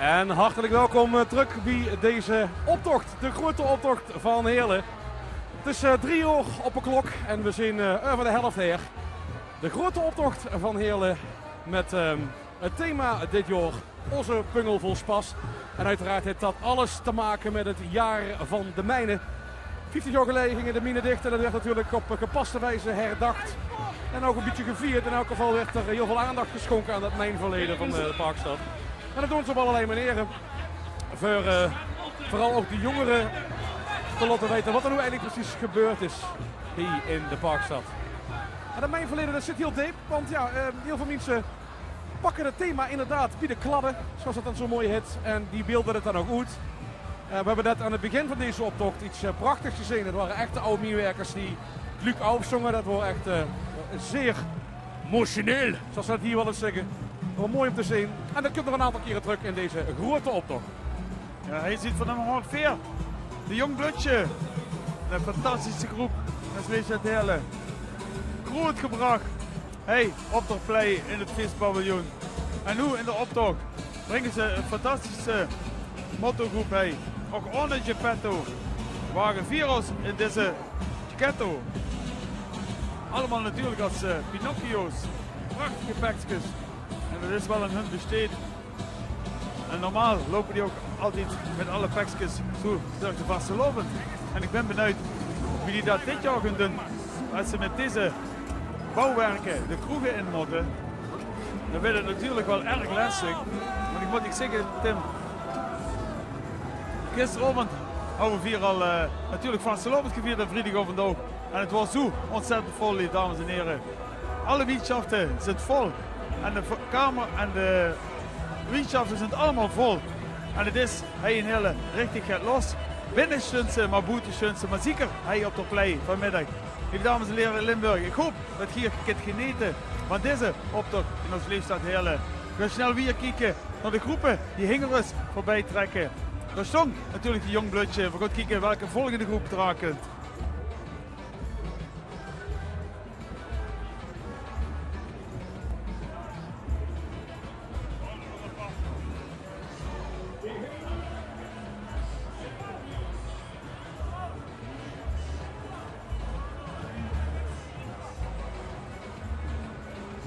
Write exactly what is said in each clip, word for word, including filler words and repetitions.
En hartelijk welkom, eh, trök bie deze optocht, de groeëte optocht van Heerle. 't Is, eh, drie oor op de klok en we zeen, eh, euver de helf haer. De groeëte optocht van Heerle mit, ehm, 't thema dit jaor: Ózze pungel vol spas. En oeteraard haet dat alles te make mit 't jaor van de mijne. Vieftig jaor geleje ginge de miene dich en dat woort natuurlik op gepaste wieze herdach. En ouch e bietje gevierd. In eder geval woort d'r hiel väöl aandach gesjónke aan dat mijnverleje van, eh, de Parkstad. En dat doon ze op allerlei maniere. Veur, eh, veural ouch de jóngere te laote weite wat d'r noe eigelik precies gebeurd is hie in de Parkstad. En dat mijnverleje, dat zit hiel deep, want jao, eh, hiel väöl miense pakke 't thema inderdaad bie de kladde, zoals dat dan zo mooi hèt. En die beelde 't dan ouch oet. Eh, we höbbe net aan 't begin van deze optocht get, eh, prachtigs gezeen. 't Wore echte aw mienwerkers die 't luuj aafzónge. Dat woor ech, eh, zeer motioneel, zoals ze dat hie waal ins zègke. Woor mooi óm te zeen. En dat kump nog 'n aantal kiere trök in deze groeëte optocht. Jao, hie ziet van nummer hónderdveer. De Jóng Blöödje. 'n Fantastische groep. Dat is Leeftied Heerle. Groeët gebrach. Hie, op d'r Plei in 't fiespaviljoen. En noe in d'r optoch bringe ze 'n fantastische motogroep hie. Ouch ónger Geppetto. Wage veer ós in deze ghetto. Allemaol natuurlik es, eh, Pinocchio's. Prachtige pekskes. En dat is waal aan hun besteed. En normaal loupe die ouch altied mit alle pekskes zoe durch de vastelaovend. En ich bön benuujd wie die dat dit jaor gaon doon. Es ze mit deze bouwwerke de kroege in mótte, dan weurt 't natuurlik waal erg lestig. Want ich mót dich zègke, Tim, gisteraovend hawwe veer al, eh, natuurlik vastelaovend gevierd en vriedigaovend ouch. En 't waor zoe óntzèttend vol, dames en hiere. Alle wiertsjafte zint vol. En de v-, kamer en de wiertsjafte zint allemaol vol. En 't is hie in Heerle richtig get los. Binne sjtunt ze, mer boete sjtunt ze, mer zeker hie op d'r Plei vanmiddig. Leef dames en hiere in Limburg, ich haop dat geer kint genete van deze optoch in ós leefstad Heerle. Veer gaon snel wiejer kieke nao de groepe die hinger ós veurbij trèkke. Dao sjtóng natuurlik de Jóng Blöödje. Veer gaon kieke welke volgende groep d'raan kump.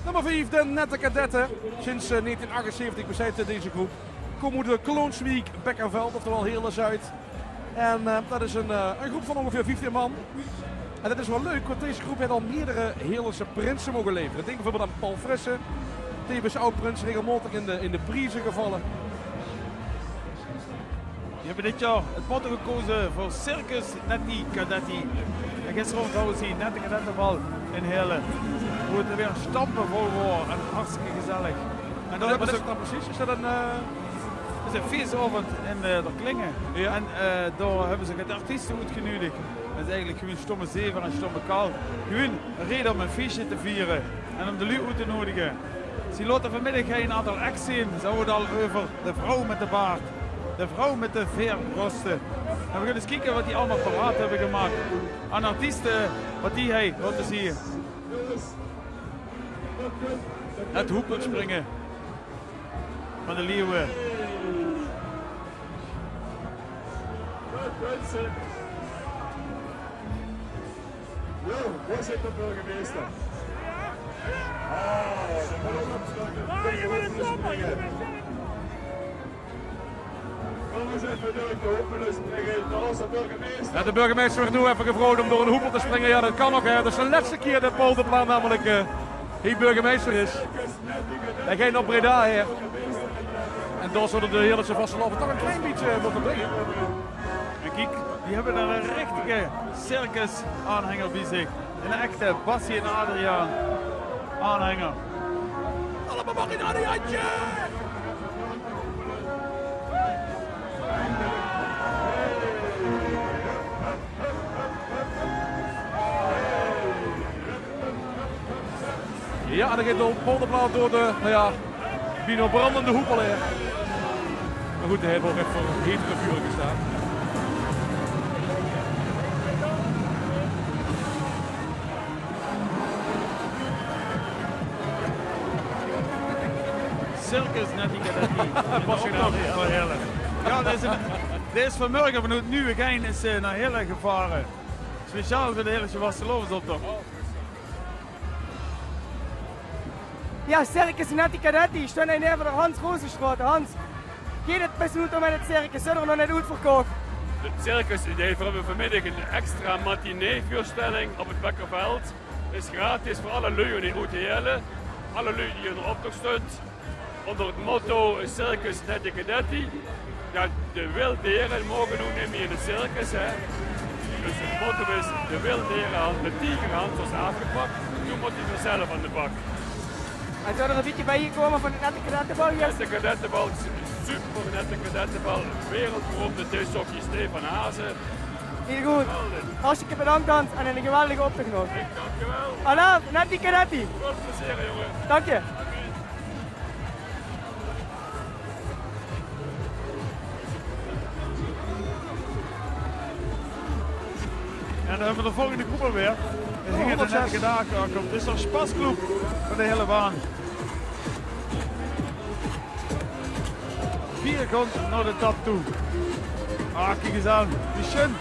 Nummer vief, de Nette Kadette. Sinds, eh, negentien achtenzeventig besteit, eh, deze groep. Kómme oet de Kloonswiek, Bekkerveld, oftewel Heerle-Zuid. En, eh, dat is 'n, eh, 'n groep van óngeveer vieftien man. En dat is waal leuk, want deze groep haet al meerdere Heerlese prinse moge leve. Ich dink bieveurbeeld aan Paul Frissen, tevens oud-prins, regelmaotig in de, in de prieze gevalle. Die höbbe dit jaor 't motto gekaoze veur Circus Netti Kadetti. En gisteraovend hawwe ze hie 't Nette Kadettebal in Heerle, wo 't weer sjtampevol waor en hartstikke gezellig. En dao höbbe ze... Wat is 't dan precies? Is dat 'n, eh, 't is 'ne fiesaovend in, eh, d'r Klinge. Jao. En, eh, dao höbbe ze get artieste oetgeneudig. Dat is eigelik gewoon sjtomme zever en sjtomme kal. Gewoon 'n reje óm e fieske te viere en óm de luuj oet te neudige. Ze laote vanmiddig hie 'n aantal acts zeen. Ze hawwe 't al euver de vrouw mit de baard, de vrouw mit de veer broste. En veer gaon ins kieke wat die allemaol paraat höbbe gemaak aan artieste, wat die hie laote zeen. 't Hoepelspringe van de Liewe. Jao, dao zit de burgemeister. Ah, de burgemeister. Jao, de burgemeister wuuert noe effe gevraog óm door 'ne hoepel te springe. Jao, dat kan nog, hè. Dat is de lètste kier dat Paul de Pla namelik, eh, hie burgemeister is. Hae geit nao Breda, hè. En dao zölle de Heerlese vastelaovend toch e klein bietje mótte bringe. En kiek, die höbbe 'ne richtige circusaanhanger bie zich. 'Ne echte Bassie en Adriaan aanhanger. Allemaol mer 'n Adriaantje! Jao, en dan geit Paul de Pla door de, noe jao, bienao brandende hoepel haer. Mer good, dae haet ouch ech veur hetere vure gestane. Circus Netti Cadetti. Pas gedaan, ja. Van Heerle. Ja, deze, deze vanmorgen vanuit Nieuwegein is, eh, naar Heerle gevaren. Speciaal veur de Heerlese vastelaovesoptoch. Ja, Circus Netti Cadetti. Ich stoon hie neve de Hans Rozenstraat. Hans, geit 't bès good mit 't circus? Zeen v'r nog net oetverkoch? 't Circus, die höbbe vanmiddag 'n extra matineeveurstelling op 't Bekkerveld. Is gratis veur alle luuj oet Heerle. Alle luuj die in de optoch stoon. Ónger 't motto Circus Netti Cadetti. Ja, de wilde dere moge noe neet mieë in 't circus, hè. Dus 't motto is: de wilde dere, de tiegerhans is aafgepak. Noe mót d'r zelf aan de bak. En zów d'r e bietje bie kómme van 't Netti Cadettebal, Jess? Netti Cadettebal, super Netti Cadettebal. Wereldberoemde discjockey Stefan Hazen. Hiel good. Geweldig. Hartstikke bedank, Hans, en 'ne geweldige optoch nog. Dankjewel. Alaaf, Netti Cadetti. Väöl plezeer, jónge. Dank dich. En dan höbbe v'r de volgende groep alweer. Dao hingk 't net gedaag, dao kump. Dit is de Spasclub van de Heerle Vaan. Veer gaon nao de tap toe. Ah, kiek ins aan. Wie sjoen.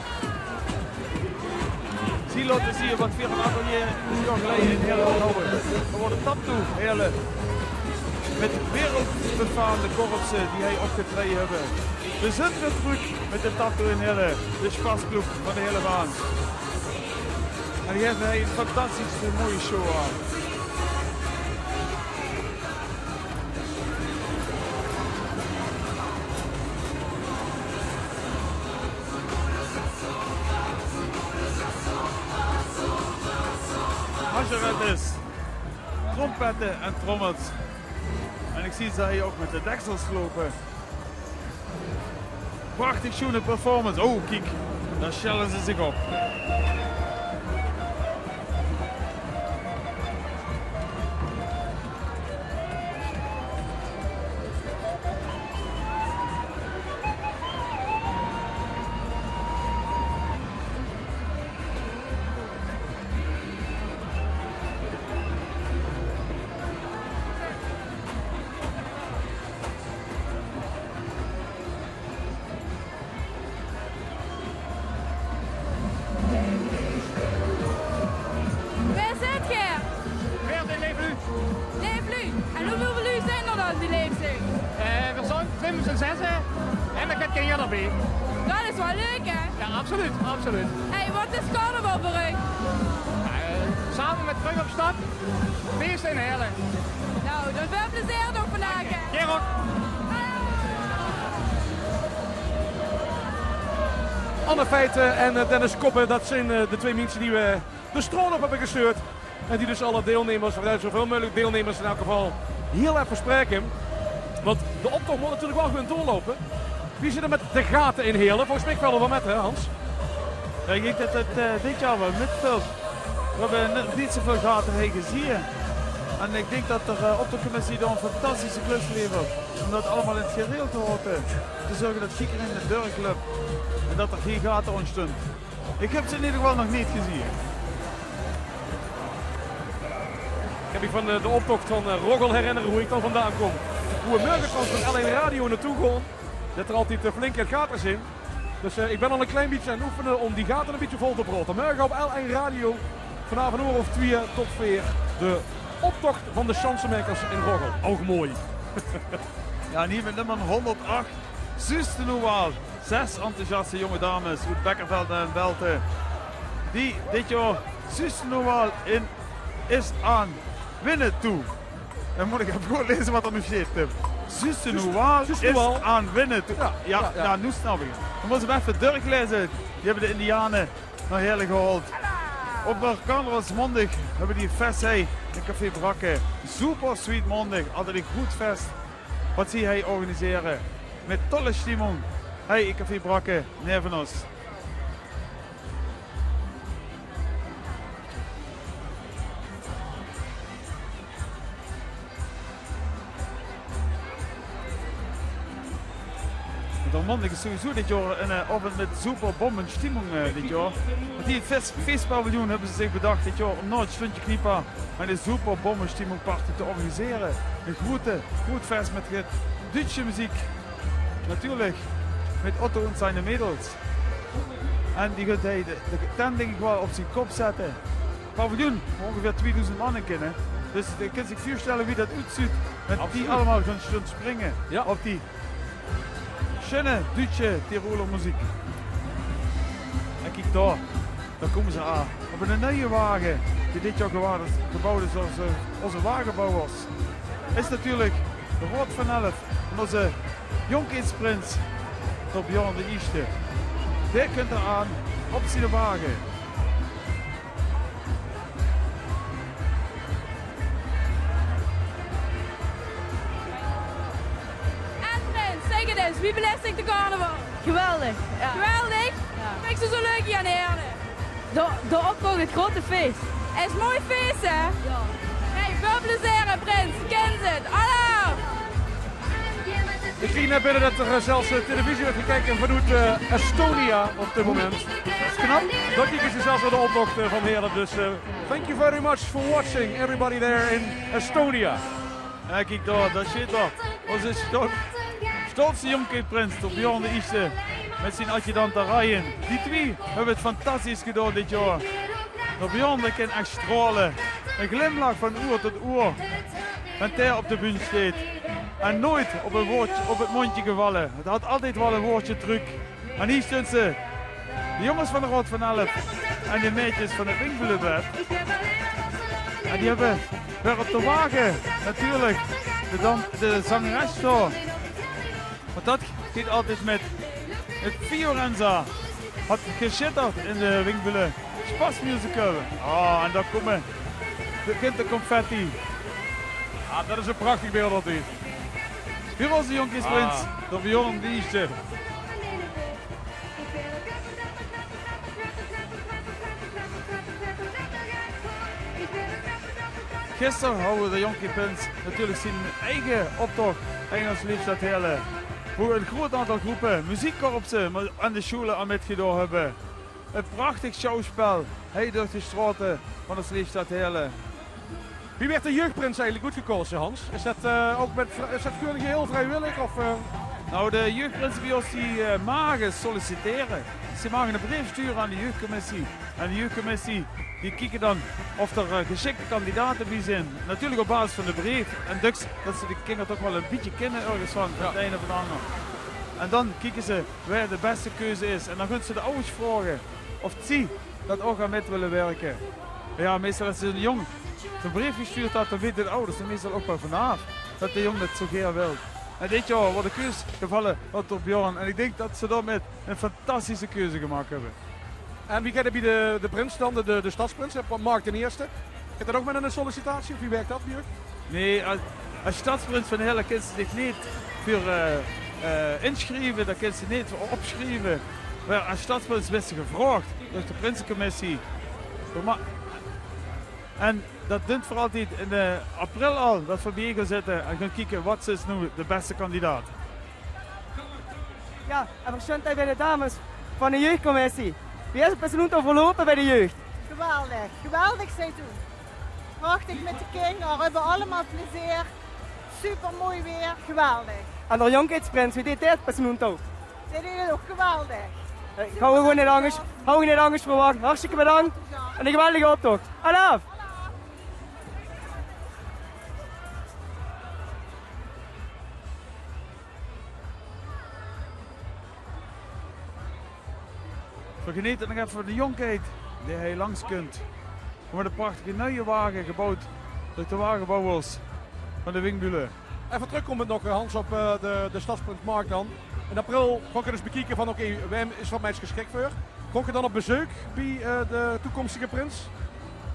Zie laote zeen wat veer 'n aantal jaor geleje in Heerle höbbe. Dao weurt de tap toe, Heerle. Mit wereldbefaamde korpse die hie opgetreje höbbe. Veer zeen weer trök mit de tap toe in Heerle. De Spasclub van de Heerle Vaan. En die höbbe hie 'n fantastisch mooie show aan. As d'r get is, trompette en trommels. En ich zeen ze hie ouch mit de deksels loupe. Prachtig sjoene performance. Oh, kiek, dao sjtèlle ze zich op. Wae zeet geer? Veer zeen Leef Luuj. Leef Luuj. En wieväöl luuj zeen d'r dan die leef zeen? Eh, veer zeen, veer zeen mit z'n zèsse en d'r kump gein jidder bie. Dat is waal leuk, hè? Ja, absoluut, absoluut. Hey, wat is carnaval veur uch? Eh, same mit Trök op Stap. Fees in Heerle. Nou, dan väöl plezeer nog vandaag. Dank dich. Geer ouch. Anne Feiten en, eh, Dennis Koppen, dat zeen, eh, de twee minse die v'r de straot op höbbe gesjtörd. En die dus alle deilnummers, of zoväöl meugelik deilnummers in eder geval, hieël effe spraeke. Want de optoch mót natuurlik waal gewoon doorloupe. Wie zit 't mit de gate in Heerle? Volges mich vèlt 't waal mit, hè, Hans? Ja, ich dink dat 't, eh, dit jaor waal mitvilt. Veer höbbe neet zoväöl gate hie gezeen. En ich dink dat de, eh, optochcommissie dao 'n fantastische klus levert. Óm dat allemaol in 't gereel te haoje. Te zörge dat giekerein de deur löp. En dat d'r gein gate óntstoon. Ich höb ze in eder geval nog neet gezeen. Ich kan mich van, eh, de optoch van, eh, Roggel herinnere, wo ich dan vandaan kóm. Wo v'r mörge trouwens mit L1 Radio naotoe gaon. Dat d'r altied, eh, flink get gate zeen. Dus, eh, ich bön al e klein bietje aan 't oefene óm die gate e bietje vol te praote. Mörge op L1 Radio, vanaaf 'n oer of twieë tot veer, de optoch van de Sjansemaekers in Roggel. Ouch mooi. Ja, en hie mit nummer hónderdach, zuus te noe waal. Zès enthousiaste jónge dames oet Bekkerveld en Welte, die dit jaor, zuus te noe waal, in, is aan winne toe. Dan mót ich effe good laeze wat d'r noe sjteit, Tim. Zuus te noe waal, zuus te noe is waal aan winne toe. Ja, ja, ja, ja. Noe snap ich 't. Dan mós ich 'm effe dörchlaeze. Die höbbe de Indiane nao Heerle gehaold. Op, eh, carnavalsmaondig höbbe die fès hie in Café Brakke. Super Sweet Maondig, altied e good fès. Wat zie hie organisere. Mit tolle stimmung. Hie in Café Brakke, neve ós. Maondig is sowieso dit jaor 'n, eh, aovend mit superbommestimmung, eh, dit jaor. Want hie in 't fes-, feespaviljoen höbbe ze zich bedach dit jaor óm nao 't Stundje Kniepa 'n superbommestimmungparty te organisere. 'n Groete, groet fes mit ge-, Duutsje meziek. Natuurlik mit Otto en zijne Mädels. En die gunt hie de, de tent, dink ich waal, op zien kop zètte. Paviljoen, wo óngeveer tweedoezend man in kinne. Dus ge kint zich veurstelle wie dat oetzuut mit die allemaol gaon sjtónge springe op die sjunne Duutsje Tiroler meziek. En kiek dao, dao kómme ze aan. Op 'ne nuie wage, die dit jaor gewaard is, gebouwd is door ózze, ózze wagebouwers. Is natuurlik de Raod van Elf en ózze jónkheidsprins, d'r Björn d'n Ieësjte. Dae kump d'r aan op ziene wage. En Prins, zèk 't ins, wie belaefs dich de carnaval? Geweldig, ja. Geweldig? Ja. Wat vinjs se zo leuk hie aan Heële? De, de optoch, 't grote fees. Is 'n mooi fees, hè? Ja. Hey, väöl plezeer, Prins. Kins se 't? Alaaf! Ich zeen net binne det d'r, eh, zelfs, eh, televisie wuuert gekeke vanoet, eh, Estonia op dit moment. Det is knap. Dao kieke ze zelfs nao de optoch, eh, van Heële. Dus, eh, thank you very much for watching, everybody there in Estonia. Ja, kiek dao, dao sjteit 'r. Ózze sjtol-, sjtolste jónkheidsprins, d'r Björn d'n Ieësjte, mit zien adjudant Ryan. Die twieë höbbe 't fantastisch gedaon dit jaor. D'r Björn, dae kin ech straole. 'ne Glimlach van oer tot oer. Wen dae op de bühne sjteit. En noeëts op e woordj, op 't móndje gevalle. Dae haet altied waal e woordje trök. En hie sjtónge ze, de jónges van de Raod van Elf en de maedjes van 't Winkbülleballet. En die höbbe weer op de wage natuurlik de dan-, de zangeres sjtaon. Want det geit altied mit. 't Fiorenza haet gesjitterd in de Winkbülle. Sjpasmusical. Ah, en dao kómme, dao kump de confetti. Ah, det is e prachtig beeld altied. Hie is de jónkheidsprins, d'r Björn d'n Ieësjte. Gister hawwe de jónkheidsprins natuurlik zien eige optoch in ós leefstad Heële, wo e groeët aantal gróppe, meziekkorpse, mer, en de sjoele aan mitgedaon höbbe. E prachtig sjouwspel, hie durch de sjtraote van ós leefstad Heële. Wie wuuert de jeugprins eigelik oetgekaoze, Hans? Is det, eh, ouch mit vri-, is det gewoon geheel vriewillig, of, eh? Nou, de jeugprinse bie ós, die, eh, mage sollicitere. Ze mage 'ne breef sjture aan de jeugcommissie. En de jeugcommissie, die kieke dan of d'r, eh, gesjikte kandidate bie zeen. Natuurlik op basis van de breef. En döks det ze de kinger toch waal e bietje kinne örges van, van 't ein of 't anger. En dan kieke ze wae de bèste keuze is. En dan gaon ze de awwers vraoge of zie det ouch aan mit wille wirke. Ja, meistal es ze 'ne jóng 'ne breef gesjtuurd haet, dan weite de awwers d'r meistal ouch waal vanaaf det de jóng det zo gaer wilt. En dit jaor waert de keus gevalle op d'r Björn. En ich dink det ze dao mit 'n fantastische keuze gemaak höbbe. En wie geit 't bie de, de prins dan, de, de, de sjtadsprins, hè, Mark d'n Ieësjte? Geit det ouch mit 'n sollicitatie, of wie wirk det bie uch? Nae, es, es sjtadsprins van Heële kins se dich neet veur, eh, eh, insjrieve, dao kins se neet veur opsjrieve. Mer es sjtadsprins wis se gevraog durch de prinsecommissie. Mer, en det duit veur altied in, eh, april al, det v'r bie gaon zitte en gaon kieke waat is noe de bèste kandidaat. Ja, en v'r sjtónge hie bie de dames van de jeugcommissie. Wie is 't bès noe verloupe bie de jeug? Geweldig, geweldig seizoen. Prachtig mit de kinger, v'r höbbe allemaol plezeer. Supermooi weer, geweldig. En d'r jónkheidsprins, wie deit 't bès noe toe? Dae deit 't ouch geweldig. Eh, ich hou 't gewoon neet angers, hou 't neet angers verwach. Hartstikke bedank. En 'ne geweldige optoch. Alaaf! V'r genete nog effe van de jónkheid die hie langs kunt. V'r höbbe 'ne prachtige nuie wage gebouwd durch de wagebouwers van de Winkbülle. Effe trökkómmend nog, Hans, op, eh, de, de sjtadsprins Mark dan. In april gaon v'r dus bekieke van, oké, wae is d'r 't meis gesjik veur? Gaot geer dan op bezeuk bie, eh, de toekomstige prins?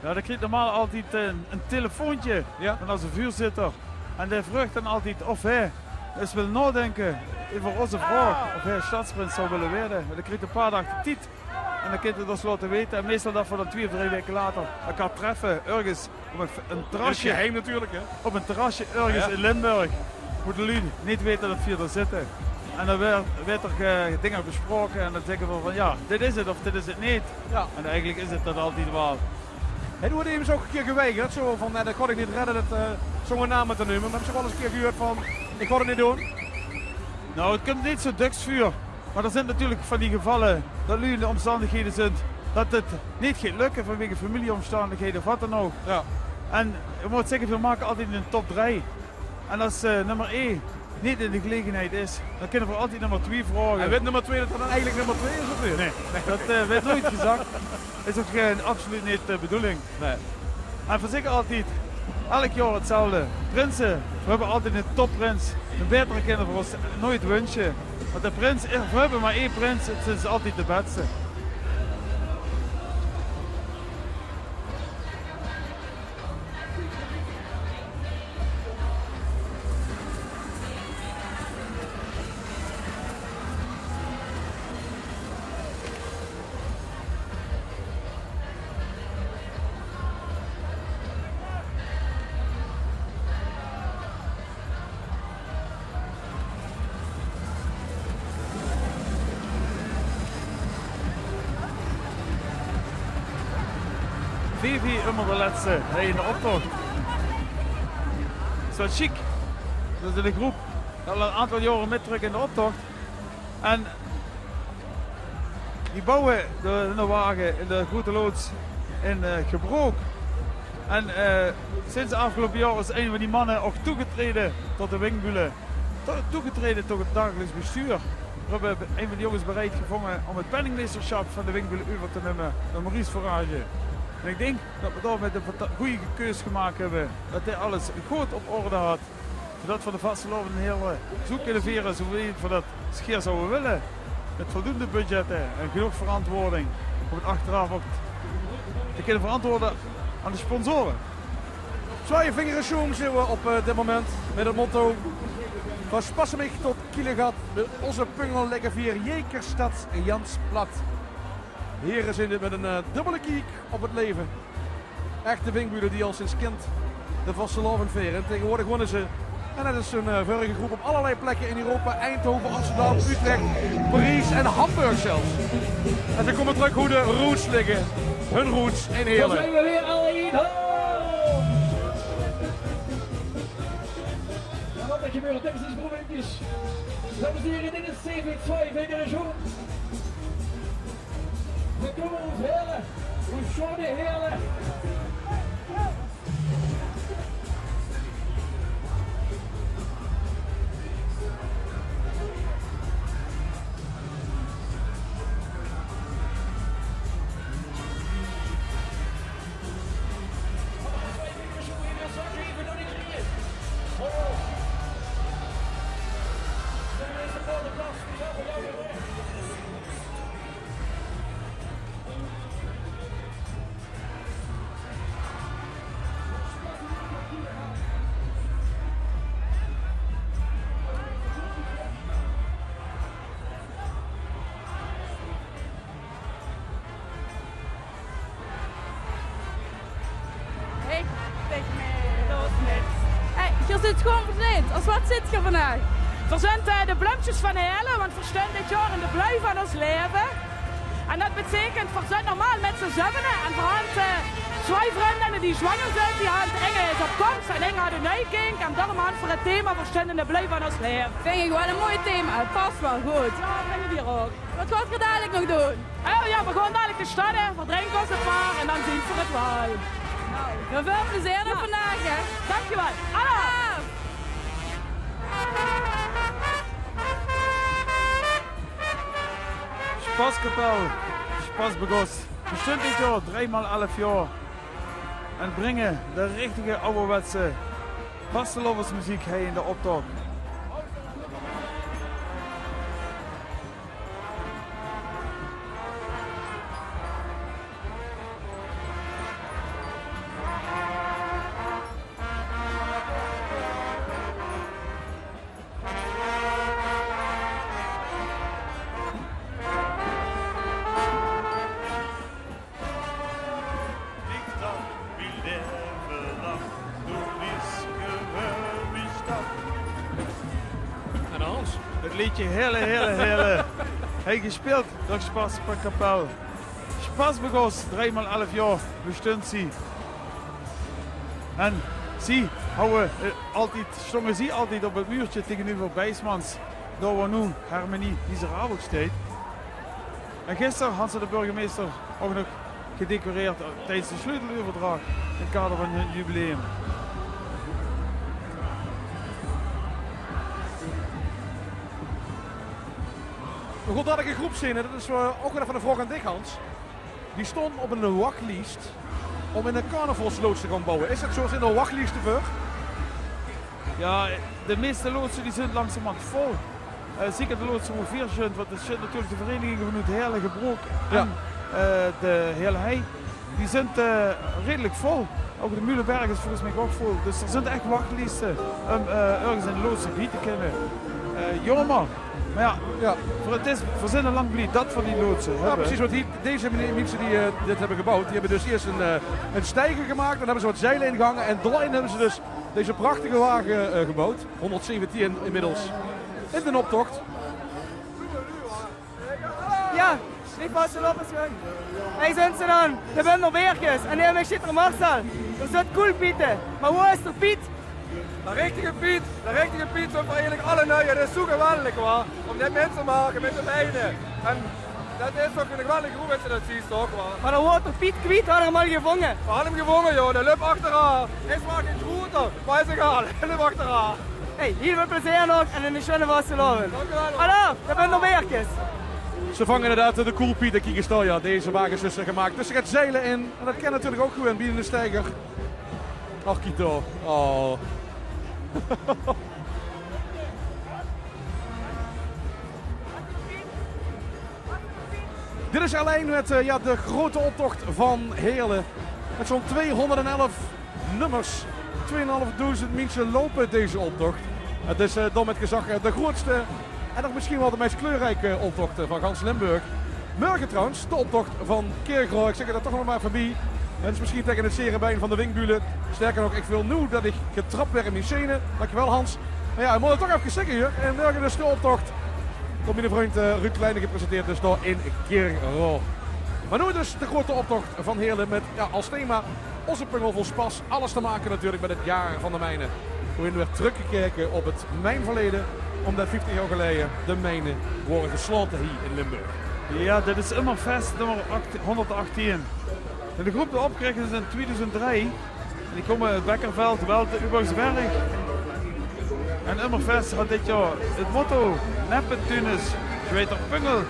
Ja, dae kriet normaal altied, eh, e telefoontje van ózze veurzitter. En dae vraog dan altied of hae ins wil naodinke euver ózze vraog of hae sjtadsprins zou wille waere. Dae kriet e paar daag de tied en dan kint hae det laote weite. En meistal det v'r dan twieë, drie waeke later elkaar treffe, örges op e, e terrasje. Geheim natuurlik, hè? Op e terrasje örges in Limburg, wo de luuj neet weite det v'r d'r zitte. En dan weurt, weurt d'r, eh, dinger besproke en dan zègke v'r van, jao, dit is 't of dit is 't neet. Jao. En eigelik is 't dat altied waal. Het woort emes ouch 'ne kier geweigerd, zo van, eh, dat kan ich neet redde, dat, eh, zónger name te neume. Mer höbs se waal ins 'ne kier gehuurd van, ich gaon 't neet doon? Nou, 't kump neet zo döks veur. Mer d'r zint natuurlik van die gevalle dat luuj in de ómstandighede zint dat 't neet geit lökke vanwege femilieómstandighede of wat dan ouch. Jao. En ich mót zègke, veer make altied 'n top drie. En es, eh, nummer ein neet in de gelegenheid is, dan kinne v'r altied nummer twee vraoge. En weit nummer twee dat 'r dan eigelik nummer twee is, of neet? Nae, dat, eh, weurt noeit gezag. Is ouch, eh, absoluut neet de bedoeling. Nae. En veer zègke altied, elk jaor 'tzelfde. Prinse, veer höbbe altied 'ne topprins. 'Ne baetere kinne v'r ós noeit wunsje. Want de prins, eh, veer höbbe mer ein prins, 't is altied de bèste. Vivi, ummer de lètste, hè, in d'n optoch. Is waal sjiek. Dat is 'n groep dat al 'n aantal jaore mittrök in d'n optoch. En die bouwe de, hunne wage in de groete loods in, eh, Gebrook. En, eh, sinds aafgeloupe jaor is ein van die manne ouch toegetraeje tot de Winkbülle. To-, toegetraeje tot 't dagelijks bestuur. Veer höbbe ein van de jónges bereid gevónje óm 't penningmeestersjap van de Winkbülle euver te numme nao Maurice Forage. En ich dink dat veer dao mit 'n fanta-, gooj keus gemaak höbbe. Dat hae alles good op orde haet. Zoedat veer de vastelaovend in Heerle zoe kinne viere, zoe wie veer dat sjier zouwe wille. Mit voldoende budgette en genóg verantwoording óm 't achteraaf ouch te kinne verantwoorde aan de sponsore. Zwaaivingere Sjoem zeen v'r op, eh, dit moment mit 't motto: Van Spassenich tot Kielegat, mit ózze pungel lègke veer Jekerstad gans plat. Hieëre zeen dit mit 'n, eh, dóbbele kiek op 't leve. Echte Winkbüller die al sinds kind de vastelaovend viere. En taegewoordig wónne ze, en net es hun, eh, vörige groep, op allerlei plekke in Europa, Eindhoven, Amsterdam, Utrecht, Paries en Hamburg zelfs. En ze kómme trök wo de roots ligke. Hun roots in Heerle. Dao zeen v'r weer, Alain. Ho! En wat d'r gebeurt, dit is iets Dames en hiere, dit is C V twee, Vingere Sjoem. Veer kómme oet Heerle, oet sjoon Heerle. Hey, taege mich. Hey, geer zit gewoon verkleid. As wat zit geer vandaag? Veer zint, eh, de Blumkes van Heerle, want veer staon dit jaor in de Blui van ós Laeve. En dat beteikent, veer zint normaal mit z'n zevene en veer hant, eh, twie vrundinne die zwanger zint, die hant, inge is op kóms en inge hat e nuuj kindj. En daorum hant veer 't thema, veer staon in de Blui van ós Laeve. Vinj ich waal e mooi thema, 't pas waal good. Jao, vinj ich ouch. Wat gaot geer dalik nog doon? Oh jao, veer gaon dalik de stad in, veer drinke ós e paar en dan zeen veer 't waal. Nou, väöl plezeer nog vandaag, hè. Dank uch waal. Hallo. Sjpaskapel Sjpas Begós besteit dit jaor driemaal elf jaor en bringe de richtige awwerwetse vastelaovesmeziek hie in de optoch. Leedje Heële, Heële, Heële. Hei gespeeld door Sjpas Kapel. Sjpas Begos, drei maol elf jaor bestund zie. En zie hawwe, eh, altied, sjtónge zie altied op 't muurtje taengeneuver Bijsmans, dao wo noe Harmonie Miserabel sjteit. En gister hant ze de burgemeister ouch nog gedecoreerd tijdens de sjleuteleuverdrach in 't kader van hun jubileum. Mer good, dat ich 'n groep zeen, hè, dat is, eh, ouch weer effe 'n vraog aan dich, Hans. Die sjtónge op 'n wachlies óm in 'n carnavalsloods te gaon bouwe. Is dat zoe, zeen dao wachlieste veur? Jao, de meiste loodse die zunt langzamerhand vol. Eh, zeker de loodse wo veer zunt, want dat zunt natuurlik de vereniging vanoet Heële, Gebrook en, eh, de Heële Hei. Die zunt, eh, redelik vol. Ouch de Muleberg is volges mich ouch vol. Dus d'r zunt ech wachlieste óm, eh, örges in de loods bie te kómme. Eh, jaomer. Mer jao, veur, 't is, veur zin lang blie dat v'r die loodse höbbe. Precies, want hie, deze meneer, minse die, eh, dit höbbe gebouwd, die höbbe dus ieës 'n, eh, 'n steiger gemaak, dan höbbe ze wat zeile ingehange en dao-in höbbe ze dus deze prachtige wage, eh, gebouwd. Hónderdzeventien inmiddels in d'n optoch. Jao, ich waas d'r op 'n sjoen. Hei zunt ze dan, de Bunderbeerkes. En neeë mich zit d'r Marcel. D'r zit Cool Piete. Mer wo is d'r Piet? De richtige Piet, de richtige Piet zunt v'r eigelik alle nuuj. 't Is zoe geweldig, wa? Óm dit mit te make, mit de beine. En dat is toch 'n geweldige groep, es se dat zuus, toch, wa? Mer de waor d'r Piet kwiet, hadde v'r 'm al gevónge. V'r hadde 'm gevónge, jao. Dae löp achteraan. Is waal gein groeter, mer is egaal. Dae löp achteraan. Hey, hiel väöl plezeer nog en 'ne sjoene vastelaovend. Dank u wel. Alaaf, de Bunderbeerkes. Ze vange inderdaad de Cool Piet, kiek ins dao, jao. Deze wage is dus gemaak. Dus ze geit zeile in. En dat kin natuurlik ouch gewoon bie 'ne steiger. Ach, kiek dao. Oh. Dit is allein 't, eh, jao, de groeëte optoch van Heële. Mit zoe'n tweehónderdelf nummers. Tweeënhalfdoezend minse loupe deze optoch. 't Is, eh, daomit gezag, eh, de groeëtste en ouch mesjien waal de meis kleurrieke optoch, eh, van gans Limburg. Mörge trouwens de optoch van Kirchroa. Ich zègk 't d'r toch nog mer effe bie. 't Is mesjien taenge 't zere bein van de winkbule. Sterker nog, ich veul noe dat ich getrap waer in mien zene. Dankjewel, Hans. Mer jao, ich mót 't toch effe zègke, huur. En mörge dus de optoch. Door miene vrundj, eh, Ruud Kleine gepresenteerd, dus dao in Kirchroa. Mer noe dus de groeëte optoch van Heële mit, jao, es thema Ózze Pungel vol Sjpas. Alles te make natuurlik mit 't jaor van de mijne. Wo-in weurt trökgekeke op 't mijnverleje, ómdat vieftig jaor geleje de mijne waore geslaote hie in Limburg. Jao, dit is Ummerfest nummer acht-, hónderdachtieën. En de groep die opgerich is in tweedoezend drei. Die kómme oet Bekkerveld, Welte, Ubachsberg. En Ummerfest haet dit jaor 't motto: Neppe Tunes, zweter Pungel,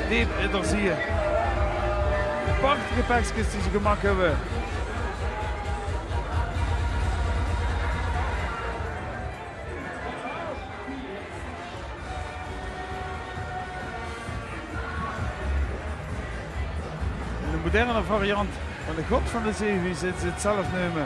deep in d'r zieë. Prachtige pekskes die ze gemaak höbbe. In de moderne variant van de god van de zee, wie ze 't zelf neume.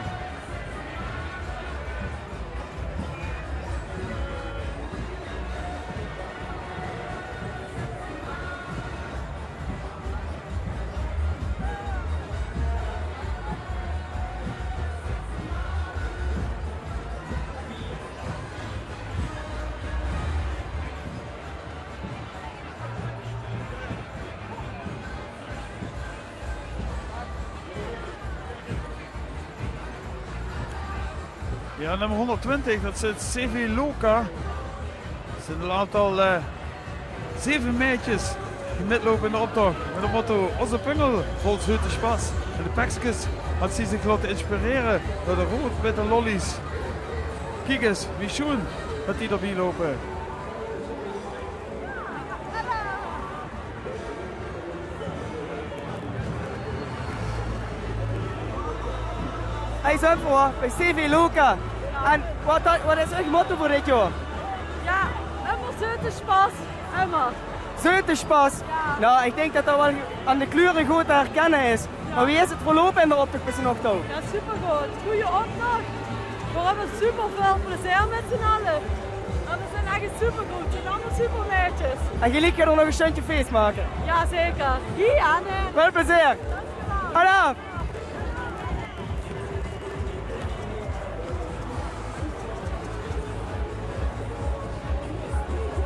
Jao, nummer hónderdtwintig, dat is 't C V Loka. 't Zeen 'n aantal, eh, zeve maedjes die mitloupe in d'n optoch mit 't motto: Ózze pungel vol zeute sjpas. En de pekskes haet zie zich laote inspirere door de roeëd-witte lollies. Kiek ins, wie sjoen dat die d'rbie loupe. Hei zeen v'r weer bie C V Loka. En wat, wat is eur motto veur dit jaor? Jao, ummer zeute sjpas, ummer. Zeute sjpas? Jao. Nou, ich dink dat dat waal aan de kleure good te herkenne is. Jao. Mer wie is 't verloupe in d'n optoch bis noe toe? Jao, supergood. Gooj optoch. V'r höbbe superväöl plezeer mit z'n alle. En v'r zeen ech supergood. 't Zeen allemaol supermaedjes. En geer liek d'r nog e sjtuundje fees make? Jao, zeker. Hie aan, eh. Väöl plezeer. Alaaf.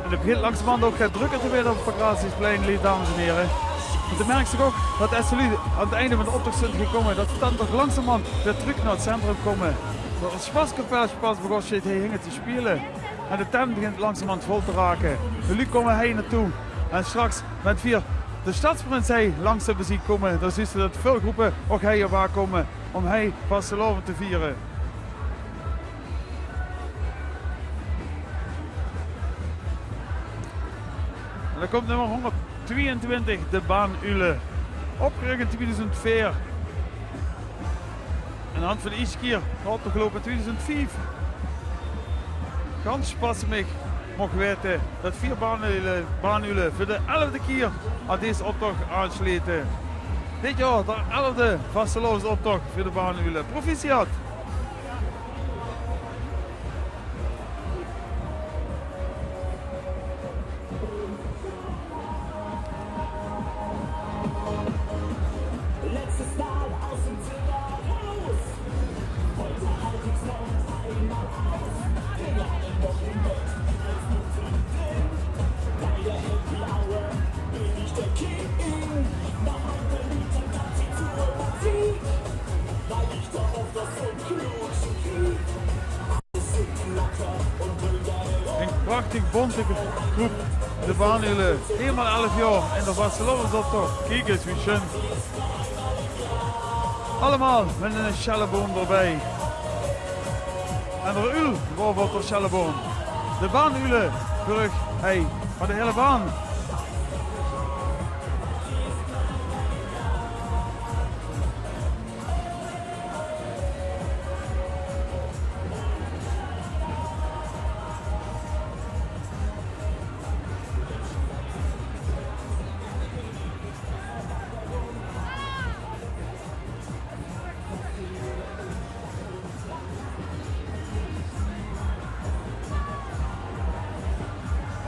En 't begint langzamerhand ouch, eh, drökker te waere op 't Pancratiusplein, leef dames en hiere. Want dan merks se ouch dat es ze noe aan 't einde van d'n optoch zeen gekómme, dat ze dan toch langzamerhand weer trök nao 't centrum kómme. 't Sjpaskapel Sjpas begós hie hinger te sjpele. En de tent begint langzamerhand vol te rake. De luuj kómme hie naotoe. En sjtraks, wen veer de sjtadsprins hie langs höbbe zeen kómme, dan zuus se dat väöl gróppe ouch hie aankómme óm hie vastelaovend te viere. En dan kump nummer hóngerdtwieëntwintig, de Baanule. Opgerich in twiedoezend veer. En Hans van Ischkier, opgeloupe in twiedoezend vief. Gans sjpassig moch weite dat veer Baanule, Baanule veur de elfde kier aan dees optoch aansjlete. Dit jaor d'n elfde vastelaovesoptoch veur de Baanule. Proficiat! Ein prachtig bónte groep, de Baanule. Einmaol elf jaor en de vastelaovesoptoch. Kiek ins, wie sjun. Allemaol mit eine sjelleboum d'rbie. En d'r uul baove op d'r sjelleboum. De Baanule, brug, hey, van de hele baan.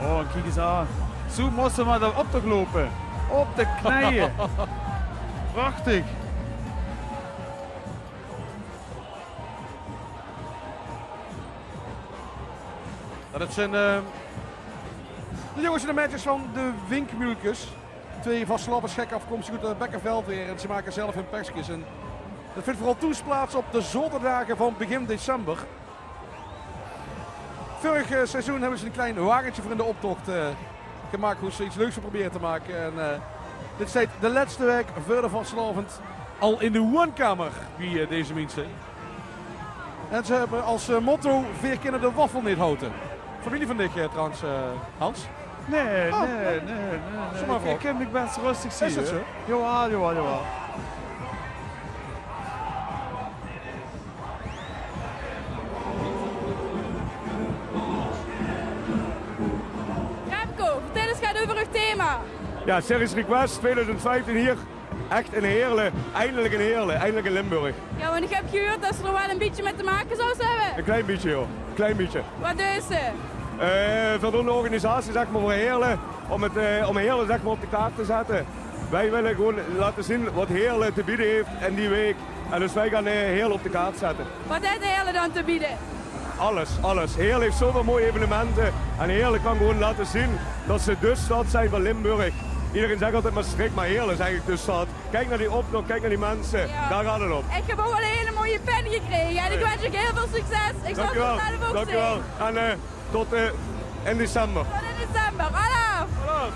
Oh, kiek ins aan. Zoe mós se mer d'n optoch loupe. Op de kneje. Prachtig. Dat zeen, eh, de jónges en de meidjes van de Winkmuulkes. Twee vastelaovesgekke aafkomstig oet, eh, Bekkenveld weer. En ze make zelf hun pekskes. En dat vindj veural toesjplaats op de zaoterdaag van begin december. Vörig, eh, seizoen höbbe ze ein klein wagentje veur in d'n optoch, eh, gemaak, wo ze get leuks veur probere te make. En, eh, dit is de lètste waek veur de vastelaovend al in de woonkamer bie, eh, deze minse. En ze höbbe es, eh, motto: "Veer kinne de waffel neet houte." Femilie van dich, eh, trouwens, eh, Hans? Nae, nae, nae, nae. Zoe mer veur. Ich kin mich bès röstig zeen, huur. Is 't zoe? Jawaal, jawaal, jawaal. Remco, vertèl ins get euver eur thema. Jao, Serious Request twieëdoezend vieftien hie. Ech in Heerle. Eindelik in Heerle. Eindelik in Limburg. Jao, want ich höb gehuurd det ze d'r waal ein bietje mit te make zouwe höbbe. Ein klein bietje, jao. Klein bietje. Waat deis se? Eh, veer doon de organisatie, zeg mer, veur Heerle. Óm 't, eh, óm Heerle, zeg mer, op de kaart te zètte. Veer wille gewoon laote zeen waat Heerle te beje haet in die waek. En dus veer gaon, eh, Heerle op de kaart zètte. Waat haet Heerle dan te beje? Alles, alles. Heerle haet zoväöl sjoon evenemente. En Heerle kan gewoon laote zeen det ze de stad zeen van Limburg. Ederein zègk altied Mestreech, mer Heerle is eigelik de stad. Kiek nao die optoch, kiek nao die minse. Jao. Dao geit 't óm. Ich höb ouch al ein hiel sjoon pen gekrege. En ich wins uch hiel väöl succes. Ich zal 't zelf ouch zeen. Dankjewel. En, eh, Tot, eh, in december. Tot in december. Alaaf! Alaaf!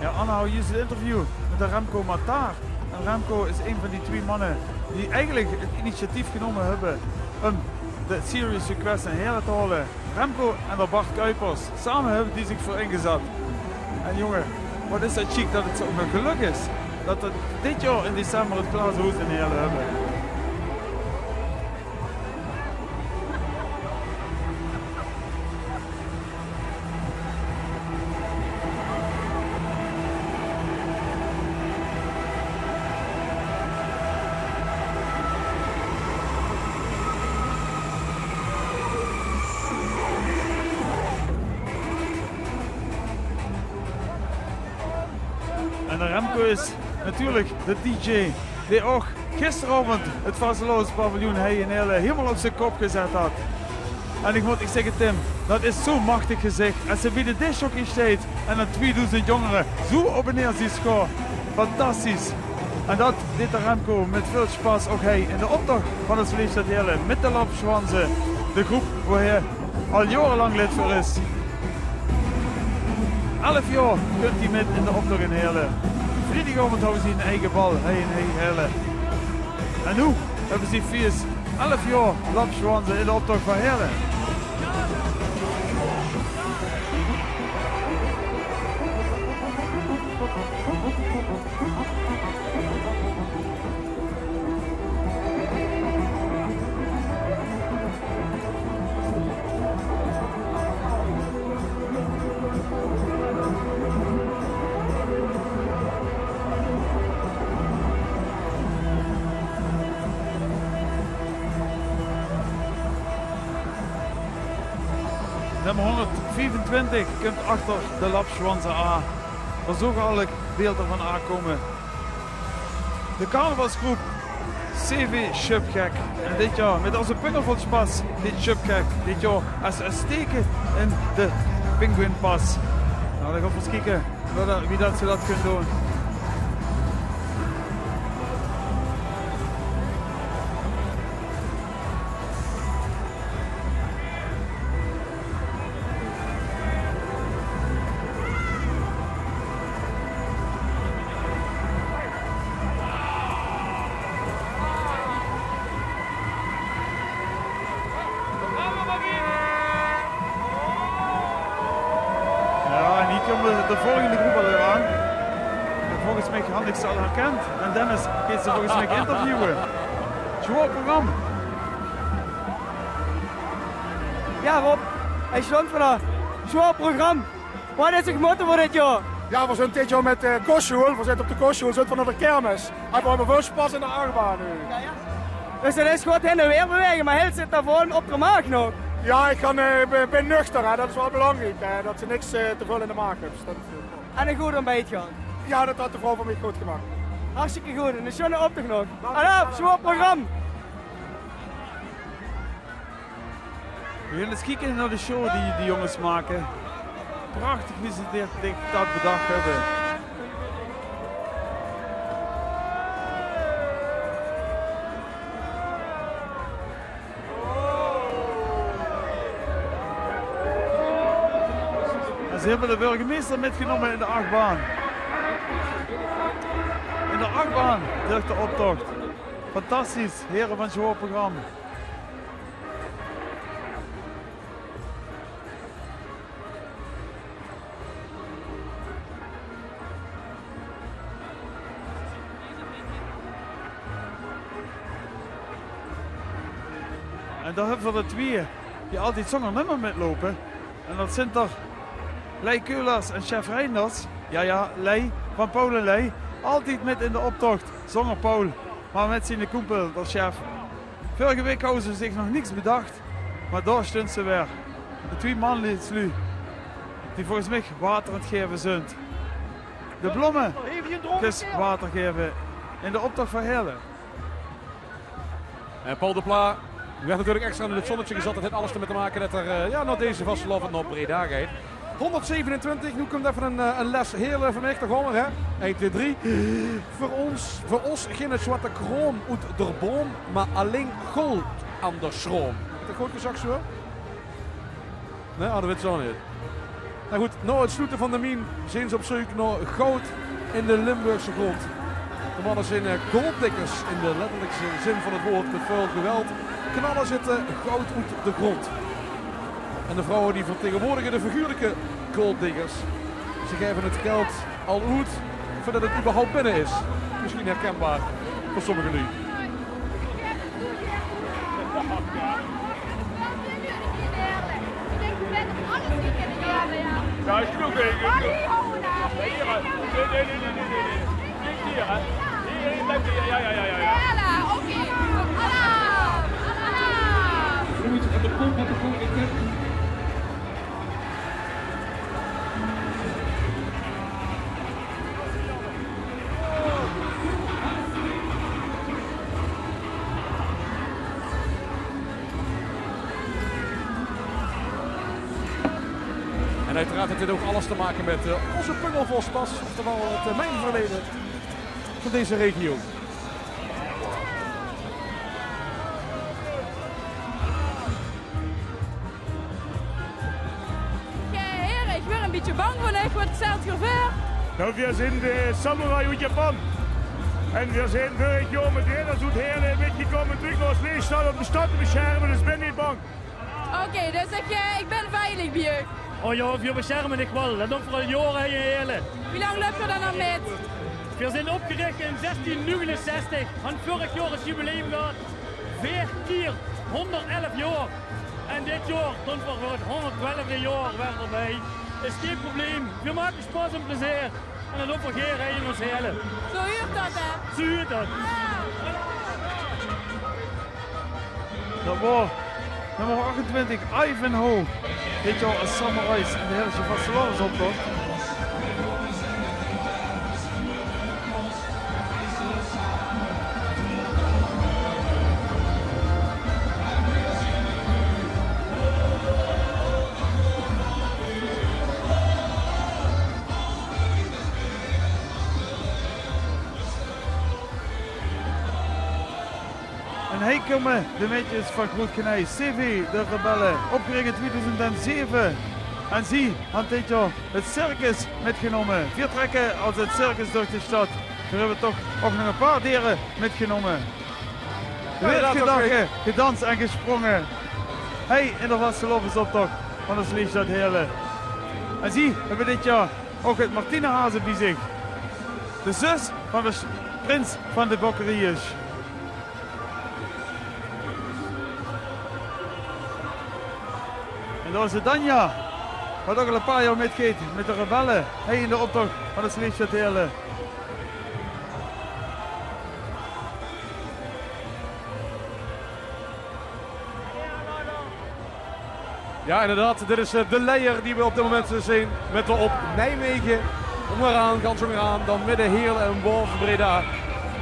Jao, Anna, hie is 't interview mit de Remco Matar. En Remco is ein van die twee manne die eigelik 't initiatief genómme höbbe óm de Serious Request in Heerle te haole. Remco en d'r Bart Kuipers. Same höbbe die zich veur ingezat. En jónge, waat is det sjiek det 't zoe ein gelök is det veer dit jaor in december 't Glazen Hoes in Heerle höbbe. En de Remco is natuurlik de dj dae ouch gisteraovend 't vastelaovespaviljoen hie in Heerle hielemaol op zien kop gezat haet. En ich mót, ich zègk 't, Tim, dat is zoe'n machtig gezich. Es se bie de diskjockey steis en dan tweedoezend jóngere zoe op en neer zuus gaon. Fantastisch. En dat deet d'r Remco mit väöl sjpas ouch hie in d'n optoch van de Vleesjstad Heële mit de Lapsjwanze, de gróp wo hae al jaorelank lid veur is. Elf jaor kump hae mit in d'n optoch in Heële. Vriedigaovend hawwe ze 'n eige bal hie in Heële. En noe höbbe ze fies. Elf jaor Lapsjwanze in d'n optoch van Heële. Nummer hóngerdviefentwintig kump achter de Lapsjwanze aan. Veer zoge al beelder d'rvan aankómme. De carnavalsgróp C V Sjupgek. En dit jaor mit ós Pungelvot Sjpas, dit Sjupgek, dit jaor es, es teke in de pinguïnpas. Noe, dan gaon v'r ins kieke wie dat, wie dat ze dat kinne doon. Jao, en hie kump de volgende gróp al weer aan. En volges mich han ich ze al herkend. En Dennis geit ze volges mich interviewe. Sjoear program. Jao, Rob, ich sjtóng veur ein sjoear program. Waat is 't motto veur dit jaor? Jao, veer zeen dit jaor mit, eh, Kostsjoel. Veer zeen op de Kostsjoel, zeen veer nao de kermis. En veer höbbe väöl sjpas in de achbaan noe. Jao, jao. Dus 't is good hin en weer bewaege, mer hils se 't daoveur op de maag nog? Jao, ich kan, eh, bin, bin nuchter, hè. Dat is waal belangriek, hè, dat se niks, eh, te väöl in de maag höbs. Dat is hiel good. En ein good ontbiet gehad? Jao, dat haet de vrouw veur mich good gemaak. Hartstikke good, en ein sjoeane optoch nog. Alaaf, sjoear program! Veer gaon ins kieke nao de show die die jónges make. Prachtig wie ze dit, dit, dat bedach höbbe. En ze höbbe de burgemeister mitgenómme in de achbaan. In de achbaan durch de optoch. Fantastisch, here van Sjoear Program. En dan höbbe v'r d'r twieë die altied zónger nummer mitloupe. En dat zint d'r Lei Keulers en Sjef Reinders. Jao, jao, Lei, van Paul en Lei. Altied mit in d'n optoch, zónger Paul, mer mit ziene kómpel, d'r Sjef. Vörige waek hawwe ze zich nog niks bedach, mer dao sjtunt ze weer. De twie manliedslü die volges mich water aan 't gaeve zunt. De Blomme, dus water gaeve in d'n optoch van Heële. En Paul de Pla waert natuurlik extra in 't zónnetje gezat. Dat haet alles d'rmit te make dat 'r, eh, jao, nao deze vastelaovend nao Breda geit. Hóngerdzevenentwintig, noe kump effe ein, eh, ein les Heële veur mich, dao gaon v'r, hè. Ein, twieë, drie. Veur ós, veur ós gein zjwarte kroum oet d'r boum, mer allein goud aan d'r sjroum. Höb ich dat good gezag, zoe? Nae, ah, dat weit ze ouch neet. Noe good, nao 't sloete van de mien zeen ze op zeuk nao goud in de Limburgse grónd. De manne zeen, eh, golddiggers in de letterlike zin van 't waord. Mit väöl geweld knalle ze 't, eh, goud oet de grónd. En de vrouwe die vertegenwoordige de figuurlike golddiggers. Ze gaeve 't geld al oet veurdat 't überhaupt binne is. Misschien herkenbaar veur sommige luuj. Jao, is good, hè. Jao, jao. Nae, nae, nae, nae, nae. Hie, hè. Hie, hie, blieftj hie. Jao, jao, jao, jao, jao. Jao, oké. Alaaf, alaaf. En uiteraard heeft dit ook alles te maken met eh, onze Pungel vol Spas, oftewel het eh, mijnverleden van deze regio. Jao, heren, ich waer ein bietje bang van uch. Waat stelt geer veur? Nou, veer zeen de samurai oet Japan. En veer zeen veurig jaor mit de Raiders oet Heerle mitgekómme, toen ich nog es leefstad óm de stad te besjerme, dus ich bön neet bang. Oké, dus ich, eh, ich bön veilig bie uch. Oh jao, veer besjerme dich waal. Det doon veer al jaore hie in Heerle. Wie lang löp geer dan al mit? Veer zeen opgerich in zestien negenenzestig. Han veurig jaor 't jubileum gehad. Veer kier hónderdelf jaor. En dit jaor doon veer veur 't hóndertwelfde jaor weer d'rbie. Is gein probleem. Veer make spas en plezeer. En det doon veer gaer hie in ós Heerle. Zo huurt det, hè? Zo huurt det. Jao. Det waor nummer achtentwintig, Ivanhoe. Dit jaor es samurais in de Heerlesje vastelaovesoptoch. En hie kómme de maedjes van Groot Genei, C V de Rebelle, opgerich in tweeduizend zeve. En zie han dit jaor 't circus mitgenómme. Veer trèkke es 't circus durch de stad. Veer höbbe toch ouch nog e paar dere mitgenómme. Jao, det is ouch gedache, gedans en gesprónge. Hie in de vastelaovesoptoch van de Sleesjtad Heerle. En zie höbbe dit jaor ouch 't Martine Haze bie zich. De zus van de s-, prins van de Bokkerieërs. En dao is de Danja, waat ouch al e paar jaor mitgeit mit de Rebelle. Hie in de optoch van de Sleesjtad Heerle. Ja, inderdaad. Dit is eh, de leier die we op dit moment eh, zien. Met daarop Nijmegen. Onderaan, gans onderaan. Dan midden Heerle en boven Breda.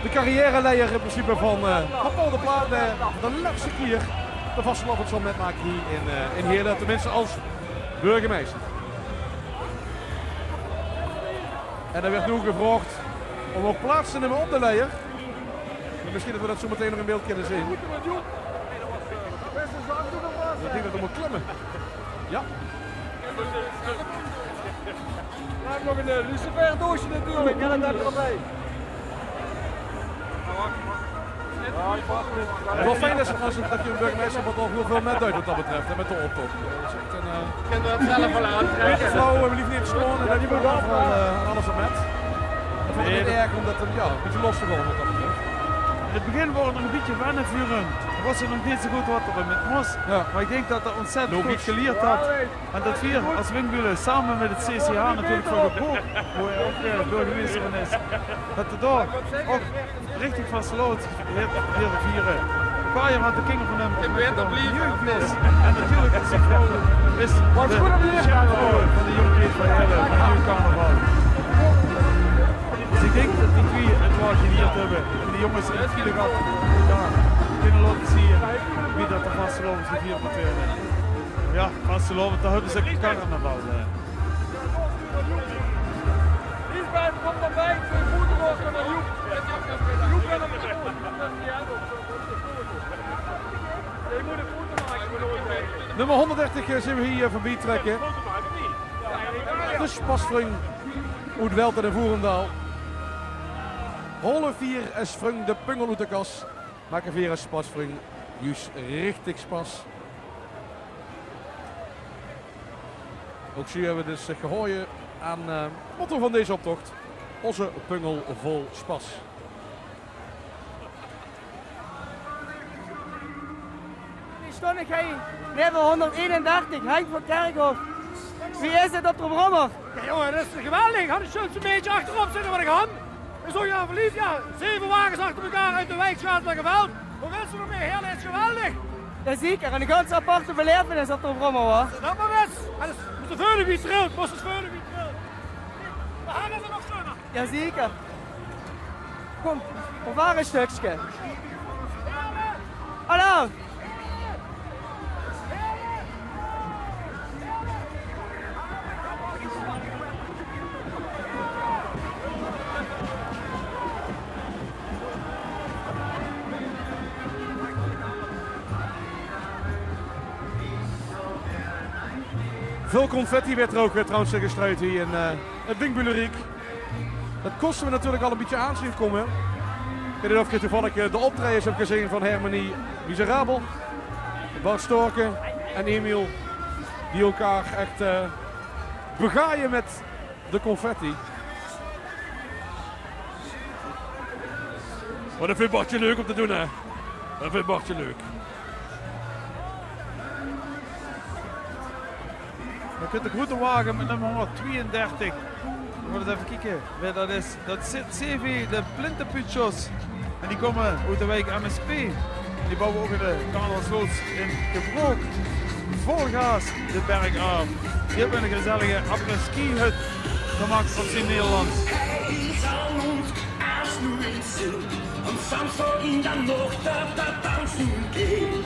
De carrièreleier in principe van, eh, van Paul de Plaat. Eh, de laatste keer de vastelaovend zal metmaken hier in, eh, in Heerle. Tenminste als burgemeester. En er werd nu gevraagd om ook plaats te nemen op de leier. En misschien dat we dat zo meteen nog in beeld kunnen zien. Ik denk dat we moeten klimmen. Ja. Ja, nog een eh, luciferdoosje natuurlijk. Ja, dat hebben we erbij. Het is wel fijn dat, je, dat je een burgemeester wat al heel veel met duidt wat dat betreft, hè, met de optocht. Dus ik vind, eh, Kunnen we het zelf wel aantrekken? Beetje flauw, eh, lief niet schoon, en die moet wel eh, aan alles aan met. Ik vond het niet erg om dat eh, ja, een beetje los te gaan wat dat betreft. In 't begin waor 't nog e bietje wenne veur häöm. Waor 'r nog neet zo good wat 'r mit mós. Ja. Mer ich dink dat 'r ontzettend good gelierd haet. En dat veer es Windmöhle same mit 't C C H natuurlik van Gebroek, wo hae ouch eh, burgemeester van is, dat 'r dao ouch richtig vastelaovend haet liere viere. E paar jaor haet de kinger van häöm ouch mitgedaon. Jeugdmis. En natuurlik is de vrouw, is de chefvrouw van de jónge leed van Heerle, van de jeugdcarnaval. Dus ich dink dat die twieë 't waal gelierd höbbe. En die jónges in Kielegat, ja, kinne laote zeen wie dat de vastelaovend gevierd mót waere. Ja, vastelaovend, dao höbbe ze carnaval eh. Nummer hónderddertig eh, zien we hie eh, veurbie trèkke. De Spasvrung oet Welt en Voerendaal. Haole veer es vrung de pungel oet de kas, make veer es Spasvrung juus richtig spas. Ouch zie höbbe we dus gehaoje aan eh, 't motto van deze optocht. Ózze pungel vol spas. Hie stóng ich hie, nummer hónderdeenendertig, Henk van Kerkhof. Wie is 't op de brommer? Ja, jongen, dat is geweldig. Had ich zo'n beetje achterop zitten wat ich had. Is toch ja verliefd, ja. Zeven wagens achter elkaar uit de wijk Schatsbergenveld. Wat wils se nog meer? Heerle is geweldig. Jazeker, en 'n gans aparte belevenis op de brommer, hoor. Dat maar is. En is, moet de veulen wie trilt, moet de veulen wie trilt. Maar hij is er nog schöner. Jazeker. Kom, probeer een stukje. Hallo. Väöl confetti weurt d'r ouch, eh, trouwens, eh, gestruid hie in, eh, 't Winkbülleriek. Det kóste v'r natuurlik al e bietje aan zeen kómme. Ich weit neet of geer toevallig, eh, de optraejes höb gezeen van Hermenie Miserabel, Bart Storken en Emiel, die elkaar echt, eh, begaaie mit de confetti. Mer det vinjt Bartje leuk óm te doon, hè? Det vinjt Bartje leuk. Dan kump de groete wage mit nummer hónderdtweeëndertig. V'r mótte effe kieke wae det is. Det zeen de Plintepuutsjers. En die kómme oet de wiek M S P. Die bouwe ouch de carnavalsloods in Gebrook. Vol gaas de berg aaf. Die höbbe 'n gezellige après-ski-hut gemaak op zien Nederlands. Óm Samstag in de Noach, dat, dat danse geit.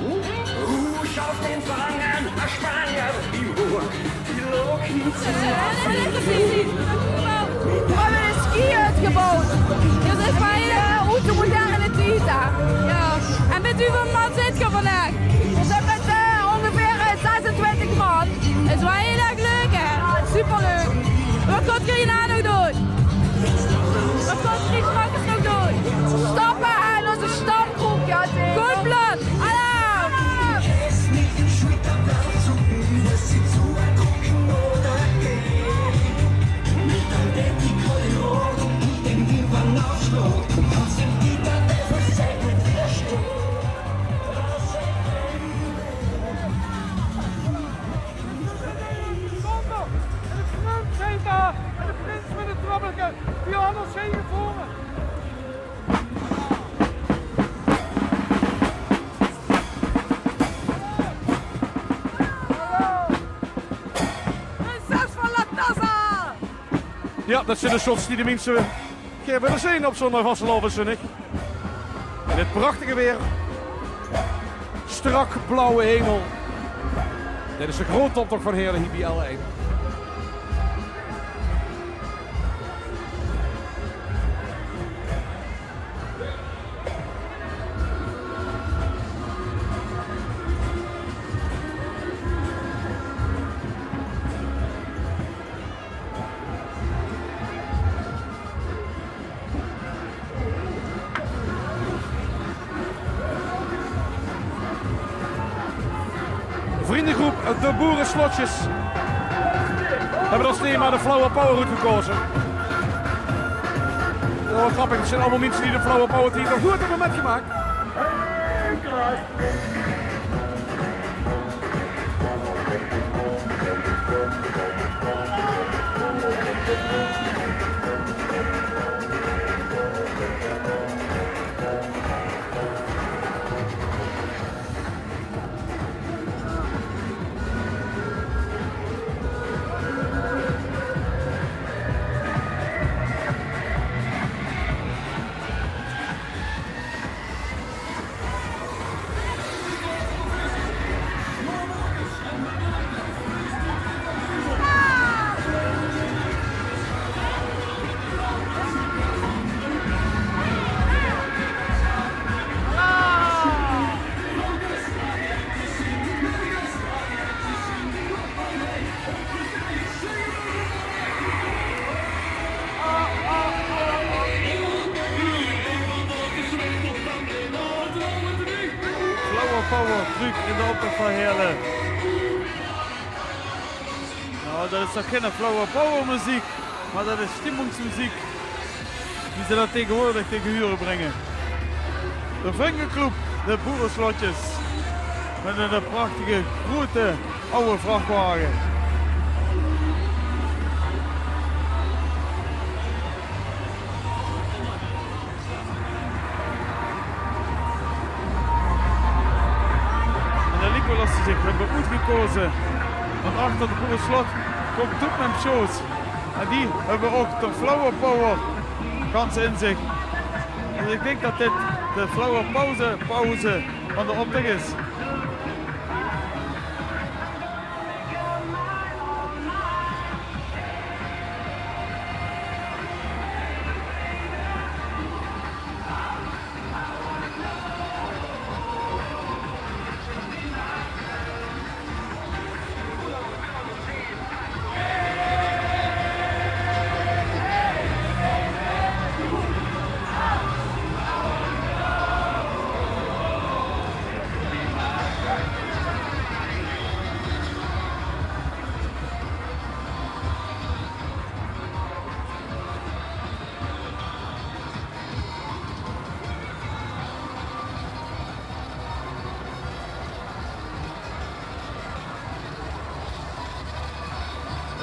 Hoe schaut den Fang an, ein Spanier im Hoor? Die Locken. V'r höbbe 'n ski-hut geboewd. Det is waal, eh, oet de moderne tied, hè. Jao. En mit wieväöl man zeen v'r vandaag? V'r zeen mit, eh, óngeveer, eh, zesentwintig man. Is waal hiel erg leuk, hè? Superleuk. Waat gaot geer hieërna nog doon? Waat gaot geer straks nog doon? Stappe en ózze stamkroeg, jao zeker. Good plan. Alaaf! Sander, en de prins zit dao. En de prins mit 't trubbelke. Die hawwe ós heen gevore. Prinses van Latassa! Jao, det zeen de shots die de minse gaer wille zeen op zóndig vastelaoveszóndig. In 't prachtige waer. Strak blauwe hemel. Dit is de groete optoch van Heerle hie bie L ein. Vriendegroep De Boereslotjes höbbe es thema de Flower Power oetgekoze. Waal grappig, det zeen allemaol minse die de Flower Power tied nog noeats höbbe mitgemaak. Flower Power truuk in de optoch van Heerle. Noe, det is toch gein Flower Power meziek, mer det is stimmungsmeziek. Wie ze det taegewoordig taege hure bringe. De vriendegroep De Boereslotjes. Mit ein prachtige, groete, aw vrachwage. En det liek waal of ze zich höbbe oetgekoze. Want achter de Boereslot kump Toet Mem Sjoos. En die höbbe ouch de Flower Power gans in zich. Dus ich dink det dit de Flower Pauze, pauze van de optoch is.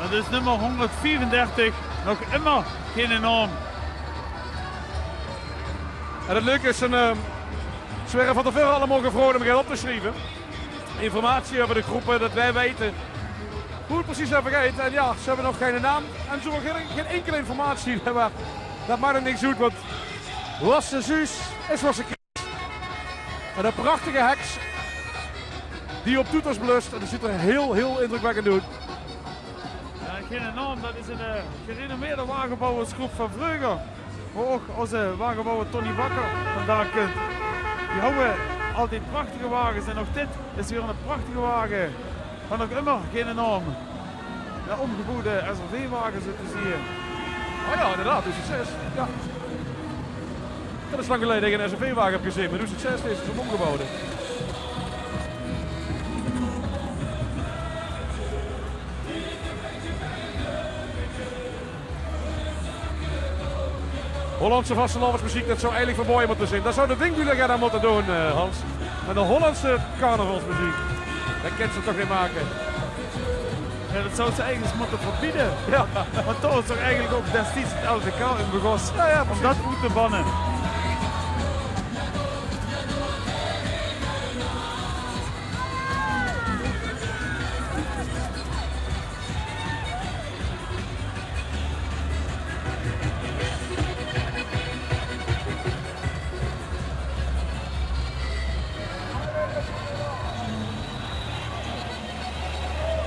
Dat is nummer honderdviefendertig, nog ummer geine naom. En het leuke is, en, eh, ze waere van te veure allemaol gevraogd um get op te sjrieve. Informatie euver de gróppe, dat weej weite wie het precies euver geit. En jao, ze höbbe nog geine naom en ze höbbe gein, gein inkele informatie. Mer dat maak ouch niks oet, want wat se zuus, is wat se kriegs. En ein prachtige heks die op toeters blust. En dat zuut d'r hiel, hiel indrukwekkend oet. Jao, geine naom, dat is ein, eh, gerenommeerde wagebouwersgróp van vreuger. Wo ouch ózze wagebouwer Tonny Bakker vandaag kump. Die hawwe altied prachtige wages en ouch dit is weer ein prachtige wage. Mer nog ummer geine naom. Jao, ómgeboewde S R V-wage, zo te zeen. Oh jao, inderdaad, doe succes. Jao. Dat is lang geleje dat ik ein S R V-wage höb gezeen, mer doe succes, deze is ómgeboewd. Hollandse vastelaovesmeziek, dat zou eigelik verbaoje mótte zeen. Dao zou de Windbueler get aan mótte doon, eh, Hans. Mer de Hollandse carnavalsmeziek, dat kins se toch neet make. Jao, dat zouws se eigelik ins mótte verbiede. Jao. Want dao is toch eigelik ouch destieds het L V K in begós. Jao, jao, precies. Óm dat oet te banne.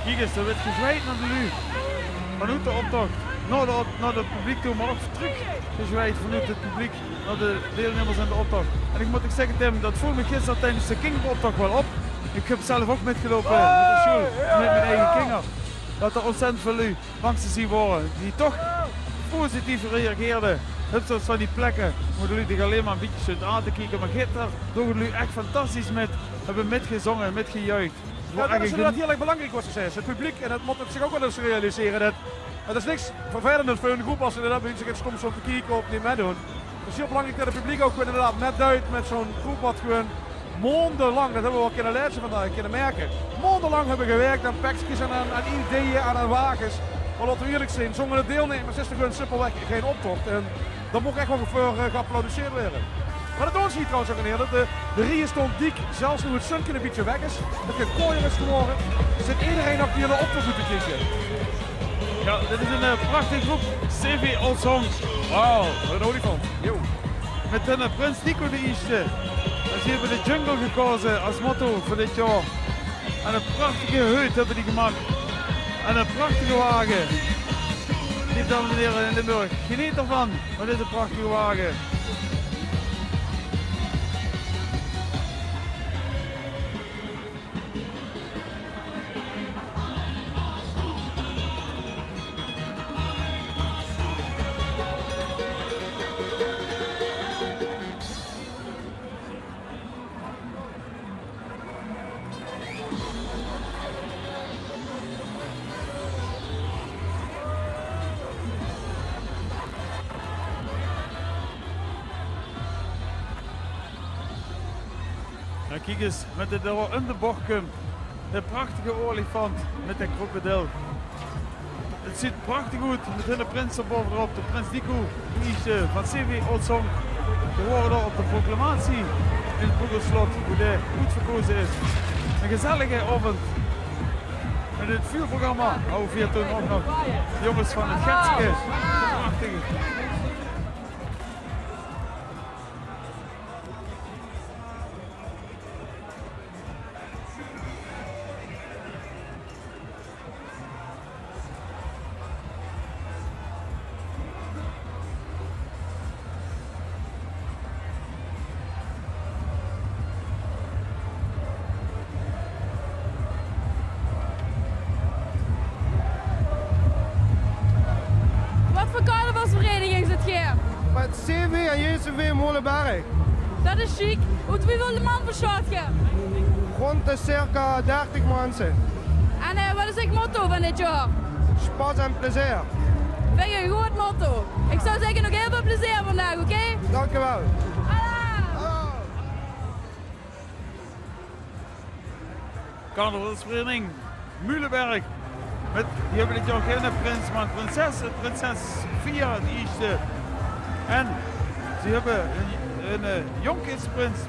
Kiek ins, d'r weurt gezwejd nao de luuj. Vanoet de optoch nao de op-, nao het publiek toe, mer ouch trök gezwejd vanoet het publiek nao de deilnummers in de optoch. En ik mót ouch zègke, Tim, dat veel mich gister tiedes de kingeroptoch waal op. Ik höb zelf ouch mitgeloupe mit de sjoel, mit mien eige kinger. Dat d'r óntzèttend väöl luuj langs te zeen waore die toch positief reageerde. Höbs se van die plekke wo de luuj dich allein mer ein bietje zeen aan te kieke. Mer gister doge de luuj ech fantastisch mit, höbbe mitgezónge, mitgejuich. Jao, dat is inderdaad hiel erg belangriek wat se zaes. Het publiek, en dat mót me zich ouch waal ins realisere, dat, het is niks vervelender veur ein gróp as inderdaad minse get stóms staon te kieke of neet mitdoon. Het is hiel belangriek dat het publiek ouch gewoon inderdaad mitduit mit zo'n gróp wat gewoon maondelang, dat höbbe we waal kinne laeze vandaag, kinne merke, maondelang höbbe gewirk aan pekskes en aan, aan ideeë en aan wages. Mer laote we ierlik zeen, zónger de deilnummers is d'r gewoon simpelweg gein optoch. En dao maag ech waal veur, eh, geapplaudisseerd waere. Mer dat doon ze hie trouwens ouch in Heerle. De, de rieje staon diek, zelfs noe het zunke ein bietje weg is, het get kajer is gewaore, zit ederein nog nao de optoch te kieke. Jao, dit is ein, eh, prachtige gróp, C V Old Song. Wauw, wat ein olifant. Jao. Mit hun, eh, Prins Nico de Ierste. En ze höbbe de jungle gekaoze es motto veur dit jaor. En ein prachtige heut höbbe die gemaak. En ein prachtige wage. Lieve dames en here in Limburg, geneet d'rvan, van deze prachtige wage. Jao, kiek ins, mit de, dao in de boch kump de prachtige olifant mit de krokodil. Het zuut prachtig oet, mit hunne prins d'r baove d'rop, de prins Nico, de ierste van C V Old Song. Ze waore dao op de proclamatie in het Boekelslot, wo dae oetverkaoze is. Ein gezellige aovend. Mit het vuurprogramma hawwe veer toen ouch nog de jónges van het Getske. Prachtig. Wat veur carnavalsvereniging zit geer? Mit C V en J C V Molenberg. Dat is sjiek. Oet wieväöl man besjtaot geer? Rónd de circa dertig minse. En, eh, wat is het motto van dit jaor? Sjpas en plezeer. Vinj ich ein good motto. Ich zou zègke, nog hiel väöl plezeer vandaag, oké? Dank u wel. Hallo. Hallo. Carnavalsvereniging Mulenberg. Mit, die höbbe dit jaor geine prins, mer ein prinses, ein prinses Sofia de ieësjte. En ze höbbe ein, ein, eh, jónkingsprins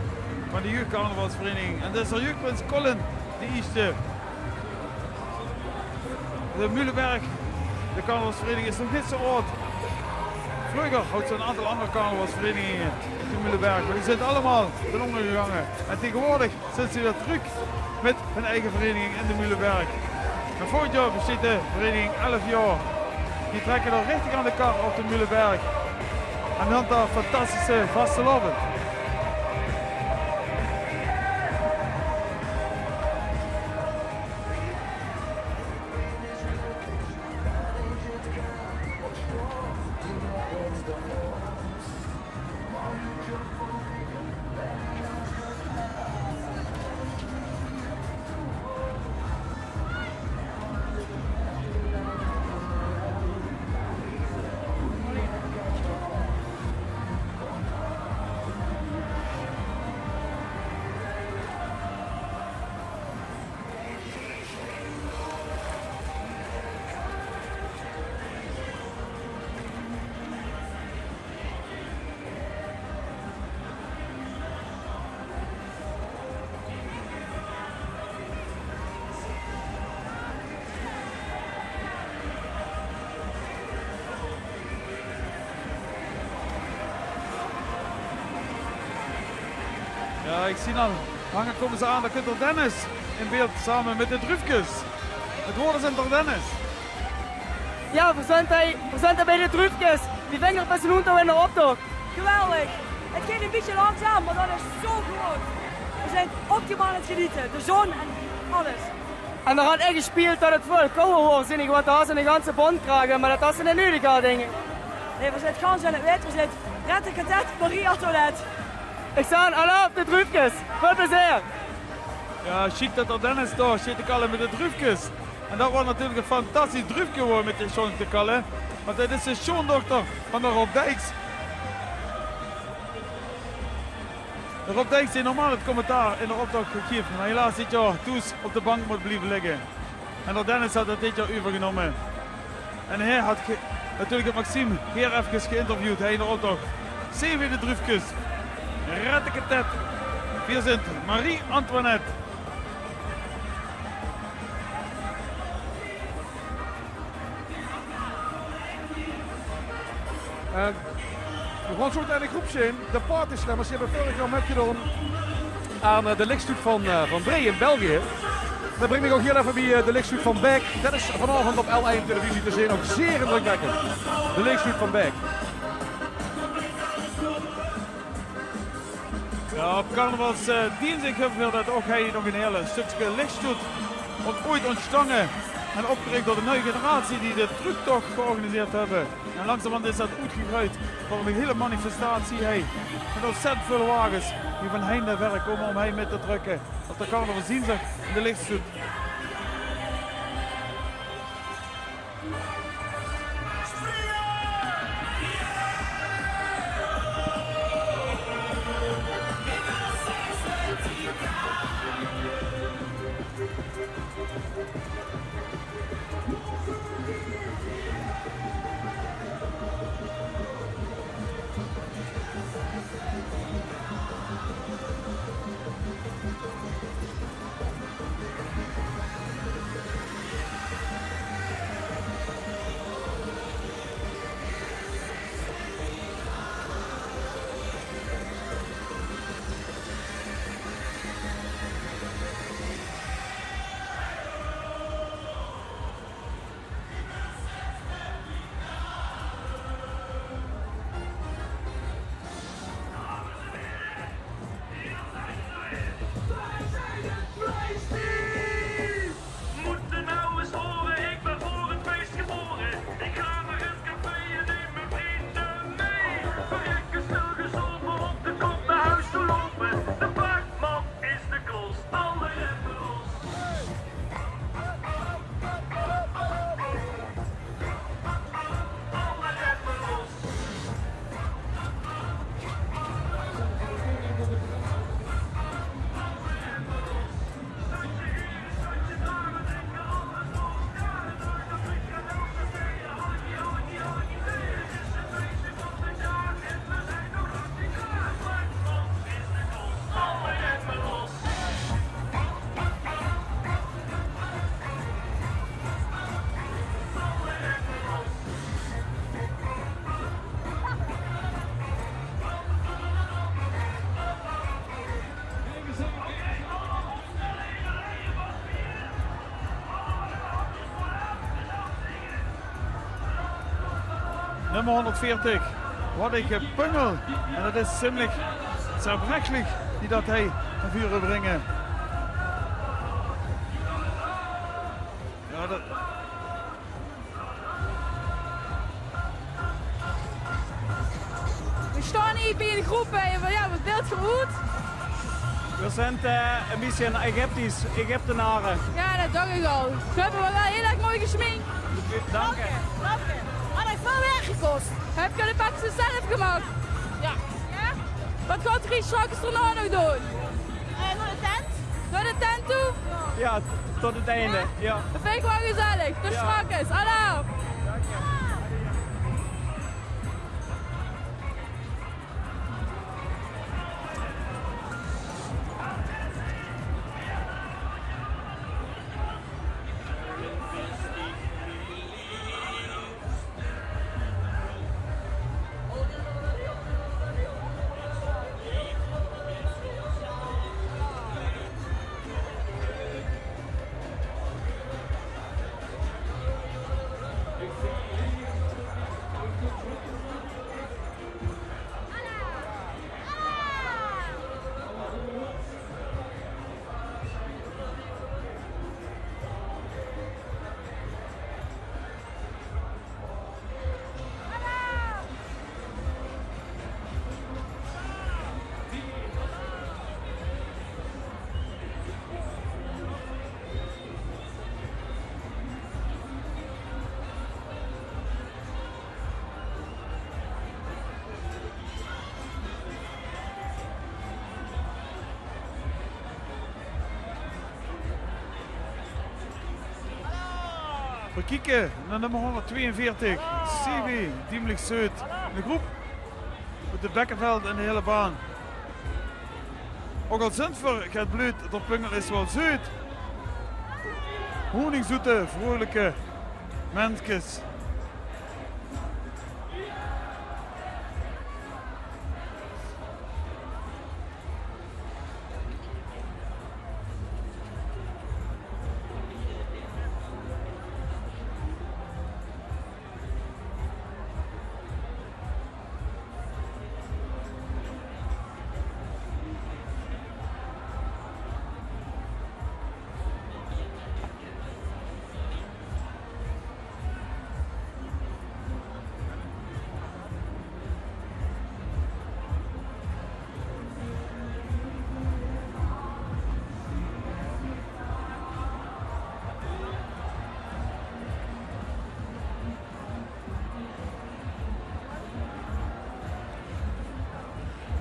van de jeugdcarnavalsvereniging. En det is de jeugdprins Colin de ieësjte. De Muhlenberg, de carnavalsvereniging is nog neet zo aad. Vreuger haw ze ein aantal anger carnavalsverenigingen op de Muhlenberg, mer die zeen allemaol ten ónger gegange. En taegeswoordig zeen ze weer trök mit hun eige vereniging in de Muhlenberg. En volgend jaor besteit de vereniging elf jaor. Die trèkke dan richtig aan de kar op de Muhlenberg. En dan 'n fantastische vastelaovend. Jao, ich zeen al. Hange kómme ze aan. Dao kump d'r Dennis in beeld same mit de Druufkes. 't Waord is aan d'r Dennis. Jao, veer zeen hie, veer zeen hie bie de Druufkes. Wie vingt geer 't bie zoe'n hoente in d'r optoch? Geweldig. 't Geit ein bietje langzaam, mer det is zo good. Veer zeen optimaal aan 't genete. De zon en alles. En d'r haw ech gespeeld det 't väöl kouwer woort, zeen ich, want dao haw ze eine ganse bóndkraag, mer det haw ze neet nudig, dink ich. Nae, veer zeen gans in 't wit. Veer zeen Rettekatet Marie-Antoinette. Ich zeen alaaf de Druufkes. Väöl plezeer. Jao, sjiek det d'r Dennis dao sjteit te kalle mit de Druufkes. En det waor natuurlik ein fantastisch druufke waor mit de sjoon te kalle. Want det is de sjoondochter van de Rob Dijks. De Rob Dijks dae normaal 't commentaar in d'r optoch gief, mer helaas dit jaor thoes op de bank mót blieve ligke. En d'r Dennis haet 't dit jaor euvergenómme. En hae haet ge-, natuurlik haet Maxime hae efkes geïnterviewd, hae in d'r optoch. Zeen veer de Druufkes. Rettekatet. Veer zeen Marie-Antoinette. Eh, veer gaon zo metein ein groep zeen, de Partyslammers, die höbbe veurig jaor mitgedaon aan, eh, de lichstoet van, eh, van Bree in België. Det bringk mich ouch hiel effe bie, eh, de lichstoet van Baek. Det is vanaovend op L1 televisie te zeen, ouch zeer indrukwekkend. De lichstoet van Baek. Jao, op carnavals, eh, dinsdig höbbe veer det ouch hie nog ein hiel stökske lichstoet. Ouch oeats óntstange en opgerich door de nuuj generatie die de trucktoch georganiseerd höbbe. En langzamerhand is det oetgegreujd tot ein hiel manifestatie hie. Mit óntzèttend väöl wages die van heinde en verre kómme óm hie mit te trèkke op de carnavals dinsdig in de lichstoet. Nummer honderdveertig. Wat ein gepungel. En det is ziemlich zerbrechlich, die det hie nao veure bringe. Jao, det... Veer staon hie bie ein groep, hè, van, jao, wat beeld geer oet? Veer zint, eh, ein bietje Egyptisch, Egyptenare. Jao, det dach ich al. Veer höbbe waal hiel erg mooi gesjmink. Dank uch. Dank uch. Had uch väöl werk gekos. Höb geer de pakskes zelf gemaak? Jao. Jao? Wat gaot geer straks daonao nog doon? Eh, nao de tent. Nao de tent toe? Jao, tot het einde. Jao. Det vinj ich waal gezellig. Tot straks. Alaaf. Veer kieke nao nummer honderdtweeënveertig, C W Diemlich Zuid. De groep mit de Bekkeveld en de hiele baan. Ouch al zint veer get bleud, d'r pungel is waal zuud. Honingzoete, vreulijke menskes.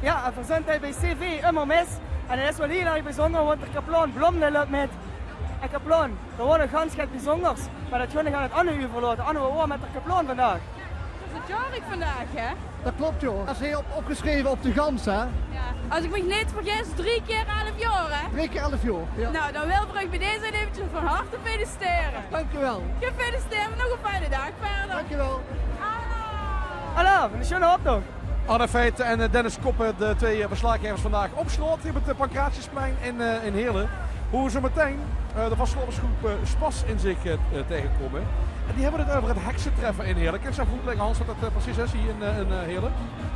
Jao, en veer zint hie bie C W Ummermis. En det is waal hiel erg bezunjer, want d'r kaplaon Blom dae löp mit. En kaplaon, det waor nog gans get bezunjers. Mer det gaon ich aan 't Anne euverlaote. Anne, wie waor 't mit d'r kaplaon vandaag? Det is 't jaor vandaag, hè? Det klop, jao. Det is hie op, opgesjreve op de gans, hè? Jao. Es ich mich neet vergis, drie kier elf jaor, hè? Drie kier elf jaor, jao. Nou, dan wille veer uch bie deze eventjes van harte feliciteren. Dank u wel. Gefeliciteerd, nog 'ne fijne daag verder. Dank u wel. Hallo. Hallo, 'ne sjoene optoch. Anne Feiten en, eh, Dennis Koppen, de twee, eh, verslaggevers vandaag op straot hie op 't, eh, Pancratiusplein in, eh, in Heerle. Wo v'r zo metein, eh, de vastelaovesgroep, eh, Spas in Zicht, eh, taengekómme. En die höbbe 't euver 't heksetreffe in Heerle. Kins se oetlègke, Hans, wat dat, eh, precies is hie in, eh, in, eh, Heerle?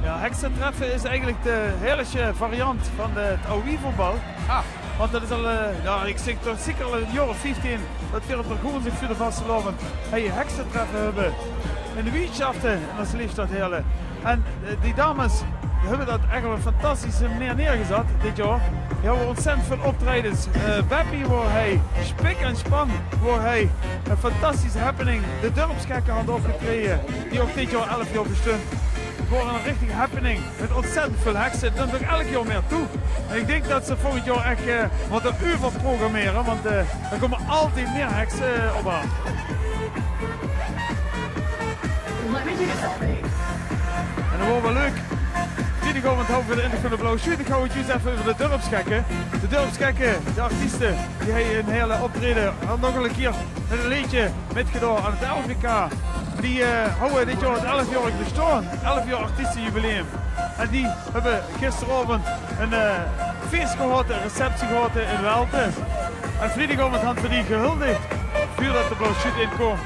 Jao, heksetreffe is eigelik de Heerlesje variant van de, 't aw wievoetbal. Ah. Want dat is al, eh, jao, ich zèk toch zeker al 'n jaor of vieftien dat veer op d'r Goorn zich veur de vastelaovend hie heksetreffe höbbe. In de wiersjafte, en dat is leef dat Heerle. En, eh, die dames, die höbbe dat ech op 'n fantastische meneer neergezat dit jaor. Die hawwe óntzèttend väöl optraejes. Eh, Beppie waor hie, Spik en Span waor hie. 'n Fantastische happening. De Dörpsgekke hadde opgetraeje, die ouch dit jaor elf jaor bestunt. 't Waor 'n richtige happening. Mit óntzèttend väöl hekse. Dat kump ouch elk jaor mieë toe. En ich dink dat ze volgend jaor ech, eh, mótte euverprogrammere, want, eh, d'r kómme altied mieë hekse, eh, op aaf. En dat waor waal leuk. Vriedigaovend hawwe veer de intoch van de Blauw Sjuut. Ich haw 't zjus effe euver de Dörpsgekke. De Dörpsgekke, de artieste die hie 'n hiel optraeje, en nog 'ne kier mit e leedje mitgedaon aan 't L V K. Die, eh, hawwe dit jaor 't elfjaorig bestaon, elf jaor artiestejubileum. En die höbbe gisteraovend 'n, eh, fees gehad, 'n receptie gehad in Welte. En vriedigaovend hant veer die gehuldig, veurdat de Blauw Sjuut inkaom.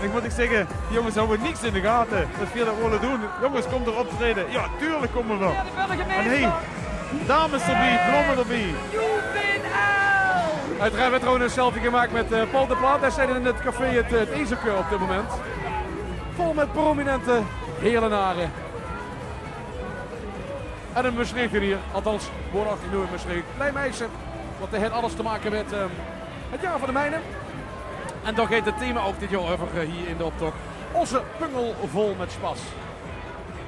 Ich mót zègke, die jónges hawwe niks in de gate. Wat veer dao wólle doon. Jónges, kóm d'r optraeje. Jao, tuurlik kómme veer. En hey, dames d'rbie, blómme d'rbie. Uiteraard werd er ook een selfie gemaakt met eh, Paul de Plaat. Hij staat in het café het, het Ezelke op dit moment. Vol met prominente Heerlenaren. En in Mestreech hie, althans, woonachtig noe in Mestreech. Blij meisje, want hij heeft alles te maken met ehm, het jaar van de mijnen. En daar gaat het thema ook dit jaar over eh, hier in de optocht. Onze pungel vol met spas.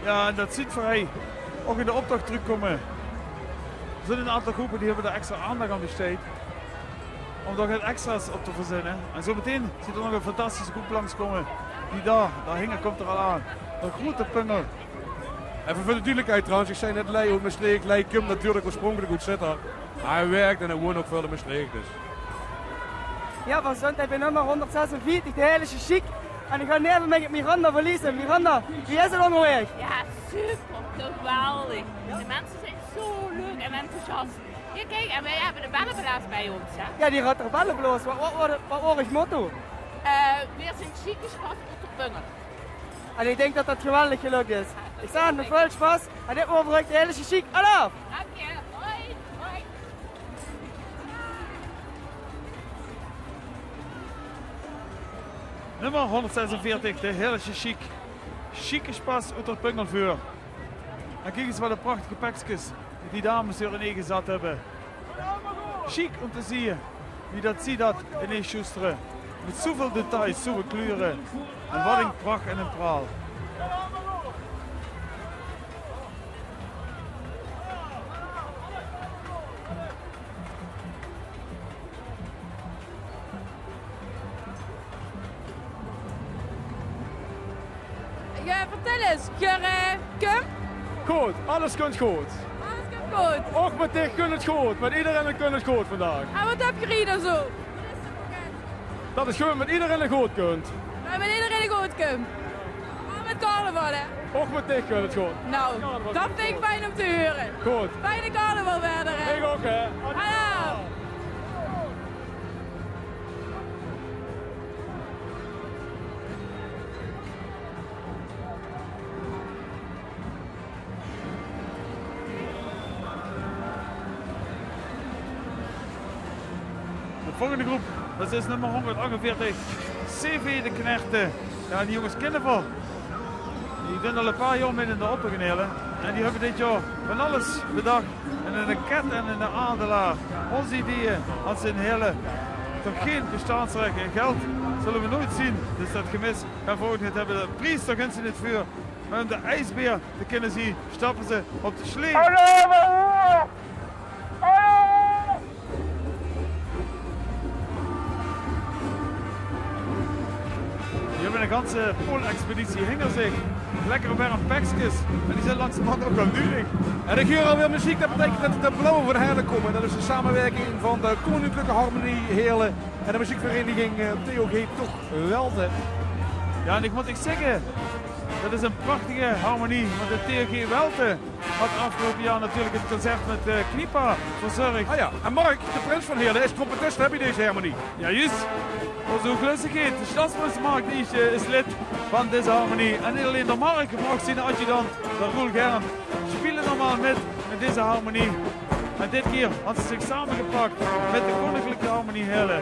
Jao, en dat zuut v'r hie ouch in de optoch trökkómme. D'r zunt 'n aantal gróppe die höbbe dao extra aandach aan besteid. Óm dao get extra's op te verzinne. En zoe metein zuut d'r nog 'n fantastische gróp langskómme. Die dao, dao hinger kump 'r al aan. De groete pungel. Effe veur de dudelikheid trouwens, ich zag net Lei oet Mestreech. Lei kump natuurlik oorspronkelik oet Zitterd. Mer hae wirk en hae woont ouch väöl in Mestreech, dus. Jao, veer zeen bie nummer hónderdzessenveertig, de Heilige Sjiek. En ich gaon neve mich Miranda verlieze. Miranda, wie is 't óngerwaeg? Ja, super, geweldig. De mensen zijn zo leuk en enthousiast. Hier, kijk, en wij hebben de bellenblaas bij ons, hè? Jao, die haet d'r belle blaos. Wat, wat, wat, wat waor 't motto? Eh, weer zijn sjieke spas op de pungel. En ich dink dat dat geweldig gelök is. Ich zègk, nog väöl spas. En dit waor veur uch de Heilige Sjiek. Alaaf! Dank je. Hoi. Hoi. Nummer hónderdzessenveertig, de Heilige Sjiek. Sjieke spas oet d'r pungel veur. En kiek ins wat 'n prachtige pekskes die dames d'r ineen gezat höbbe. Sjiek óm te zieë wie dat zie dat ineen sjoestere. Mit zoeväöl details, zoeväöl kleure. En wat 'n prach en 'n praal. Ja, vertel eens, Gurre, eh, kump? Good, alles kunt good. Alles kump good. Och, mit dich kunt 't good. Mit ederein kunt 't good vandaag. En wat höb geer hie dan zoe? Dat 't gewoon mit ederein good kunt. Ja, mit ederein good kump. Mer mit carnaval, hè? Och, mit dich kunt 't good. Nou, dat vind ik fijn om te huren. Good. Fijne carnaval verder, hè? Ich ouch, hè. Hallo. De volgende groep, dat is nummer hónderdachtenveertig, C V de Knerte. Ja, die jónges kinne veer. Die doon al e paar jaor mit in de optoch in Heerle. En die höbbe dit jaor van alles bedach. En 'ne kat en 'ne adelaar. Ózze ideeë haje ze in Heerle toch gein bestaansrech. En geld zölle veer noeats zeen, dus dat gemis gaon veer ouch neet höbbe. De pries, dao gunt ze neet veur. Mer óm de iesbeer te kinne zeen, stappe ze op de slee. Hallo, hallo! Hallo! Die höbbe 'n ganse poolexpeditie hinger zich. Lekker werm pekskes. En die zeen langzamerhand ouch waal nudig. En ich huur alweer meziek, dat beteikent dat de Blauwe van Heerle kómme. Dat is 'n samewerking van de Koninklijke Harmonie Heerle en de meziekvereniging eh, T O G Toch Welte. Ja, en ich mót ech zègke, dat is 'n prachtige harmonie, want de T O G Welte haw aafgeloupe jaor natuurlik 't concert mit eh, Kniepa verzörg. Ah ja, en Mark, de prins van Heerle, is trompetist, hè, bie deze harmonie. Ja, juus. Ózze hoeglöstigheid, de sjtadsprins Mark de Ierste, is lid van deze harmonie. En neet allein d'r Mark, mer ouch zien adjudant, d'r Roel Germ, sjpele normaal mit in deze harmonie. En dit kier haje ze zich samegepak mit de Koninklijke Harmonie Heerle.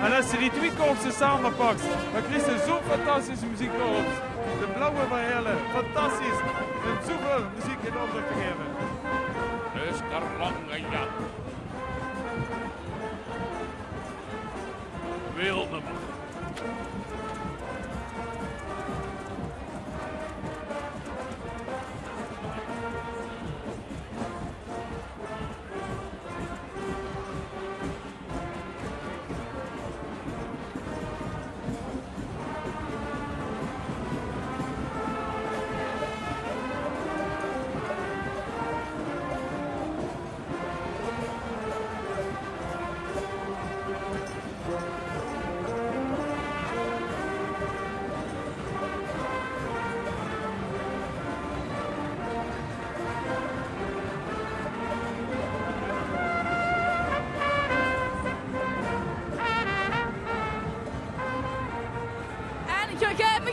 En es se die twieë korpse samepaks, dan kriegs se zoe'n fantastische meziekkorps. De Blauwe van Heerle, fantastisch. En zoeväöl meziek in optoch te gaeve. Dus de lange Jan. Wilde man.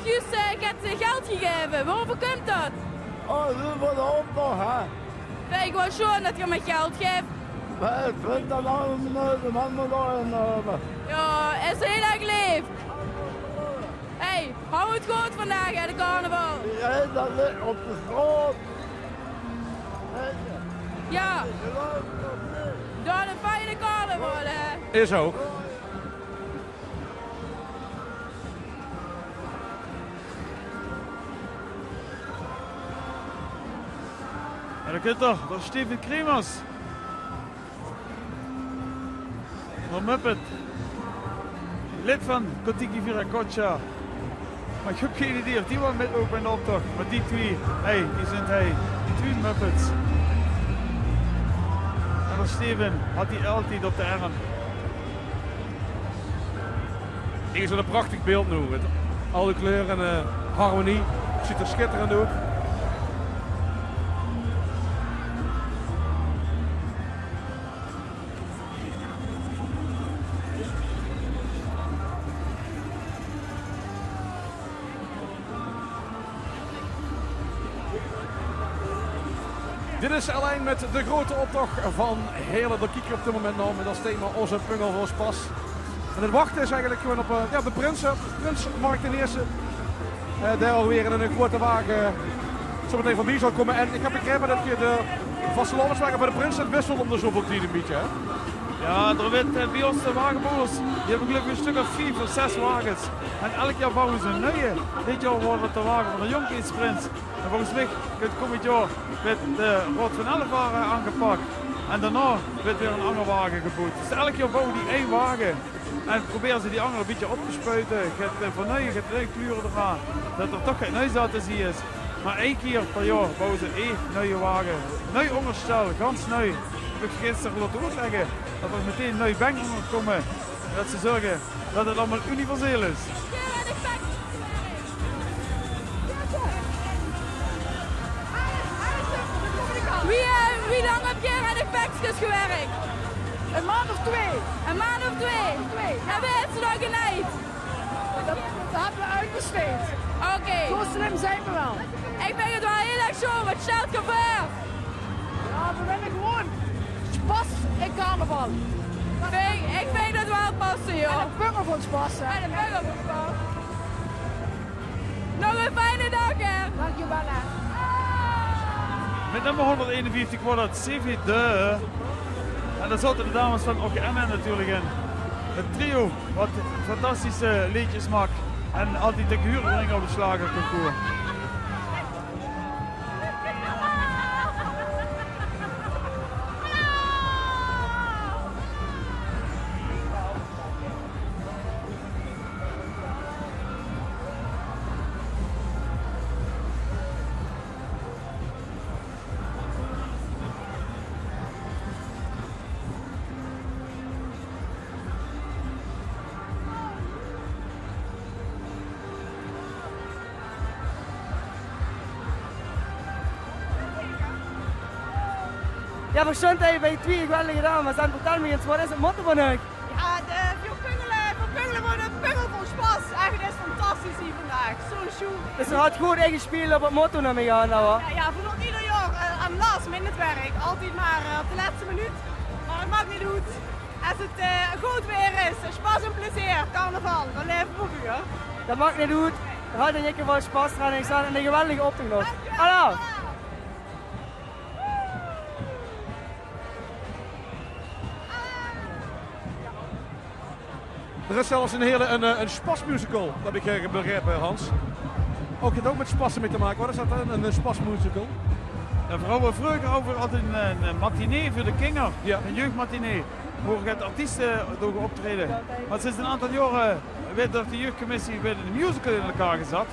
Juus, eh, ich höb ze geld gegaeve. Woveur kump dat? Oh, dat is veur de optoch, hè? Vinj ich waal sjoon dat geer mich geld gaeft. Mer ich vinj dat allemaol, eh, de man mót dao in, eh, Jao, is hiel erg leef. Hey, haw 't good vandaag, hè, de carnaval. Jao, dat lik op de straot. Jao. Doon 'ne fijne carnaval, hè. Is ouch. En dao kump 'r, dat is Steven Kremers. Ein Muppet. Lid van Kon-Tiki Viracocha. Mer ich höb gein idee of die waal mitloup in de optoch. Mer die twie, hey, die zeen, hey, die twie Muppets. En dao Steven, haet die altied op de erm. Dit is waal ein prachtig beeld noe. Mit al die kleure en, eh, harmonie. Zuut d'r sjitterend oet. Dit is allein mit de groete optoch van Heerle. Dao kiek ich op dit moment nao, mit es thema Ózze Pungel vol Spas. En 't wachte is eigelik gewoon op, eh, jao, de prins, hè. Prins Mark d'n Ierste. Eh, dae alweer in 'ne groete wage zo metein veurbie zal kómme. En ich höb begrepe dat geer de vastelaoveswage bie de prins zèt wissele óm de zoväöl tied ein bietje, hè? Jao, d'r weurt, eh, bie ós de wagebouwers, die höbbe geluif ich ein stök of vief of zès wages. En elk jaor bouwe ze ein nuie. Dit jaor waor 't de wage van de jónkheidsprins. En volges mich kump kómmend jaor mit de Raod van Elf ware aangepak. En daonao weurt weer ein anger wage geboewd. Dus elk jaor bouwe die ein wage. En probere ze die anger ein bietje op te spuite. Get, eh, van nuie, get nuie kleure d'raan. Dat d'r toch get nuis te zeen is. Mer ein kier per jaor bouwe ze ein nuie wage. Nui óngerstel, gans nui. Höb ich gister laote oetlègke. Dat d'r metein nui beng ónger kómme. En dat ze zörge dat 't allemaol universeel is. Wie, eh, wie lang höb geer aan de pekskes gewirk? Ein maond of twee. Ein maond of twee? Twee, jao. En wie höb geer ze dan genejd? Dat, dat höbbe v'r oetbesteid. Oké. Zo slim zeen v'r waal. Ich vinj 't waal hiel erg sjoon, wat sjtèlt geer veur? Jao, v'r wille gewoon spas in carnaval. Vinj, ich vinj dat waal passe, jao. En ein pungel vol spas, hè. En ein pungel vol spas. Nog ein fijne daag, hè. Dankjewel, hè. Mit nummer hónderdeenenvieftig waor dat Sevi de. En dao zaote de dames van Okke Emma natuurlik in. 't Trio wat fantastische leedjes maak en altied de gehuur bringe op 't slagerconcours. Jao, veer sjtónge hie bie twie geweldige dames. En vertèl mich ins, wat is 't motto van uch? Jao, de, veer pungele, veer pungele veur de pungel vol spas. Ech, 't is fantastisch hie vandaag. Zo sjoen. Dus geer höb good ingespeeld op 't motto, num ich aan, hè? Jao, jao, veer doon 't eder jaor, eh, aan last minute werk. Altied mer, eh, op de lèste minuut. Mer 't maak neet oet. Es 't, eh, good weer is, spas en plezeer, carnaval, dan laeve veer veur. Dat maak neet oet. Haaj d'r lekker väöl spas draan en ich zeen 'ne geweldige optoch nog. Dankjewel. Hallo. D'r is zelfs in Heerle ein, eh, ein spasmusical, höb ich, eh, begrepe, Hans. Ouch, haet ouch mit spasse mit te make. Wat is dat, ein, ein spasmusical? Jao, veer hawwe vreuger ouch altied ein, ein matinee veur de kinger. Jao. Ein jeugdmatinee. Wo get artieste doge optraeje. Mer sinds ein aantal jaore weurt door de jeugdcommissie weurt ein musical in elkaar gezat.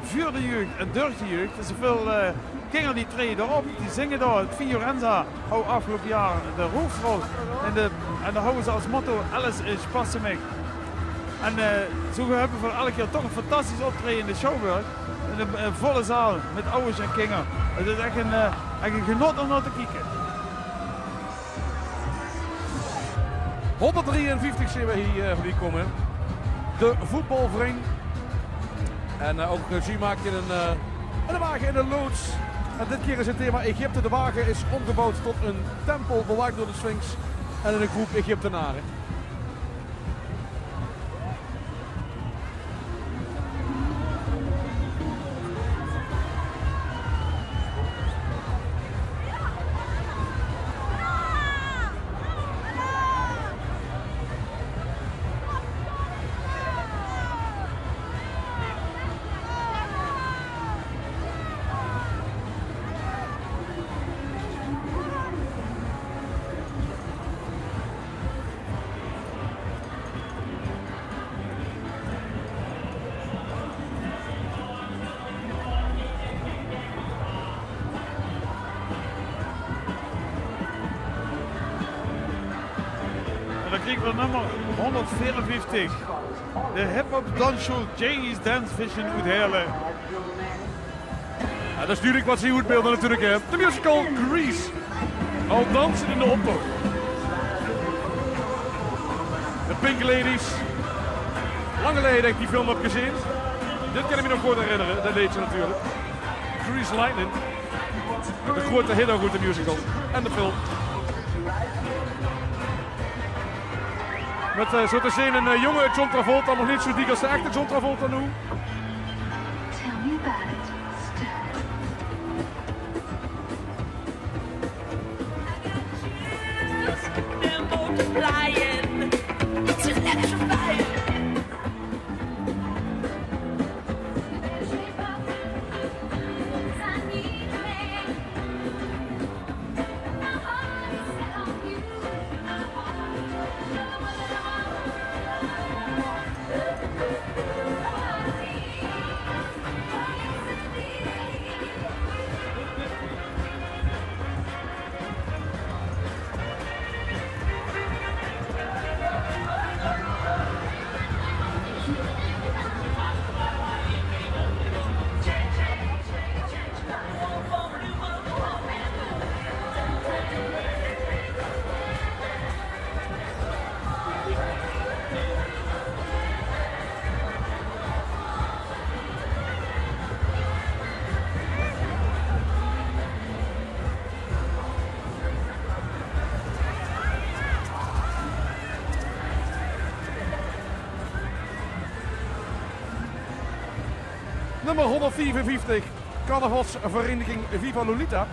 Veur de jeugd en door de jeugd. Dus väöl, eh, kinger die traeje dao op, die zinge dao. 't Fiorenza haw aafgeloupe jaor de hoofdrol. En de, en dao hawwe ze es motto: alles is spas veur mich. En, eh, zo höbbe veer elk jaor toch ein fantastisch optraeje in de Schouwburg. In ein, ein volle zaal mit awwers en kinger. 't Is ech ein, eh, ech ein genot óm nao te kieke. Hónderddrieënvieftig zeen v'r hie, eh, veurbie kómme. De voetbalvring. En eh, ook regie maakt in een, eh, in de wage in de loods. En dit keer is het thema Egypte. De wage is omgebouwd tot een tempel, bewaakt door de Sphinx en een groep Egyptenaren. En dan kriege we nummer honderdveerenvieftig. De hip-hop dansschool J E's Dance Vision oet Heerle. Ja, dat is duidelijk wat ze hier uitbeelden natuurlijk, hè. De musical Grease. Al dansend in de optocht. De Pink Ladies. Lang geleden dat ik die film heb gezien. Dit kan ik me nog goed herinneren, dat leedje natuurlijk. Grease Lightning. De grote hit ook uit de musical. En de film. Met eh, zo te zien een eh, jonge John Travolta, nog niet zo dik als de echte John Travolta nu. Tell me about it. They're multiplying. It's electrifying. Nummer honderdvierenvieftig, carnavalsvereniging Viva Lolita.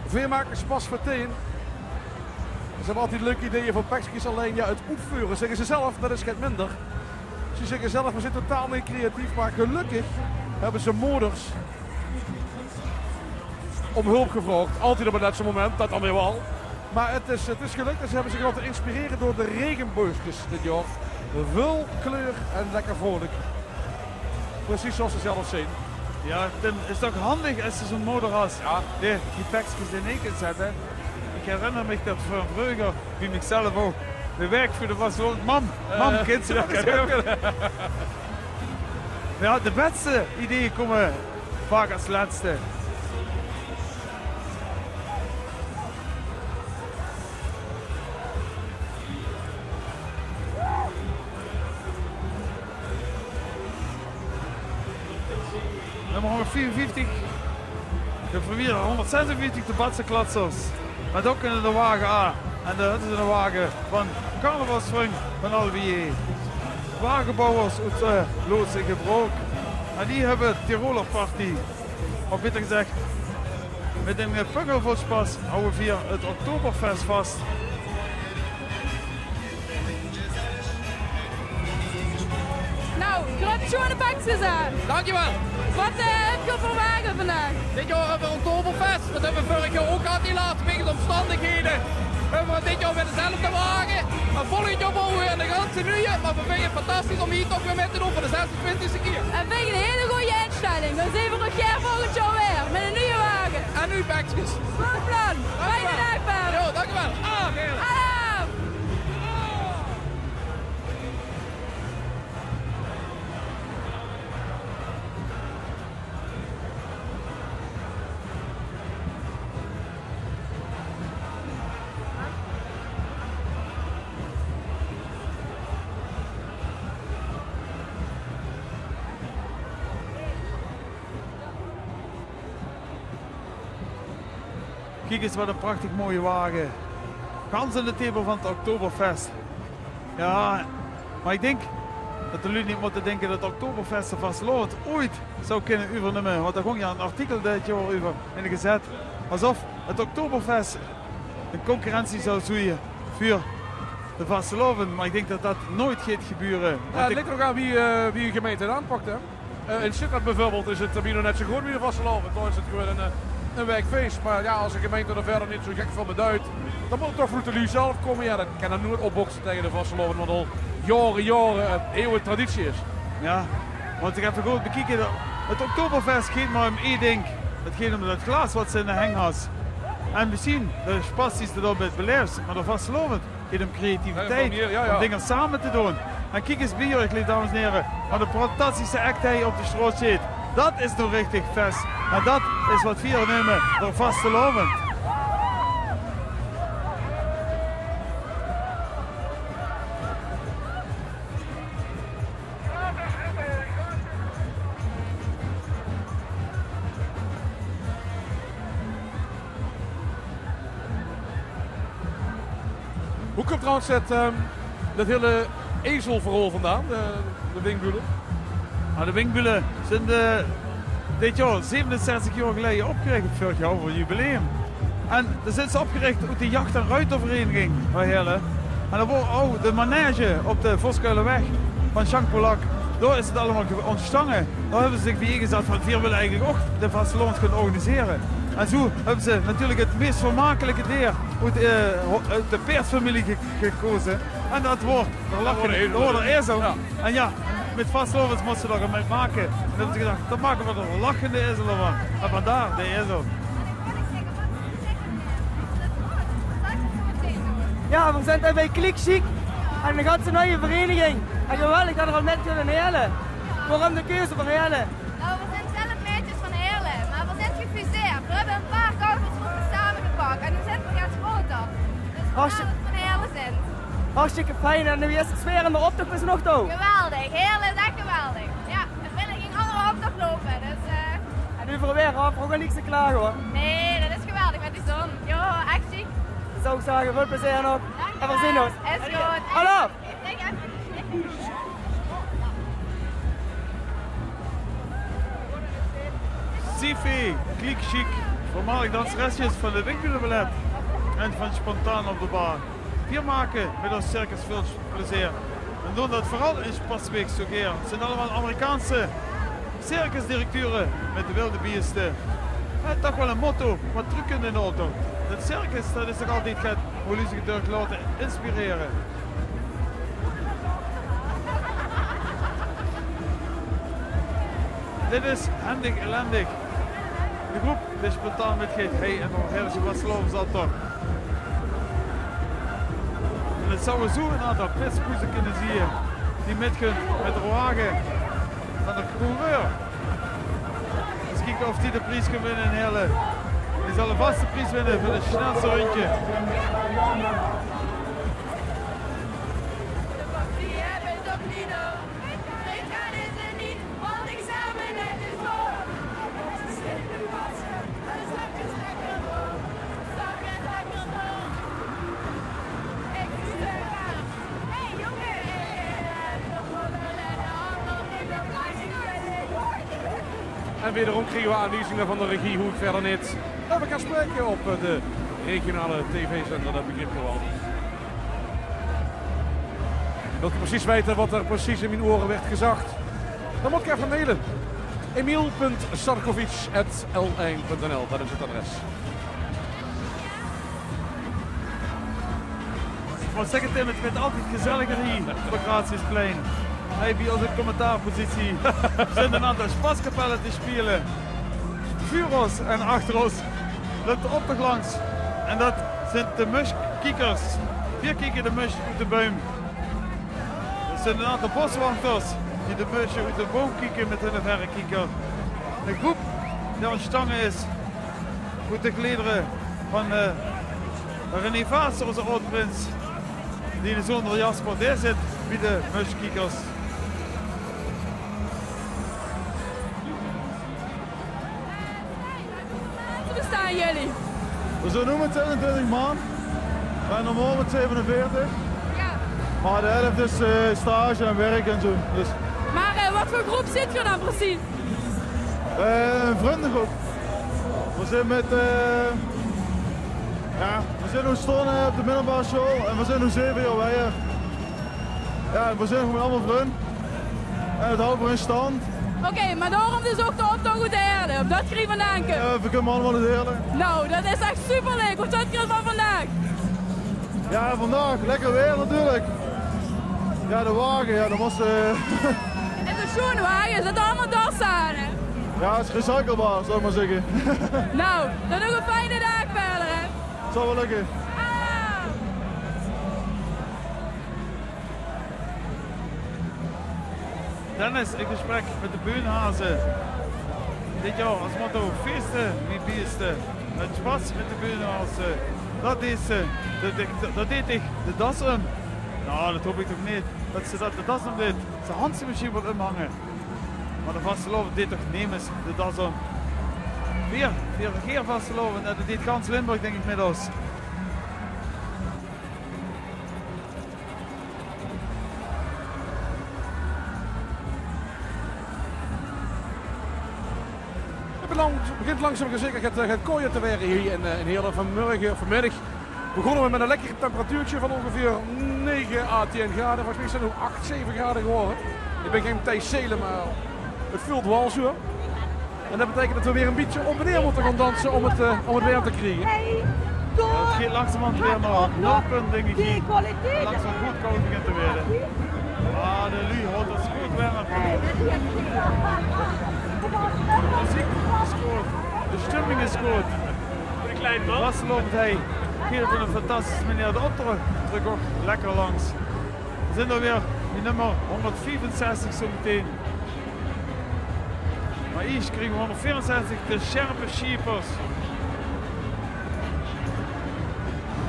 Veer make spas vertein. Ze hebben altijd leuke ideeën voor pekskes, alleen ja, het oetveure, zeggen ze zelf, dat is get minder. Ze zeggen zelf, we zijn totaal niet creatief, maar gelukkig hebben ze moders om hulp gevraogd. Altijd op het lètste moment, dat dan weer wel. Maar het is, het is gelukt en ze hebben zich laten inspireren door de regenboogskes dit jaor. Vol kleur en lekker vrolijk. Precies zoals ze zelf zijn. Ja, dan is het toch handig als ze zo'n moder has. Ja. Die, die pekskes in één keer zet, hè. Ik herinner mich dat van vreuger, wie ik zelf ook. De werk voor de was, mam, mam, eh, kent ze ja, dat? Ja, de beste ideeën komen vaak als laatste. Nummer honderdvierenvieftig. De verwier honderdzesenvieftig de Batse Klatsers. Met ook in de wagen A. En dat is de wagen van carnavalsvriend van Alvier. Wagenbouwers uit uh, Loodse Gebrook. En die hebben Tiroler Party. Of beter gezegd, met een eh, pungel vol spas houden we hier het Oktoberfest vast. Nou, grote schone pekskes aan. Dankjewel. Wat eh, heb je voor wagen vandaag? Dit jaar hebben we Oktoberfest. Dat hebben we vorig jaar ook gehad, helaas, wegens omstandigheden. Hebben we dit jaar weer dezelfde wagen. Maar volgend jaar bouwen we weer een ganse nieuwe. Maar we vinden het fantastisch om hier toch weer mee te doen voor de zesentwintigste keer. En vind ik een hele goede instelling. Dan zien we elkaar volgend jaar weer met een nieuwe wagen. En nu pekskes. Goed plan. Fijne dag, Paul. Jo, dankjewel. Ah, oké. Alaaf. Kiek ins wat 'ne prachtig mooie wage. Gans in de tepel van 't Oktoberfest. Jao, mer ich dink det de luuj neet mótte dinke det Oktoberfest de vastelaovend ooit zou kinne euvernumme. Want dao góng jao 'n artikel dit jaor euver in de gezèt. Esof 't Oktoberfest 'n concurrentie zou zoeje veur de vastelaovend. Mer ich dink det det nooit geit gebeure. Jao, 't ligk d'r ouch aan wie, eh, wie 'n gemeinte 't aanpak, hè. Eh, in Sittard bieveurbeeld is 't, eh, bie nog net zo groot wie de vastelaovend. Dao is 't gewoon 'n, eh, 'n waekfees. Mer jao, es de gemeinte d'r wiejer neet zo gek väöl mit duit, dan mót 't toch vanoet de luuj zelf kómme. Jao, dan kan 'r noeit opbokse taenge de vastelaovend, wat al jaore, jaore, eh, eeuwe traditie is. Jao, want ich höb effe good bekieke. 't Oktoberfest geit mer óm ein dink. 't Geit óm det glaas wat se in de henj has. En mesjien de sjpas die se dao mit belaefs, mer de vastelaovend geit óm creativiteit, jao, jao, óm dinger same te doon. En kiek ins bie uch, dames en hiere, wat 'ne fantastische act hie op de sjtraot sjteet. Det is noe richtig fest. En det is wat veer neume de vastelaovend. Wo kump trouwens det, ehm, det hiele ezelverhaol vandaan, de, de Winkbülle? Noe, de Winkbülle zeen, eh, dit jaor zevenenzestig jaor geleje opgerich, veurig jaor veur jubileum. En dao zeen ze opgerich oet de Jacht- en Ruitervereniging van Heerle. En dao waor ouch de manege op de Voskuilerweg van Sjank Polak. Dao is 't allemaol ge-, óntstange. Dao höbbe ze zich biejein gezat van: "Veer wille eigelik ouch de vastelaovend gaon organisere." En zoe höbbe ze natuurlik 't meis vermakelike deer oet, eh, ho-, oet de peerdfamilie ge-, gekoze. En det waor d'r lachende, det waor d'r ezel. Jao. En jao, mit vastelaovend mós se dao get mit make. En dan höbbe ze gedach: "Dan make v'r d'r lachende ezel van." En vandaar de ezel. Jao, v'r zeen hie bie Kliek Sjiek. En 'n ganse nuuje vereniging. En geweldig det v'r al mit kinne in Heerle. Waorum de keuze veur Heerle? Nou, we zijn zelf meisjes van Heerlen, maar we zijn gefuseerd. We hebben een paar carnavalsgroepen samengepak en nu zijn we gaan groter. Dus vandaar dat we van Heerlen zijn. Hartstikke fijn. En wie is de sfeer in de optocht bis nog toe? Geweldig, Heerlen is echt geweldig. Ja, ik wil in geen andere optocht lopen, dus eh. En euver weer, hè? V'r höbbe ouch niks te klage, huur. Nee, dat is geweldig met die zon. Joh, echt ziek. Zou ik zage, väöl plezeer nog. Dankjewel. En v'r zeen ós. Is good. Hallo. Sifi, Kliek Sjiek, veurmalig danseresjes van de Winkbülle Ballet en van Spontaan op de Bar. Veer make mit ós circus väöl plezeer en doon dat veural in Sjpasbeek zoe gaer. 't Zeen allemaol Amerikaanse circusdirecteure mit de wilde bieëste. Jao, toch waal e motto wat trök kump in de optoch. 't Circus, dat is toch altied get wo luuj zich door laote inspirere. Dit is Hendig Ellendig. De groep die spontaan mitgeit, hei, in de Heerlesje vastelaovesoptoch. En 't zouwe zoe 'n aantal pitspoeze kinne zieë die mitgaon mit de wage van de coureur. Ins kieke of die de pries kan winne in Heerle. Die zal 'n vaste pries winne veur 't snelste rundje. En wederom kriege we aanwiezinge van de regie hoe ik verder neet, eh, kan spreke op, eh, de regionale tv-zender, dat begrip ik wel. Wilt ge precies weite wat er precies in mien ore werd gezag? Dan mót ge effe maile. Emiel punt sarkovic at l ein punt n l, dat is 't adres. Ich mót zègke, Tim, 't wuuert altied gezelliger hie op 't Gratiusplein. Hei, bie ós in commentaarpositie zeen 'n aantal sjpaskapelle te sjpele. Veur ós en achter ós löp de optoch langs. En dat zeen de Muskiekiekers. Veer kieke de musk oet de buim. Dat zeen 'n aantal boswachters die de musje oet de boum kieke mit hunne verrekieker. De groep die óntstange is oet de gledere van, eh, René Vaas, ózze aod-prins, diene zoon d'r Jasper, dae zit bie de Muskiekiekers. Hoe staan jullie? V'r zeen noe mit zesentwintig man. En normaal mit zevenenveertig. Jao. Mer de helf is, eh, stage en werk en zoe. Dus. Mer, eh, wat veur groep zit geer dan precies? Eh, 'n vrundegroep. V'r zeen mit, eh, jao, v'r zeen noe stonde op de middelbare sjool en v'r zeen noe zeve jaor wiejer. Jao, v'r zeen gewoen allemaol vrun. En 't houw v'r in stand. Oké, mer daorum dus ouch de optoch oet Heerle, ómdat geer hie vandaan kump. Jao, v'r kómme allemaol oet Heerle. Nou, dat is ech superleuk. Wat vónj geer d'rvan vandaag? Jao, vandaag lekker waer natuurlik. Jao, de wage, jao, dat waas, eh, 't is 'ne sjoene wage, d'r zitte allemaol dassen aan, hè? Jao, 't is recyclebaar, zal ich mer zègke. Nou, dan nog 'ne fijne daag wiejer, hè? Zal waal lökke. Ah. Dennis in gesprek mit de Beunhaze. Dit jaor es motto: feeste wie beeste. Mit sjpas mit de Beunhaze. Dat deeg ze, dat deeg, dat deeg dich de das um. Nou, dat haop ich toch neet, dat ze dat de das um deeg. Ze hant ze mesjien waal umhange. Mer de vastelaovend deeg toch nemes de das um. Veer, veer regeer vastelaovend en dat deeg gans Limburg, dink ich, mit ós. Het begint lang-, begint langzaam maar zeker het, eh, het kooier te waere hie in, eh, in Heerle. Vanmorge, vanmiddig begonne we mit ein lekker temperatuurtje van óngeveer nege à tieën grade. Volges mich is 't noe ach, zeve grade gewore. Ich bin gein Thijs Seelen, mer het veult waal zoe. En dat beteikent dat we weer ein bietje op en neer mótte gaon danse óm het, eh, óm het waer te kriege. Jao, het geit langzamerhand weer nao nul punt, dink ich, hie. Langzaam good koud begint te waere. Ah, de luuj haoje 't good werm. De meziek is good. De stumming is good. De vastelaovend hie geit op ein fantastische meneer de optoch trök ouch lekker langs. Veer zeen d'r weer bie nummer hóngerdviefenzestig zoe meteen. Mer iers kriege v'r hóngerdveerenzestig, de Sjerpe Sjiepers.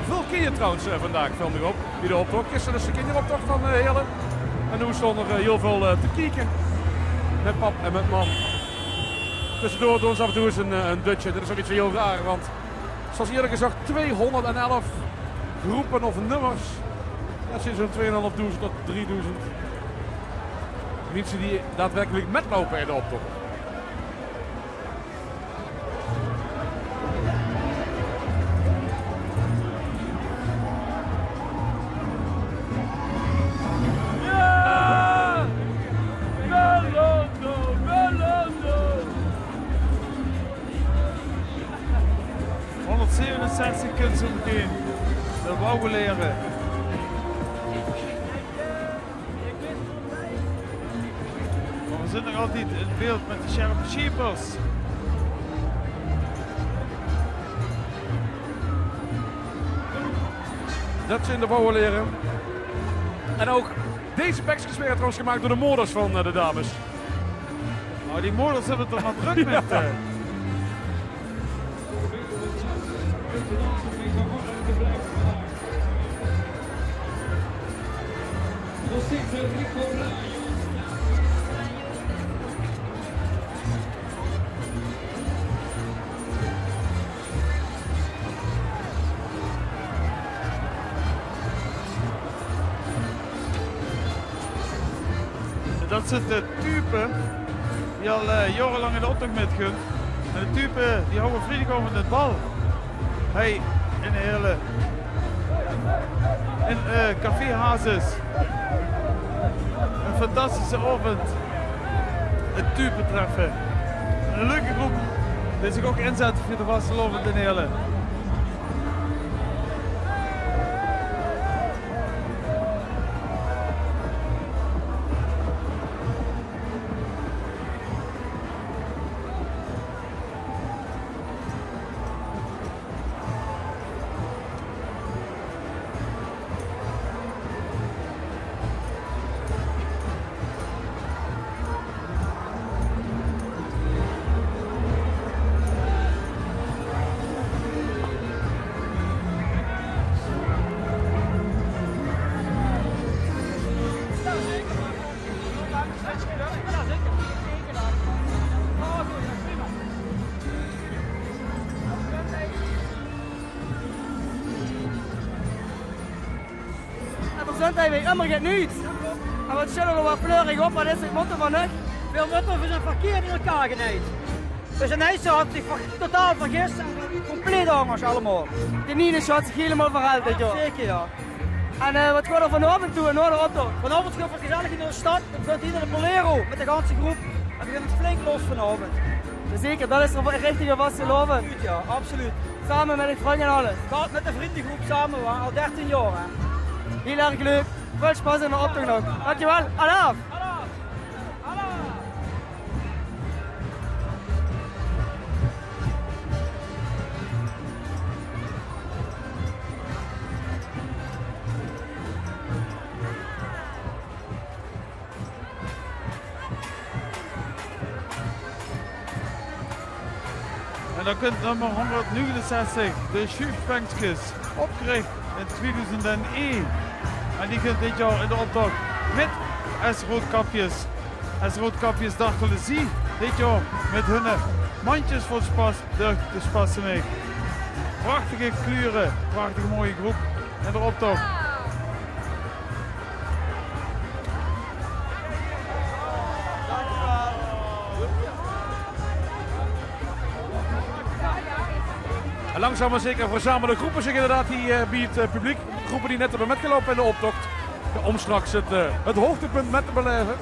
Väöl kinjer trouwens, eh, vandaag, veel mich op, bie de optoch. Gister dus de kinjeroptoch van, eh, Heerle. En noe stónge d'r, eh, hiel väöl, eh, te kieke. Mit pap en mit mam. Tössedoor doon ze aaf en toe ins ein, eh, ein dutje. Dat is ouch neet zoe hiel raar, want zoals eerder gezag, tweehóngerdelf groepe of nummers. Dat zeen zoe'n tweeënhalfdoezend tot driedoezend minse die daadwerkelijk mitloupe in de optoch. Jao! Belando, Belando! Hóngerdzevenenzestig kump zoe meteen. De Wouwelaere. Mer veer zeen nog altied in beeld mit de Sjerpe Sjiepers. Dat zeen de Wouwelaere. En ouch deze pekskes waere trouwens gemaak door de moeders van, eh, de dames. Oh, die moeders höbbe 't d'r mer drök mit, eh. Dat zeen de Tupe die al, eh, jaorelang in de optoch mitgaon. En de Tupe die houwe vriedigaovend 't bal. Hie in Heerle. In, eh, Café Hazes. Ein fantastische aovend. 't Tupetreffe. Ein leuke groep die zich ouch inzèt veur de vastelaovend in Heerle. Zóndig höbbe v'r ummer get nuuts. En wat sjille v'r fleurig op, wat is 't motto van uch? Veer motto, veer zeen verkierd in elkaar genejd. Dus in Eijsel had zich ver-, totaal vergist en compleet angers allemaol. De Nines had zich hielemaol verhaald dit jaor. Zeker, jao. En, eh, wat gaon v'r vanaovend doon nao de optoch? Vanaovend gaon v'r gezellig in de stad. Dan kunt ieder de Bolero mit de ganse groep. En veer gaon 't flink los vanaovend. Zeker, dat is de richtige vastelaovend. Absoluut, jao, absoluut. Same mit de vrunj en alles. Jao, mit de vrunjegroep same, wa, al dertien jaor, hè. Hiel erg leuk. Väöl sjpas in de optoch nog. Dankjewel. Alaaf! En dan kunt nummer hónderdnegenenzestig, de Sjuufpengskes, opgerich in tweedoezend en ein. En die kunt dit jaor in de optoch mit es Roodkapjes. Es Roodkapjes dartele zie dit jaor mit hunne mandjes vol sjpas durch de Spassemich. Prachtige kleure, prachtige mooie groep in de optoch. En langzaam maar zeker verzamele groepe zich inderdaad hie, eh, bie 't, eh, publiek. Groepe die net höbbe mitgeloupe in de optoch. Jao, óm straks 't, eh, 't hoogtepunt mit te belaeve.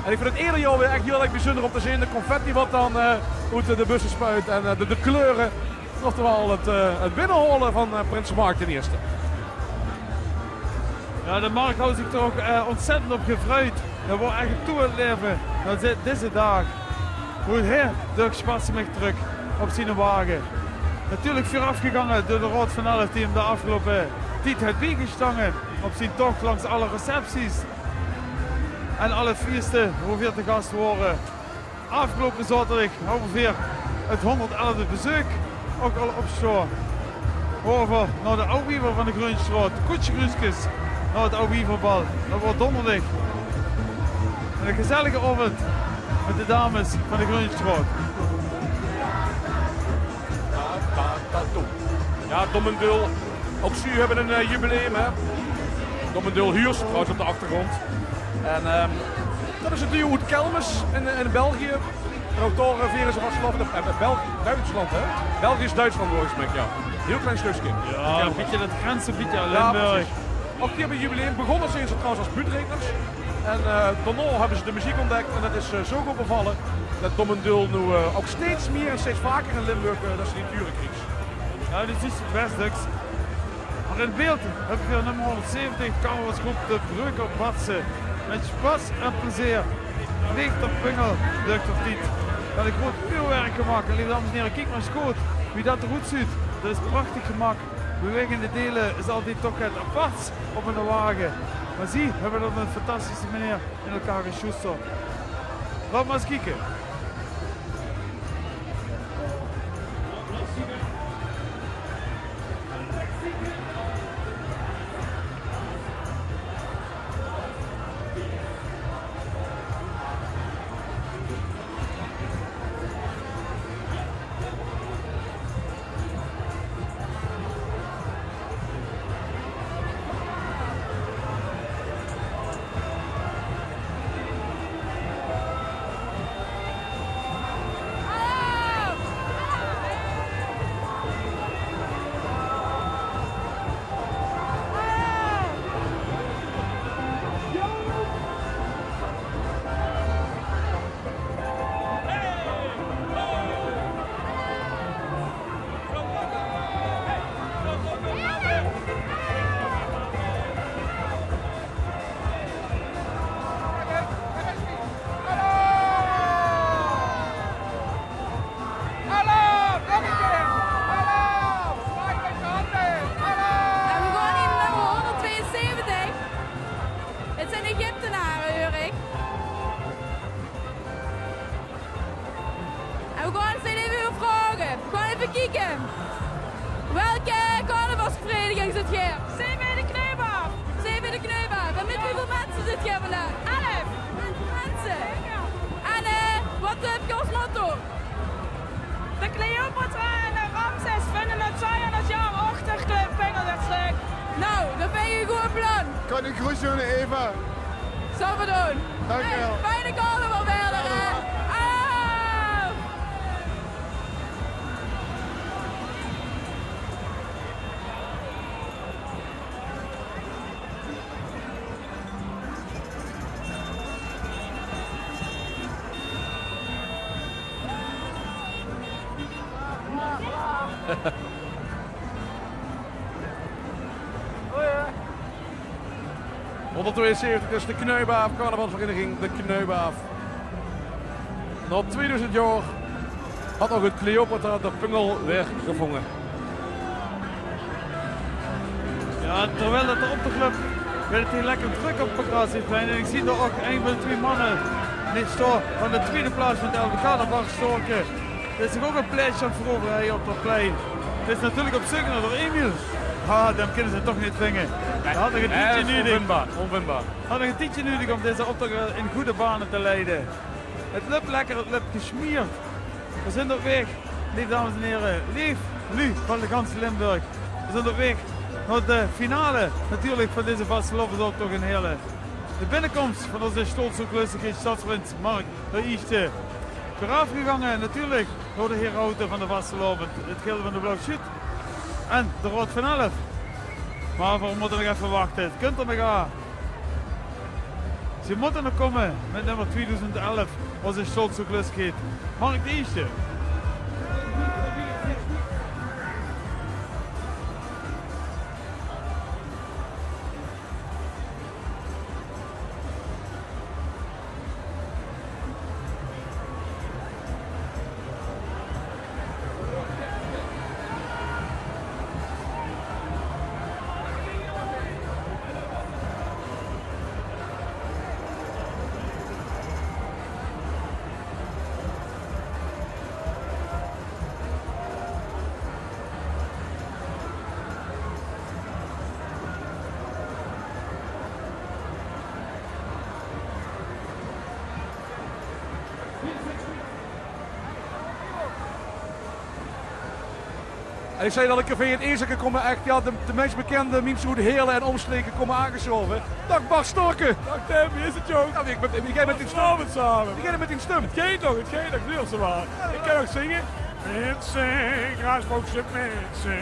En ich vind 't eder jaor weer ech hiel erg bezunder óm te zeen, de confetti wat dan, eh, oet de busse spuit en, eh, de, de kleure. Oftewel 't, eh, 't binnehaole van, eh, prins Mark d'n Ierste. Jao, de Mark haw zich d'r ouch, eh, óntzèttend op gevreid. Hae waor ech toe aan 't laeve nao de-, deze daag. Hoe hae durch Spassemich trök op ziene wage. Natuurlik veurafgegange door de Raod van Elf die häöm de aafgeloupe tied haet biegestange op zien toch langs alle recepties en alle fieëste wo veer te gas wore. Aafgeloupe zaoterdig hawwe veer 't hónderdelfde bezeuk ouch al op sjtoa. Gaon veer nao de Aw Wiever van de Greunstraot. Koetsje Gruuskes nao 't Aw Wieverbal. Dat waor dónderdig. En 'ne gezellige aovend mit de dames van de Greunstraot. Jao, Dom en Dul. Ouch zie höbbe 'n, eh, jubileum, hè. Dom en Dul Huurs, trouwens, op de achtergrond. En, ehm, dat is 't duo oet Kelmis in, in België. En ouch dao, eh, viere ze vastelaovend. Eh, België, Duitsland, hè? Belgisch Duitsland, volges mich, jao. Hiel klein stökske. Jao, e bietje dat grensgebied, jao, Limburg. Jao, precies. Ouch die höbbe jubileum. Begós zeen ze trouwens es buutterekeners. En, eh, daonao höbbe ze de meziek óntdèk en dat is, eh, zoe good bevalle. Dat Dom en Dul noe, eh, ouch steeds mieë en steeds vaker in Limburg, eh, dat ze die ture kriege. Jao, dat is bès döks. Mer in beeld höbbe veer nummer hónderdzeventig, carnavalsgroep De Breuker Batse. Mit sjpas en plezeer vleeg d'r pungel durch d'r tied. Veer höbbe groeat uurwerk gemaak. En, leef dames en hiere, kiek mer ins good wie dat d'r oetzuut. Dat is prachtig gemaak. Bewegende dele is altied toch get aparts op 'ne wage. Mer zie höbbe dat op 'n fantastische meneer in elkaar gesjoesterd. Laot mer ins kieke. En we gaon hie nao nummer hónderdtweeënzeventig. 't Zeen Egyptenare, huur ich. En we gaon ins effe vraoge. Gewoon effe kieke. Welke carnavalsvereniging zit geer? C V de Kneubaaf. C V de Kneubaaf. En mit wieväöl minse zit geer vandaag? Elf. Elf minse. En, eh, wat höb geer es motto? De Cleopatra en de Ramses vinde 't saai aan 't jaor achter Club Pingel d'r Sluk. Nou, det vinj ich ein good plan. Kan ich groete doon, Eva? Zal ich doon. Dank uch waal. Hey, fijne carnaval wiejer, hè? Allemaal. Au! Honderdtweeënzeventig is de Knuibaaf, carnavalsvereniging de Knuibaaf. Na tweeduizend jaor had nog het Cleopatra de Pungel weer gevónje. Ja, terwijl det de optochclub weer het hie lekker drök op 't gras haet, en ich zeen dao ouch ein van de twieë manne, neet zo, van de twiede plaats van 't L V K, de Bart Storken. Det is toch ouch ein plaetsje aan 't verovere hie op det plein. Det is natuurlik op zeuk nao d'r Emil. Ah, dae kinne ze toch neet vinje. Dae had nog ein tiedje nudig. Onvindbaar, onvindbaar. Had nog ein tiedje nudig óm deze optoch, eh, in gooj bane te leie. Het löp lekker, het löp gesmeerd. Veer zeen op waeg, leef dames en hiere, leef luuj van de ganse Limburg. Veer zeen op waeg nao de finale natuurlik van deze vastelaovesoptoch in Heerle. De binnekoms van ózze stoltste, zoeëgenaamde stadsprins Mark d'n Ieësjte. Veuraafgegange natuurlik door de herauten van de vastelaovend, het Gilde van de Blauw Sjuut en de Raod van Elf. Mer veer mótte nog effe wachte. Het kump d'r nog aan. Ze mótte nog kómme mit nummer tweeduizend elf, ózze stoltste, zoeëgenaamde Mark d'n Ieësjte. En ich zag det ich in Café 't Ezelke kóm, ech, ja, de, de meis bekènde miense oet Heerle en ómstreke kómme aangesjaove. Daag Bart Storken. Daag Tim, wie is het, jóng? Ja, wie, wie, wie geit 't mit die stum? Vanavond same. Wie geit 't mit die stum? Het geit nog, het geit nog, duurzaam maar. Ich kan nog zinge. Minse, graasboukske, minse.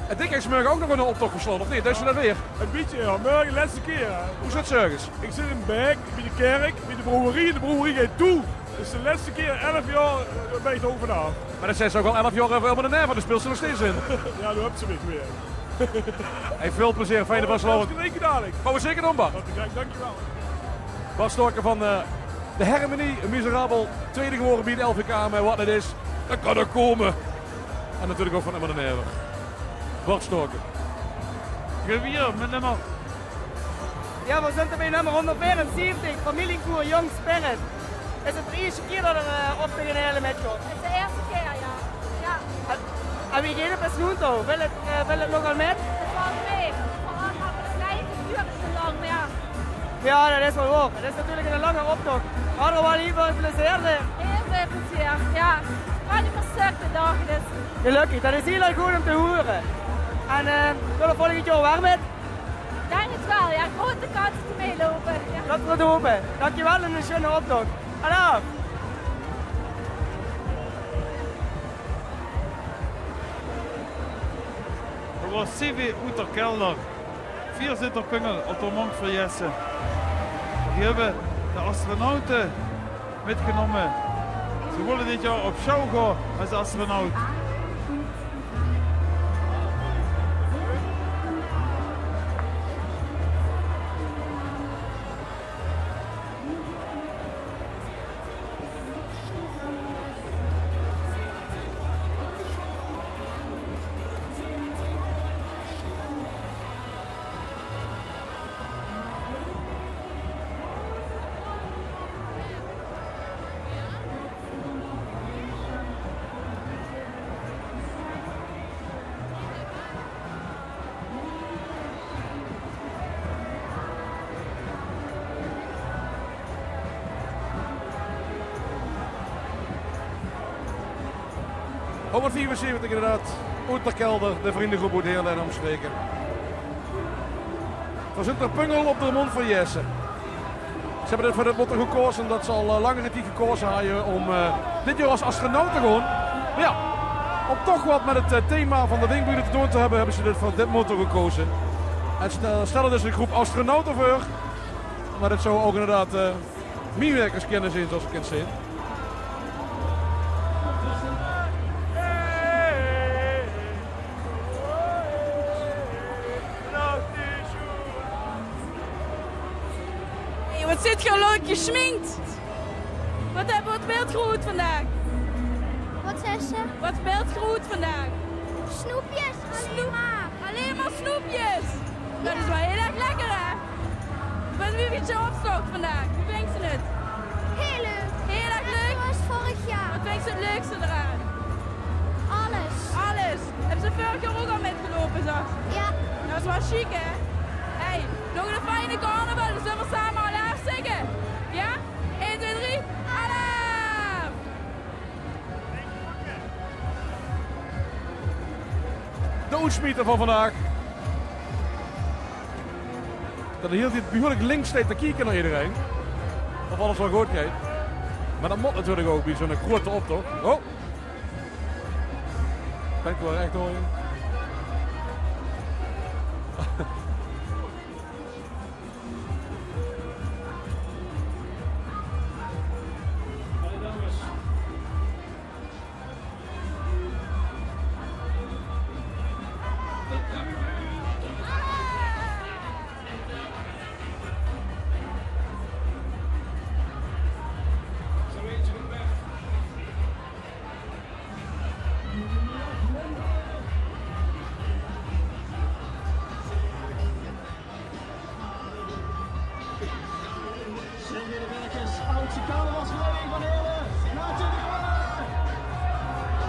En dich geis morge ouch nog ein optoch versjlaon, of neet? Deis se det weer? Ein bietje, ja. Morge, lètste kier, hè. Wie zit 't 's mörges? Ich zit in Baek, bie de kèrk, bie de brouwerie. De brouwerie geit toe. Dus de lètste kier, elf jaor, eh, bön ich d'r ouch vanaaf. Mer det zaes se ouch al elf jaor euver Ummer de Naever, dao speels se nog steeds in. Ja, dao höbs se mich weer. Hey, väöl plezeer, fijne vastelaovend. Hartstikke leuk, dalik. Gaon v'r zeker doon, Bart. Hartstikke leuk, dankjewel. Bart Storken van, eh, de Hermenie, Miserabel, twiede gewore bie 't L V K, mer waat 't is, det kan nog kómme. En natuurlik ouch van Ummer de Naever. Bart Storken. Geer weer mit nummer. Ja, veer zeen bie nummer hónderdveerenzeventig, Familiekoer Young Spirit. Is 't de ieësjte kier det geer, eh, op de Genele mitgaot? 't Is de ieësjte kier, ja. Ja. En, en wie geit 't bis noe toe? Vilt 't, eh, vilt 't nogal mit? 't Valt mit. Veural det 't neet te duur is te lang, mer ja. Ja, det is waal waor. 't Is natuurlik eine lange optoch. Mer waal hieël väöl plezeer, hè. Hieël väöl plezeer, ja. Kan neet mie stökke, dus. Gelökkig, det is hieël erg good óm te hure. En, eh, doon v'r volgend jaor weer mit? Ich dink 't waal, ja. Groete kans det v'r mitloupe. Ja. Laote v'r 't hope. Dankjewel en eine sjoeane optoch. Alaaf! Det waas C W oet d'r kelder. Veerzitter Pungel, Otto Monk veur Jesse. Die höbbe de astronaute mitgenómme. Ze wólle dit jaor op sjouw gaon es astronaut. Hónderdvierenzeventig inderdaad, oet d'r kelder, de vriendegroep oet Heerle en ómstreke. Veer zeen d'r pungel op de Mont Verjaesse. Ze höbbe dit, veur dit motto gekaoze ómdet ze al, eh, langere tied gekaoze hawwe óm, eh, dit jaor es astronaut te gaon. Mer jao, óm toch get mit 't, eh, thema van de Windburen te doon te höbbe, höbbe ze dit veur dit motto gekaoze. En stel-, stelle dus de groep astronaute veur. Mer dit zouwe ouch inderdaad, eh, mien werkers kinne zeen, zoeas geer kint zeen. Hey, waat zeet geer leuk gesjmink. Waat, eh, waat beelt geer oet vandaag? Waat zaes se? Waat beeld geer oet vandaag? Snoepjes, allein mer. Allein mer snoepjes? Det is waal hiel erg lekker, hè? Waat, wie vinjs se de optoch vandaag? Wie vinjs se 't? Hiel leuk. Hiel erg leuk? Net zoeas vörig jaor. Waat vinjs se 't leukste d'raan? Alles. Alles. Höbs se vörig jaor ouch al mitgeloupe, zag ze? Jao. Det is waal sjiek, hè? Hey, nog eine fijne carnaval. Dan zölle v'r same alaaf zègke. Jao? Ein, twee, drie. Alaaf! De oetsjmieter van vandaag. Det hie hiel behuuerlik links steit te kieke nao ederein. Of alles waal good geit. Mer det mót natuurlik ouch bie zoe'n groeate optoch. Oh! Kènt geer waal rech door, jóng.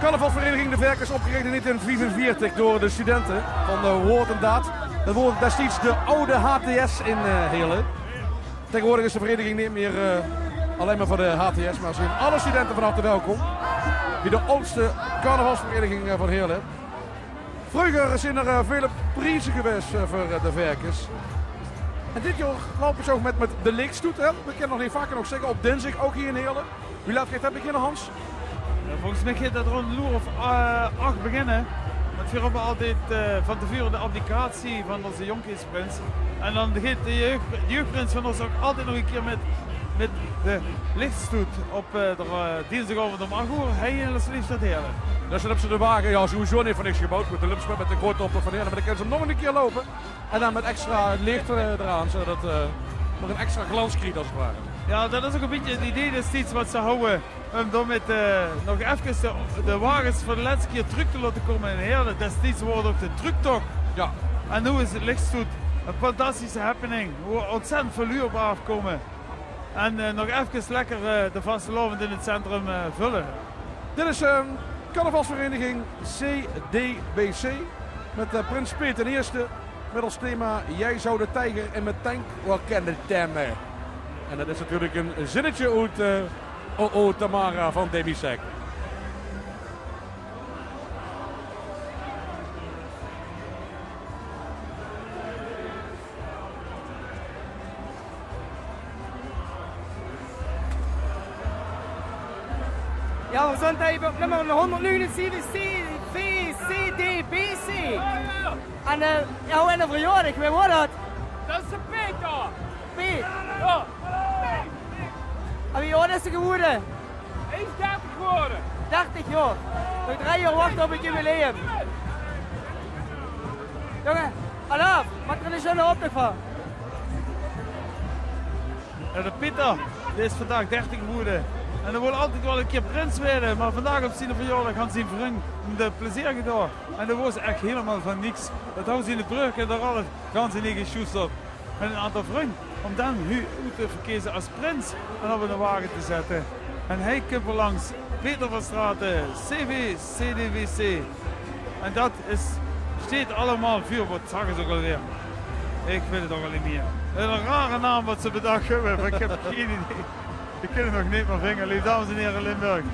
Carnavalsvereniging De Verkes, opgerich in negentien viefenveertig door de studente van, eh, Woord en Daad. Det waor destieds de awwe H T S in, eh, Heerle. Taegewoordig is de vereniging neet mieë, eh, allein mer veur de H T S, mer zeen alle studente van harte welkom bie de awdste carnavalsvereniging, eh, van Heerle. Vreuger zeen d'r, eh, väöl prieze gewaes, eh, veur, eh, De Verkes. En dit jaor loupe ze ouch mit, mit de lichstoet, hè. Veer kinne nog neet vaak genóg zègke, op dinsdig ouch hie in Heerle. Wie laat geit det beginne, Hans? Jao, volges mich geit det rónd ein oer of, eh, ach beginne. Want veer höbbe altied, eh, van te veure de abdicatie van ózze jónkheidsprins. En dan geit de jeug-, de jeugprins van ós ouch altied nog ein kier mit, mit de lichstoet op, eh, de, eh, dinsdigaovend óm ach oer, hie in de Liefstad Heerle. Dus dan höbbe ze de wage, jao, sowieso neet veur niks geboewd. Good, de löps mit de groeate optoch van Heerle, mer dan kinne ze 'm nog ein kier loupe. En dan mit extra leech, eh, d'raan, zoedet 't, eh, nog ein extra glans krieg, es 't ware. Jao, det is ouch ein bietje 't idee destieds waat ze hawwe. Óm dao mit, eh, nog efkes de, de wages veur de lètste kier trök te laote kómme in Heerle. Destieds waor 't ouch de tröktoch. Jao. En noe is 't lichstoet. Ein fantastische happening. Wo óntzèttend väöl luuj op aafkómme. En, eh, nog efkes lekker, eh, de vastelaovend in 't centrum, eh, völle. Dit is, eh, carnavalsvereniging C D B C mit, eh, prins Peet d'n Ierste. Mit es thema: Jij zou de tijger in mijn tank wel kunnen temmen. En det is natuurlik ein zinnetje oet, eh, O O Tamara van Demi Sec. Jao, veer zeen hie op nummer hónderdnegenenzeventig, C V C D B C. En, eh, jao, en de verjaordaag, wae waor det? Det is de Peter. Piet? Jao. En wie aod is 'r gewore? Hae is dertig gewore. Dertig jaor. Nog drie jaor wachte op 't jubileum. Jónge, alaaf, maak d'r 'ne sjoene optoch van. Jao, de Pieter, dae is vandaag dertig gewore. En dae wól altied waal ein kier prins waere, mer vandaag op ziene verjaordaag han zien vrunj 'm de plezeer gedaon. En det waor ech hielemaol van niks. Det haw ziene breuke d'r alles gans in gesjoesterd. Mit ein aantal vrunj, óm dae noe oet te verkeze es prins en op eine wage te zètte. En hae kump weer langs, Peter van Straten, C V C D W C. En det is, steit allemaol veur, waat zagte ze ouch alweer? Ich weit 't ouch al neet mieë. Ein rare naam waat ze bedach höbbe, mer ich höb gein idee. Ich kin 't nog neet mieë vinge, leef dames en hiere Limburg.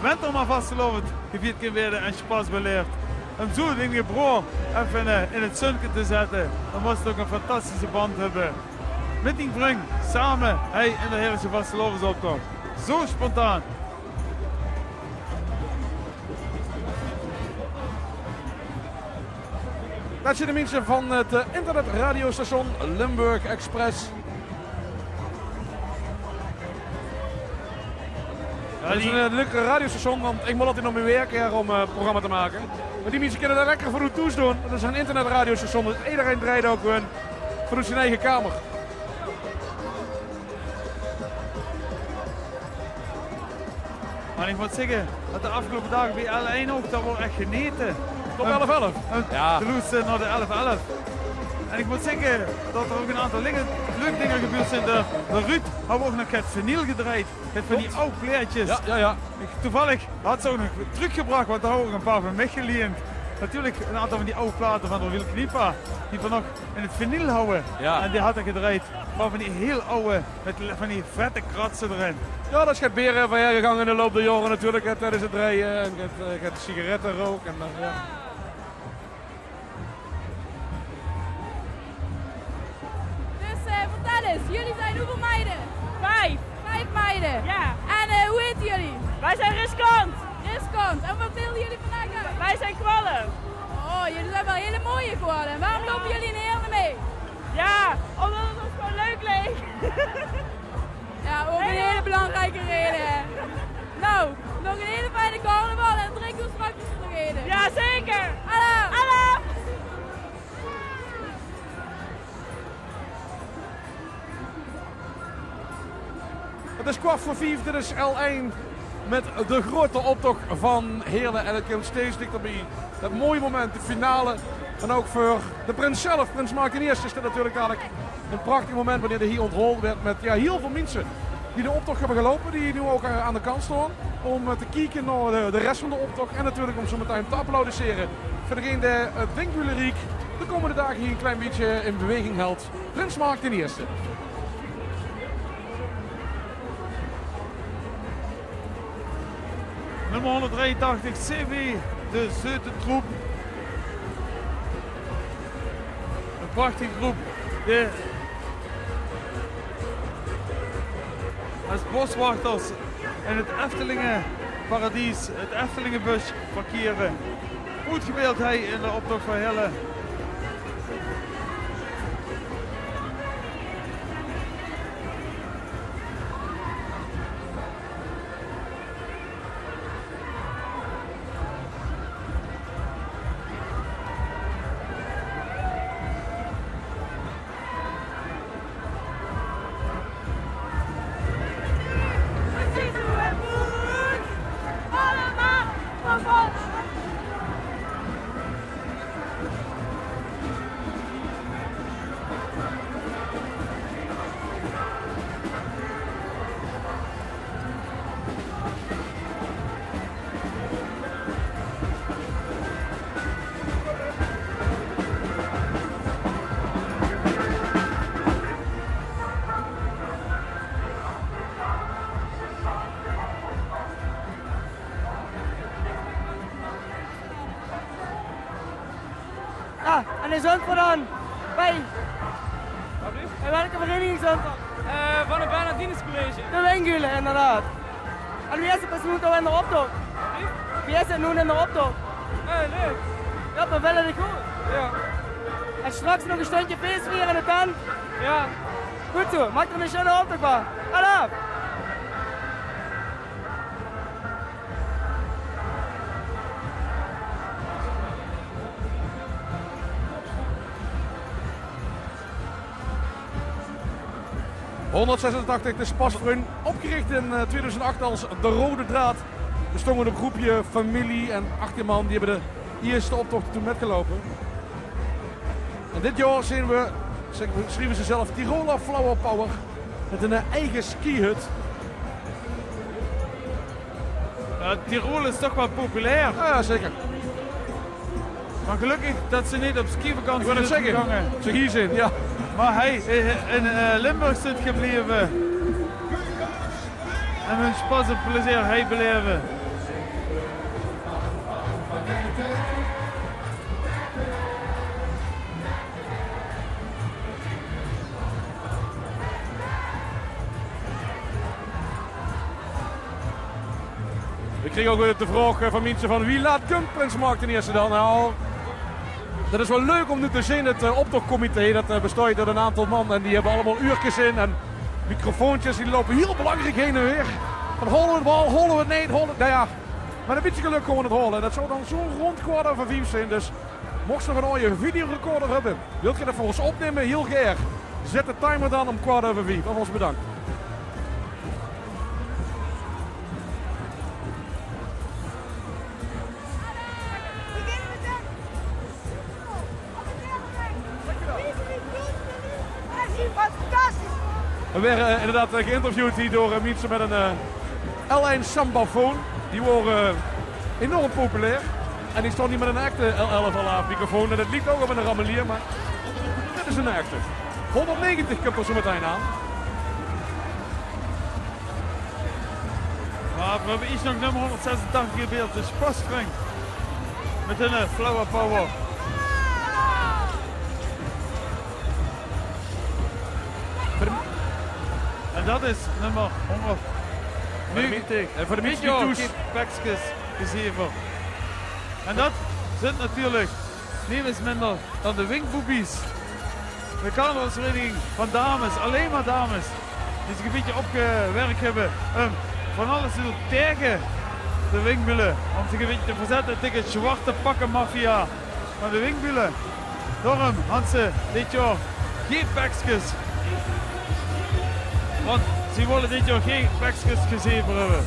Went d'r mer vastelaovend gevierd kin waere en sjpas belaef. Óm zoe'n jung broor effe in, eh, in 't zunke te zètte, dan mós te ouch 'ne fantastische band höbbe. Mit dien vrung, same, hei, in de Heëlesje vastelaovesoptoch. Zoe spontaan. Dat zeen de minse van 't, eh, internetradiostation Limburg Express. Jao, dat is 'n, eh, leuk radiostation, want ich mót altied nao mien werk hie óm, eh, 't programma te make. Mer die minse kinne dat lekker vanoet thoes doon. Dat is 'n internetradiostation, dus ederein drejt ouch gewoon vanoet zien eige kamer. Mer ich mót zègke dat de aafgeloupe daag bie L1 ouch, dat woar ech genete. Op elf elf? Jao. Te loestere nao de elf elf. En ich mót zègke dat d'r ouch 'n aantal leuk, leuk dinger gebeurd zeen. De, de Ruud haw ouch nog get vinyl gedrejt. Get van die aw plaetjes. Jao, jao, jao. Ich, toevallig haw ze ouch nog trökgebrach, want dao haw ich ouch 'n paar van mich geliend. Natuurlik 'n aantal van die aw plate van Rogiel Kniepa, die v'r nog in 't vinyl hawwe. Jao. En die haw 'r gedrejt. Mer van die hiel awwe, mit le-, van die vette kratse d'rin. Jao, dat is get beter verhaer gegange in de loup der jaore natuurlik, hè, tiedes 't drejje en get, eh, get sigaretterouk en dan, jao. Dus, eh, vertel eens, jullie zijn hoeveel meiden? Vijf. Vijf meiden? Ja. En, eh, hoe heten jullie? Wij zijn Riskant. Riskant. En wat beelden jullie vandaag uit? Wij zijn kwallen. Oh, jullie zijn wel hele mooie kwallen. Waarom lopen jullie in Heerlen mee? Ja, omdat het ons gewoon leuk leek. Ja, om een hele belangrijke reden, hè. Nou, nog een hele fijne carnaval en drinken we straks nog even. Jazeker. Alaaf! Alaaf! 't Is kwart veur vief, dit is L1 mit de groete optoch van Heerle. En 't kump steeds dichterbie. Dat mooie moment, de finale. En ouch veur de prins zelf, prins Mark d'n Ierste, is dit natuurlik dalik 'n prachtig moment wanneer d'r hie onthuld weurt mit, jao, hiel väöl minse die de optoch höbbe geloupe, die noe ouch, eh, aan de kant staon óm, eh, te kieke nao de, de res van de optoch en natuurlik óm zoe metein te applaudissere veur degeen dae 't Windjuleriek de kómmende daag hie 'n klein bietje in beweging helt. Prins Mark d'n Ierste. Nummer hónderddrieëntachtig C V, de Zeute Troep. 'n Prachtige groep die es boswachters in 't Eftelingeparadies, 't Eftelingebusj, verkere. Oetgebeeld hei in de optoch van Heerle. Ah, en in Zundvoort dan? Bij... Wat is? Bij welke vereniging in Zundvoort? Eh, van het Bernardinus College. De Windjule, inderdaad. En wie is 't dus noe in de optoch? Wie? Wie is 't noe in de optoch? Eh, leuk. Jao, veer vinde 't good. Jao. En straks nog e stundje feesviere in de tent. Jao. Good zoe, maak d'r 'ne sjoene optoch van. Alaaf! Hónderdzesentachtig, de Spasvrun, opgerich in, eh, tweeduizend acht es de Rode Draad. Bestoon oet e groepje, femilie en achttien man, die höbbe de ierste optoch toen mitgeloupe. En dit jaor zeen we, zègke, sjrieve ze zelf Tiroler Flower Power mit 'n eige skihut. Jao, Tirol is toch waal populair. Jao, jao, zeker. Mer gelökkig det ze neet op skivakantie zeen gegange. Ich wou net zègke, ze hie zeen, jao. Mer hei, eh, in, eh, Limburg zeen gebleve. En hun spas en plezeer hei belaeve. Ik kreeg ouch de vraog, eh, van minse van: wie laat kump Prins Mark d'n Ierste dan? Nou, det is waal leuk óm noe te zeen. Het, eh, optochcomité, det, eh, besteit oet ein aantal man en die höbbe allemaol uurkes in en microfoontjes, die loupe hiel belangriek heen en weer. Dan haole we 't waal, haole we 't neet, haole, nou ja. Mit ein bietje gelök kónne we 't haole. En det zou dan zo rónd kwart euver vief zeen. Dus mochs se nog ein aoje videorecorder höbbe, wilt ge det veur ós opnumme? Hiel gaer. Zèt de timer dan óm kwart euver vief. Alvas bedank. We waere, eh, inderdaad, eh, geïnterviewd hie door, eh, minse mit ein, eh, L één Sambafoon. Die waore, eh, enorm populair. En die staon hie mit ein echte L elf L A microfoon. En det liek ouch op ein rammelier, mer dit is ein echte. Hónderdnegentig kump d'r zo metein aan. Mer we höbbe ieërs nog nummer hónderdzesentachtig gebeurd, dus pas flink. Mit hun, eh, Flower Power. En det is nummer hónderdnegentig. En veur de minse die thoes, pekskes gezever. En det zeen natuurlik nemes minder dan de Winkboobies. De carnavalsvereniging van dames, allein mer dames, die zich ein bietje opgewerk höbbe óm van alles te doon taege de Winkbülle, óm zich ein bietje te verzètte taege de zwarte pakke maffia van de Winkbülle. Daoróm hant ze dit jaor gein pekskes. Want ze wille dit jaor gein pekskes gezever höbbe.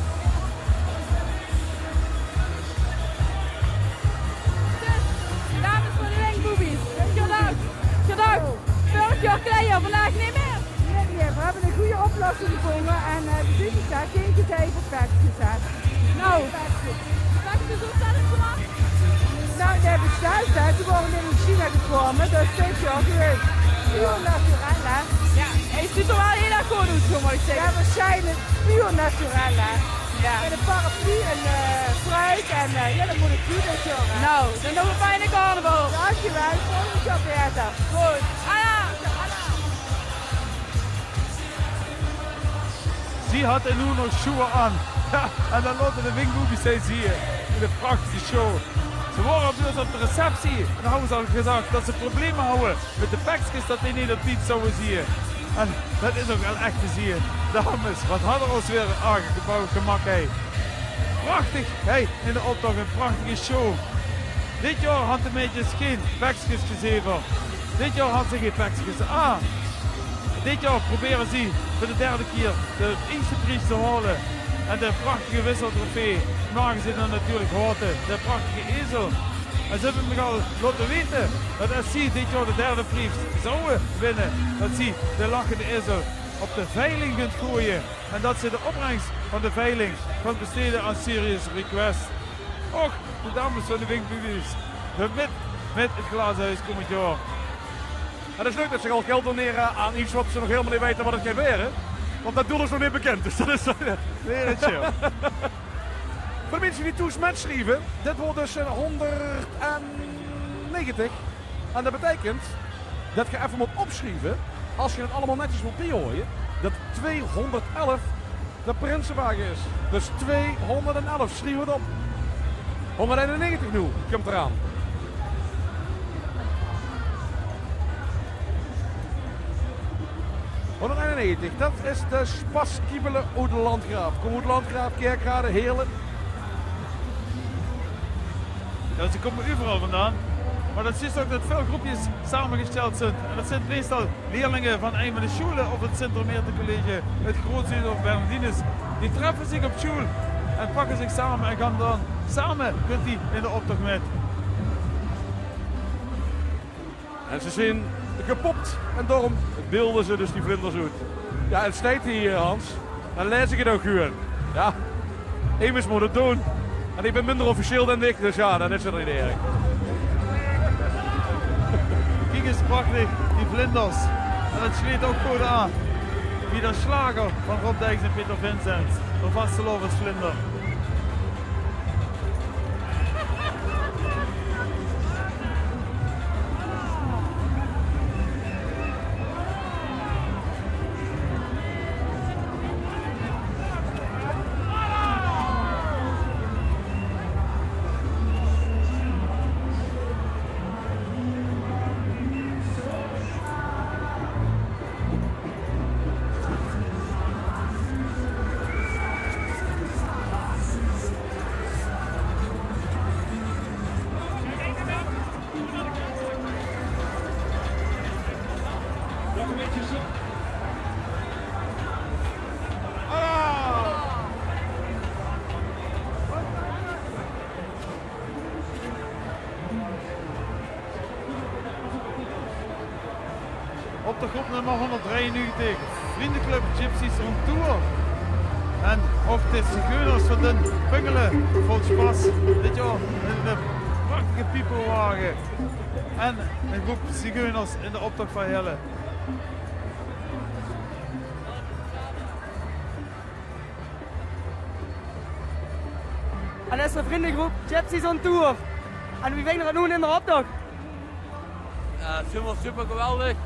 Dus, dames van de Winkboobies, gedacht, gedacht, veurig jaor kleie, vandaag neet mieë. Neet mieë, we höbbe ein gooj oplossing gevónje en, eh, de zuus 't, gein gezever, pekskes. Nou. Pekskes, wie höbs se det gemaak? Nou, die höb ich zelf, hè. Ze waore neet oet China gekómme, dus dit jaor gewoon puur naturel, hè. Ja, het zuut d'r waal hiel erg good oet, zo mót ich zègke. Ja, waarsjienlik puur naturel, hè. Ja. Mit ein paraplu en, eh, fruit en, eh, ja, det mót 't good dit jaor, hè. Nou, dan nog ein fijne carnaval. Dankjewel, volgend jaor beter. Good. Alla. Zie hant noe nog sjoeë aan. Ja, en dan laote de Winkboobies zieë in de prachtige show. Ze waore bie ós op de receptie en dan hant ze al gezag det ze probleme hant mit de pekskes, det die neet op tied zouwe zieë. En det is ouch waal ech te zieë. Dames, waat hant d'r ós weer aangebouwd gemaak, hè. Prachtig, hè, in de optoch ein prachtige show. Dit jaor hant de maedjes gein pekskes gezever. Dit jaor hant ze gein pekskes aan. Dit jaor probere ze veur de derde kier de ierste pries te haole. En de prachtige wisseltrofee mage ze dan natuurlik haote. De prachtige ezel. En ze höbbe mich al laote weite det es ze dit jaor de derde pries zouwe winne, det ze de lachende ezel op de veiling kónne goeaje. En det ze de opbrengs van de veiling kónne bestede aan Serious Request. Och, de dames van de Winkboobies. Mit, mit 't glaze hoes kómmend jaor. Het is leuk det ze al geld donere aan get waat ze nog hielemaol neet weite waat 't geit waere. Want det doel is nog neet bekind, dus det is, eh, weer 't show. Veur de minse die thoes mitsjrieve, dit waert dus ein hónderdnegentig. En det beteikent det ge effe mót opsjrieve, es ge 't allemaol netjes wilt biehaoje, det tweehonderdelf de prinsewage is. Dus tweehonderdelf, sjrief 't op. Hónderdeinennegentig noe kump d'r aan. Hónderdeinennegentig, det is de Spaskiebele oet Landgraaf. Kómme oet Landgraaf, Kerkrade, Heerle. Ja, ze kómme euveral vandaan. Mer det zuus se ouch det väöl grópkes samegesteld zeen. En det zeen meistal leerlinge van ein van de sjoele of 't Sint-Hermeerte College, 't Groot Zuid of Bernardinus. Die treffe zich op sjoel en pakke zich same en gaon dan same mit die in de optoch mit. En ze zeen gepop en daoróm beelde ze dus die vlinders oet. Ja, 't steit hie, Hans. Dan laes ich 't ouch gewoon. Ja, emes mót 't doon. En ich bön minder officieel dan dich, dus ja, dan is 't neet erg. Kiek ins, prachtig, die vlinders. En det sjleet ouch good aan bie de sjlager van Rob Dijks en Peter Vincent, de vastelaovesvlinder. Groep nummer honderddreiennegentig, Vriendenclub Gypsies on Tour. En ouch de Zigeuners van Dun Pungele vol sjpas dit jaor in de prachtige Pipowagen. En ein groep Zigeuners in de optoch van Heerle. En det is de vriendegroep Gypsies on Tour. En wie vingt geer 't noe in de optoch? Ja, 't is hielemaol super geweldig.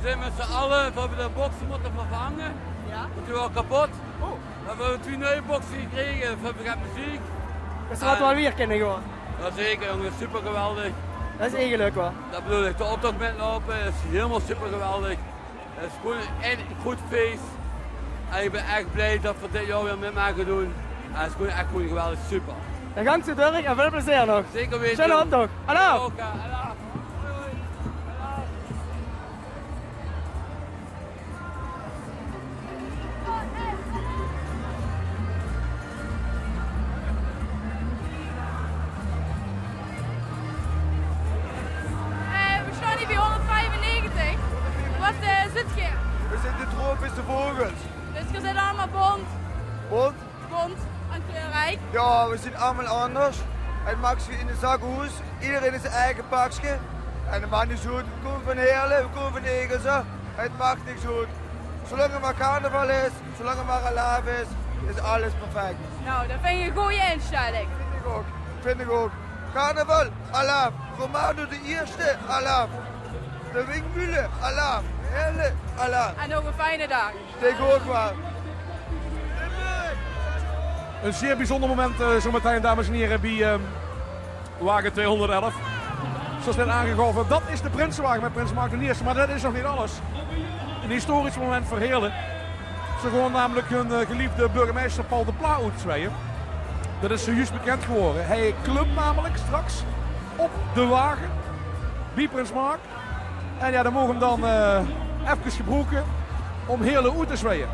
Veer zeen mit z'n alle, veer höbbe de bokse mótte vervange. Ja? Want die waore kepot. Oh. Veer höbbe twie nuuj bokse gekrege, veer höbbe get meziek. Dus det had waal weer kinne gaon. Ja, zeker, jóng, super geweldig. Det is eigelik waal. Det bedoel ich, de optoch mitloupe is hielemaol super geweldig. 't Is gewoon ein good fees. En ich bön ech blie det veer dit jaor weer mit mage doon. En 't is gewoon ech gewoon geweldig, super. Dan gank ze door en väöl plezeer nog. Zeker weite. Sjoen optoch. Alaaf! Oké, alaaf. Hoi, hoi. Alaaf. Eh, veer sjtaon hie bie honderdviefennegentig. Waat, eh, zeet geer? Veer zeen de Tropische Vogels. Dus geer zeet allemaol bónt? Bónt. Bónt en kleurriek. Ja, veer zeen allemaol anders. 't Maak ze in de zak hoes. Ederein in zien eige pakske. En det maak niks oet. Veer kómme van Heerle, veer kómme van Egelse. 't Maak niks oet. Zoelang 't mer carnaval is, zoelang 't mer alaaf is, is alles perfect. Nou, det vinj ich ein gooj instèlling. Vinj ich ouch. Vinj ich ouch. Carnaval, alaaf. Romano de Ierste, alaaf. De Wingmule, alaaf. Heerle, alaaf. En nog eine fijne daag. Steek ouch waal. Ein zeer bezunjer moment, eh, zometein, dames en hiere, bie, eh, wage tweehonderdelf. Zoeas net aangegaeve, det is de prinsewage mit prins Mark d'n Ierste, mer det is nog neet alles. Ein historisch moment veur Heerle. Ze gaon namelik hun, eh, geliefde burgemeister Paul de Pla oetzweie. Det is zojuus bekènd gewore. Hae klump namelik straks op de wage bie prins Mark. En ja, dan moge v'r 'm dan, eh, efkes gebroeke óm Heerle oet te zweie.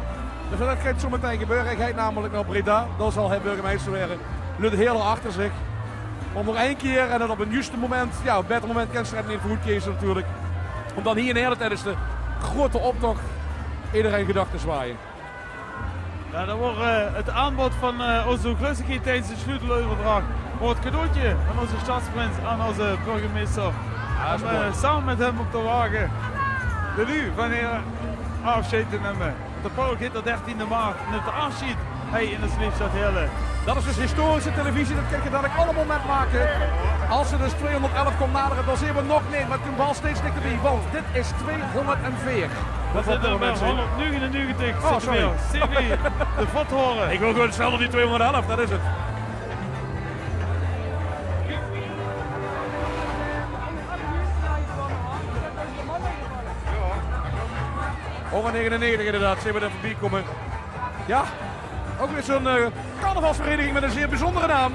Dus det geit zometein gebeure. Hae geit namelik nao Breda. Dao zal hae burgemeister waere. Löt Heerle achter zich. Mer nog ein kier en dan op 't juuste moment. Ja, op 'n baeter moment kins se 't neet veur good keze natuurlik. Óm dan hie in Heerle tiedes de groeate optoch ederein gedag te zwaaie. Ja, det waor, eh, 't aanbod van, eh, ós hoeglöstigheid tiedes de sleuteleuverdrach. Waor 't cadeautje van ózze sjtadsprins aan ózze burgemeister. Ja, is mooi. Óm, eh, same mit häöm op de wage de luuj van hie aafsjeid te numme. De Paul geit d'r dertiende maart mit de aafsjeid hie in de Sleepstad Heerle. Det is dus historische televisie, det kins se dalik allemaol mitmake. Es ze dus tweehonderdelf kómme nadere, dan zeen v'r nog neet, mer 't kump waal steeds dichterbie, want dit is tweehonderdveer. V'r zitte bie honderdnegenennegentig. Oh, sorry. Zeen v'r de Vothore. Ich wil gewoon snel nao die tweehonderdelf, det is 't. Honderdnegenennegentig inderdaad, zeen v'r d'r veurbie kómme. Ja, ouch weer zoe'n, eh, carnavalsvereniging mit ein zeer bezunjere naam.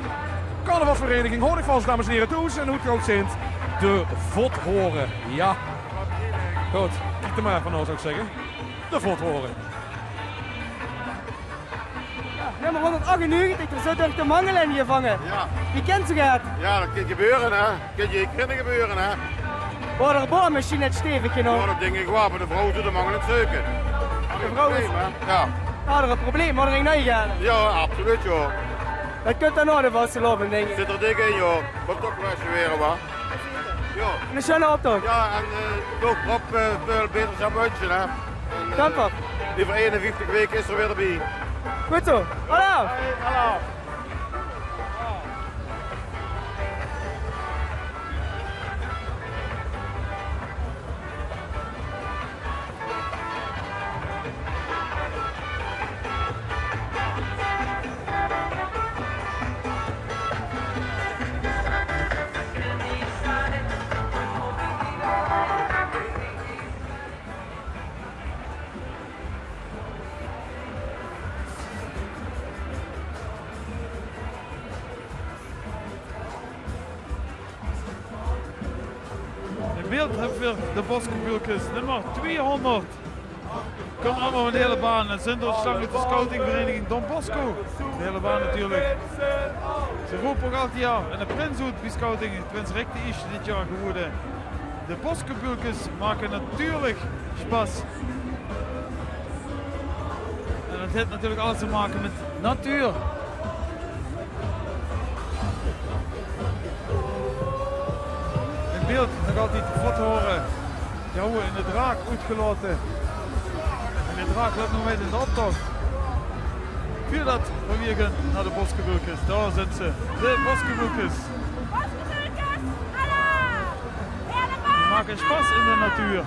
Carnavalsvereniging, hoor ich vals, dames en hiere, thoes in Hoed Groot Sint. De Vothore, ja. Good, kiek d'r mer van nao, zów ich zègke. De Vothore. Nummer honderdachtennegentig, d'r zit toch de mangel in gevange. Ja. Wie kins se det? Ja, det kin gebeure, hè. Kin je kinne gebeure, hè. Waor de boormasjien neet stevig genóg? Ja, det dink ich waal, mer de vrouw zit de mangel aan 't zeuke. De vrouw is... Probleem, hè? Ja. Had d'r ein probleem, had d'r ein nuuj gehaold? Ja, absoluut, ja. Det kump dan nao de vastelaovend, dink ich. Zit d'r dik in, ja. Mót toch waal ins waere, wa? Ja. En ein sjoene optoch. Ja, en, eh, toch op, eh, väöl baeter zeen wónse, hè. En, eh, Kemper. Euver einenvieftig waeke is 'r weer d'rbie. Good zoe. Hallo. Hey, hallo. In beeld höbbe v'r de Boskobuulkes, nummer tweehonderd. Kómme allemaol van de hiele baan. En zeen d'r sjlank oet de scoutingvereniging Don Bosco. De hiele baan natuurlik. Ze rope ouch altied, ja, eine prins oet bie scouting. Prins Rick de Ierste dit jaor gewore. De Boskebulkes make natuurlik sjpas. En det haet natuurlik alles te make mit natuur. In beeld nog altied Vothoren. Die hawwe de draak oetgelaote. En de draak löp nog mit in de optoch. Veurdet veer weer gaon nao de Boskebulkes. Dao zeen ze. De Boskebulkes. Boskebulkes, alaaf! Die make sjpas in de natuur.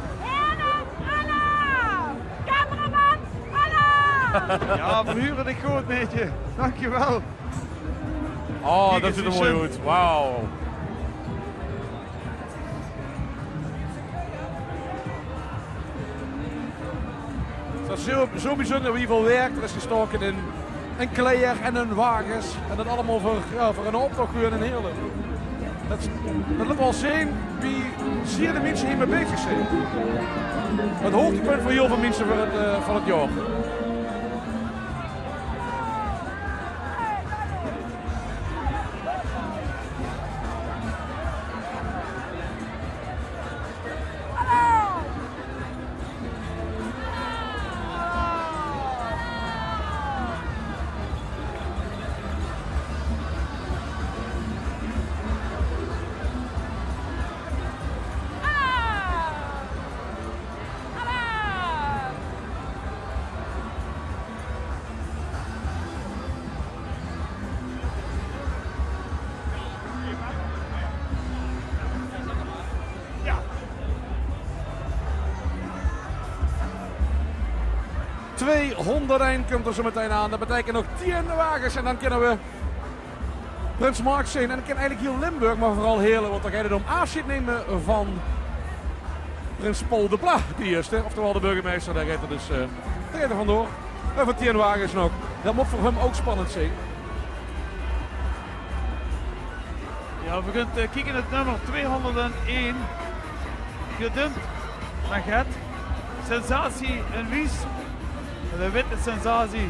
Alaaf! Cameraman, alaaf! Jao, veer hure dich good, maedje. Dankjewel. Oh, det zuut d'r mooi oet. Wauw. Det is zoe, zoe bezunjer wie väöl werk d'r is gestoke in, in kleier en in wages. En det allemaol veur, jao, veur eine optoch hie in Heerle. Det, det laot waal zeen wie zier de minse hie mei bezig zeen. Het hoogtepunt veur hiel väöl minse van het, eh, van het jaor. Tweehonderd ein kump d'r zoe metein aan. Det beteikent nog tieën wages en dan kinne we Prins Mark zeen. En dan kin eigelik hiel Limburg, mer veural Heerle, want dan geit het óm aafsjeid numme van prins Paul de Pla, de ierste, oftewel de burgemeister. Dao geit 'r dus, eh, dao geit 'r vandoor. En veur tieën wages nog. Det mót veur häöm ouch spannend zeen. Jao, veer gaon, eh, kieke nao het nummer tweehonderd en ein. Gedumpt, mer get. Sensatie in Wies. De witte sensatie.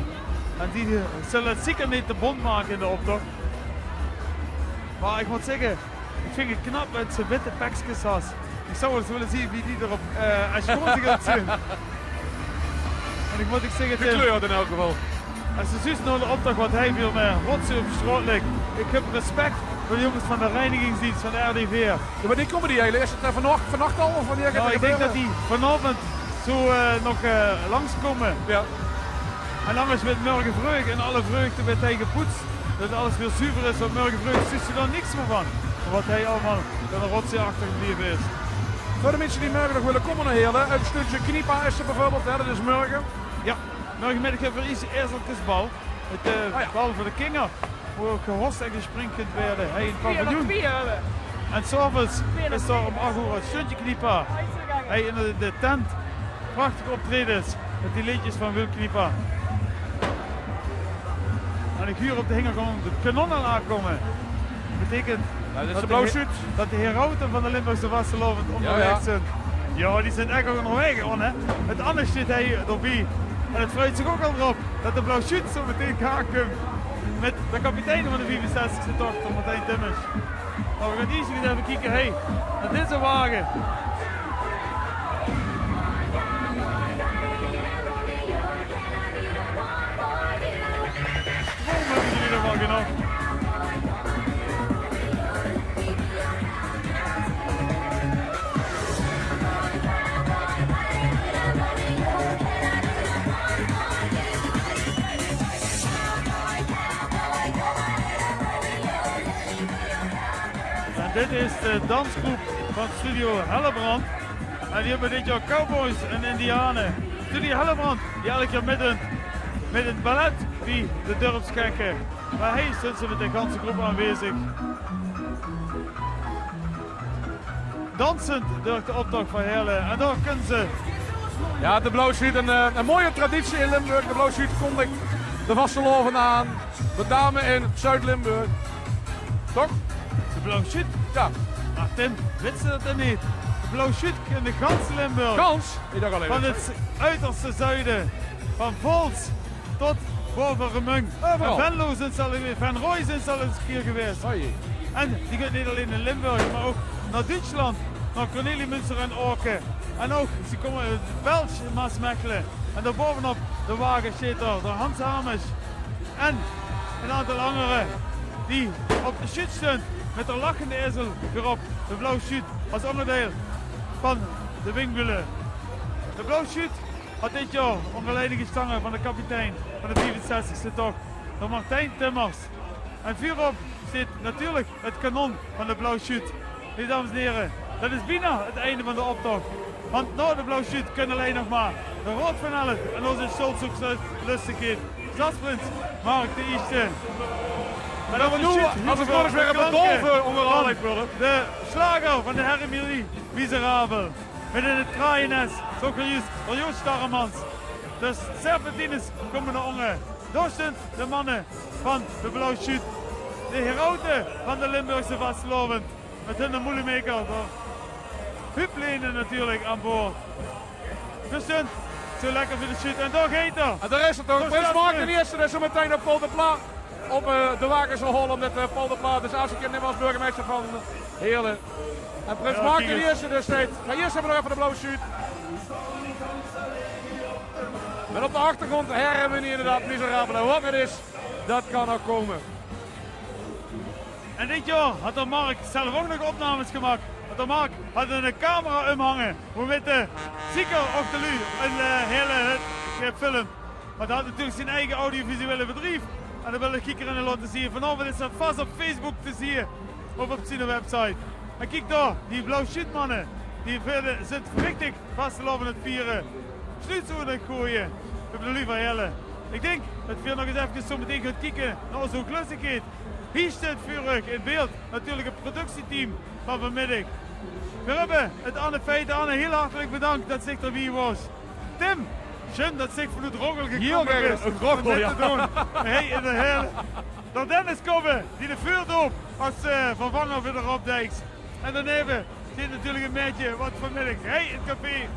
En die, eh, zulle het zeker neet te bónt make in de optoch. Mer ich mót zègke, ich vinj het knap det ze witte pekskes haet. Ich zou waal ins wille zeen wie die d'r op, eh, es Groningen oetzeen. En ich mót ouch zègke, de kleur in eder geval. Es se zuus nao de optoch waat hie väöl mieë rotzooi op straot lik. Ich höb respect veur de jónges van de reinigingsdienst van de R D V. Jao, mer wannieër kómme die eigelik? Is het, eh, vannach-, vannach al of wannieër geit het gebäöre? Noe, ich dink det die vanaovend zoe, eh, nog, eh, langskómme. Jao. En angers weurt mörge vreug in alle vreugde weurt hie gepoets. Det alles weer zuver is, want mörge vreug zuus se dan niks mieë van. Waat hie allemaol aan de rotzooi achtergebleve is. Veur de minse die mörge nog wille kómme nao Heerle, het stöndje Kniepa is d'r bieveurbeeld, hè, det is mörge. Jao, mörgemiddig höbbe veer ierst ezelkesbal. Het, eh, bal veur de kinger, wo ouch gehos en gespringkund weurt, hie in het paviljoen. En 's aoves is d'r óm ach oer het stöndje Kniepa. Hie in de, de tent. Prachtige optraejes mit die leedjes van Wil Kniepa. En ich huur op de hingergróndj de kanonne al aankómme. Beteikent det de he-, det de herauten van de Limburgse vastelaovend óngerwaeg zeen. Jao, die zeen ech al óngerwaeg, hè. Het Anne steit hie d'rbie. En het freit zich ouch al d'rop det de Blauw Sjuut zoe metein aankump mit de kapitein van de viefenzestigste toch, Martijn Timmers. Noe, veer gaon ierst ins effe kieke, hè, nao deze wage. Stroum höbbe ze in eder geval genóg. En dit is de dansgroep van Studio Hellebrand. En die höbbe dit jaor cowboys en indiane. Studio Hellebrand, die eder jaor mitdunt mit het ballet bie de Dörpsgekke. Mer hie zeen ze mit de ganse groep aanwezig. Dansend door de optoch van Heerle. En dao kómme ze. Jao, de Blauw Sjuut, ein, eh, ein mooie traditie in Limburg. De Blauw Sjuut kondigt de vastelaovend aan. Mit name in Zuid-Limburg. Toch? De Blauw Sjuut? Jao. Mer Tim, wits se det dan neet? De Blauw Sjuut in de ganse Limburg. Gans? Ich dach allein van het uiterste zuiden. Van Vaols tot bove Remunj. Euveral. Van Venlo zeen ze al, Venroj zeen ze al ins ein kier gewaes. Oei. En die gaon neet allein in Limburg, mer ouch nao Duitsland. nao Cornelie Münster en Aoke. En ouch, ze kómme oet Belsj, Maasmechele. En dao baovenop de wage sjteet d'r, d'r Hans Hames. En ein aantal angere die op de sjuut sjtunt mit d'r lachende ezel veurop. De Blauw Sjuut es óngerdeil van de Winkbülle. De Blauw Sjuut haet dit jaor ónger leiding gestange van de kapitein van de viefensestigste toch, d'r Martijn Timmers. En veurop sjteet natuurlik 't kanon van de Blauw Sjuut. Hé, dames en here, det is bienao 't einde van d'r optoch. Want nao de Blauw Sjuut kinne allein nog mer de Raod van Elf en ózze sjtoltshoeglöstigheid, Sjtadsprins Mark d'n Ieëste. En dan noe, es ich noe ins weer ein bedolve óngerhaolding wil. De sjlager van de Herremilie Miserabel. Mit in 't kraojenes, zoe zjus, d'r Joost Starremans. De Serpentines kómme nao ónger. Dao sjtunt de manne van de Blauw Sjuut. De heraute van de Limburgse vastelaovend. Mit hunne moelemaker, d'r Huub Lene natuurlik aan boord. Veer sjtunt zoe lekker veur de sjuut. En dao geit 'r. En dao is 'r toch. Prins Mark d'n Ieëste, dae zoe metein op Paul de Pla op, eh, de wage zal haole, ómdet, eh, Paul de Pla dus aafsjeid kin numme es burgemeister van Heerle. En Prins Mark d'n Ieëste, dae sjteit. Mer ieërs höbbe v'r nog effe de Blauw Sjuut. Mit op de achtergróndj Herremilie inderdaad, Miserabel. En wat 't is, det kan nog kómme. En dit jaor haet d'r Mark zelf ouch nog opnames gemaak. Want d'r Mark haet 'n camera umhange, wo-mit d'r zeker ouch de luuj in, eh, Heerle haet gefilmp. Mer d'r haet natuurlik zien eige audiovisuele bedrief. En det wil ich de kieker laote zeen. Vanaovendj is det vas op Facebook te zeen of op zien website. En kiek dao, die Blauw Sjuut manne, die veure, zeen richtig vastelaovend aan 't viere. Sjluutshoeë goeie veur de luuj van Heerle. Ich dink det veer nog ins effe zoe metein gaon kieke nao ózze hoeglöstigheid. Hie sjteit veur uch in beeld natuurlik 't productieteam van vanmiddig. Veer höbbe 't Anne Feiten. Anne, hieël hartelik bedank det se d'rbie waas. Tim, sjun det se vanoet Roggel gekómme bis óm dit te doon. Hie in de Heerle. D'r Dennis Kobbe, die de veurdoop es, eh, vervanger veur d'r Rob Dijks. En daoneve sjteit natuurlik 't maedje wat vanmiddig hie in 't café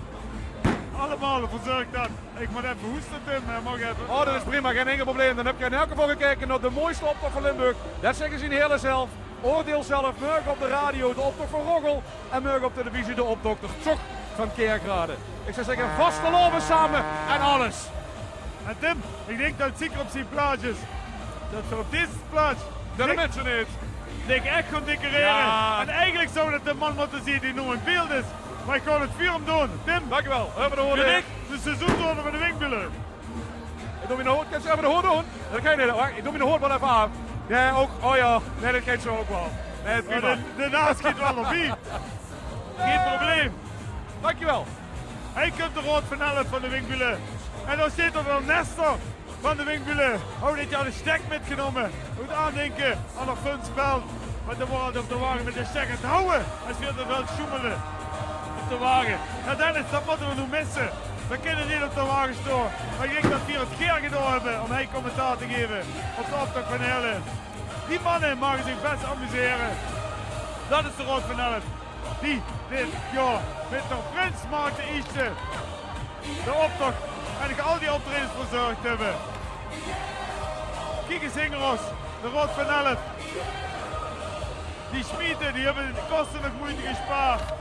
allemaol verzörg haet. Ich mót effe hoeste, Tim, hè, maag effe. Oh, det is prima, gein inkel probleem. Dan höb geer in eder geval gekeke nao de mooiste optoch van Limburg. Det zègke ze in Heerle zelf. Oordeil zelf, mörge op de radio, de optoch van Roggel. En mörge op televisie de optoch, d'r Tsoch van Keerkrade. Ich zou zègke, vastelaovend same en alles. En Tim, ich dink det 't zeker op zien plaats is det veer op dees plaats de minse neet dich ech gaon decorere. Jao. En eigelik zou det de man mótte zeen die noe in beeld is. Mer ich gaon 't veur häöm doon. Tim, dankjewel. Veur dich, de seizoensorder van de Winkbülle. Ich doon miene hood, kins se effe de hood doon? Det kan neet, wach, ich doon miene hood waal effe aaf. Jao, ouch, oh jao. Nae, det geit zoe ouch waal. Nae, prima. De, de naas geit waal d'rbie. Gein probleem. Dankjewel. Hie kump d'r Raod van Elf van de Winkbülle. En dao sjteit d'r Nester van de Winkbülle. Hae haet dit jaor de sjtek mitgenómme. Oet aandenke aan d'r Fun Speld. Want d'r waor op de wage mit de sjtek aan 't houwe. Es veer te väöl sjoemele op de wage. Jao, Dennis, det mótte veer noe misse. Veer kinne neet op de wage sjtaon. Mer ich dink det veer 't gaer gedaon höbbe óm hie commentaar te gaeve op de optoch van Heerle. Die manne mage zich bès amusere. Det is d'r Raod van Elf. Die dit jaor mit d'r Prins Mark d'n Ieëste de optoch en al die optraejes verzörg höbbe. Kiek ins, Ingeros, d'r Raod van Elf. Die sjmiete, die höbbe de koste nog meujte gespaard.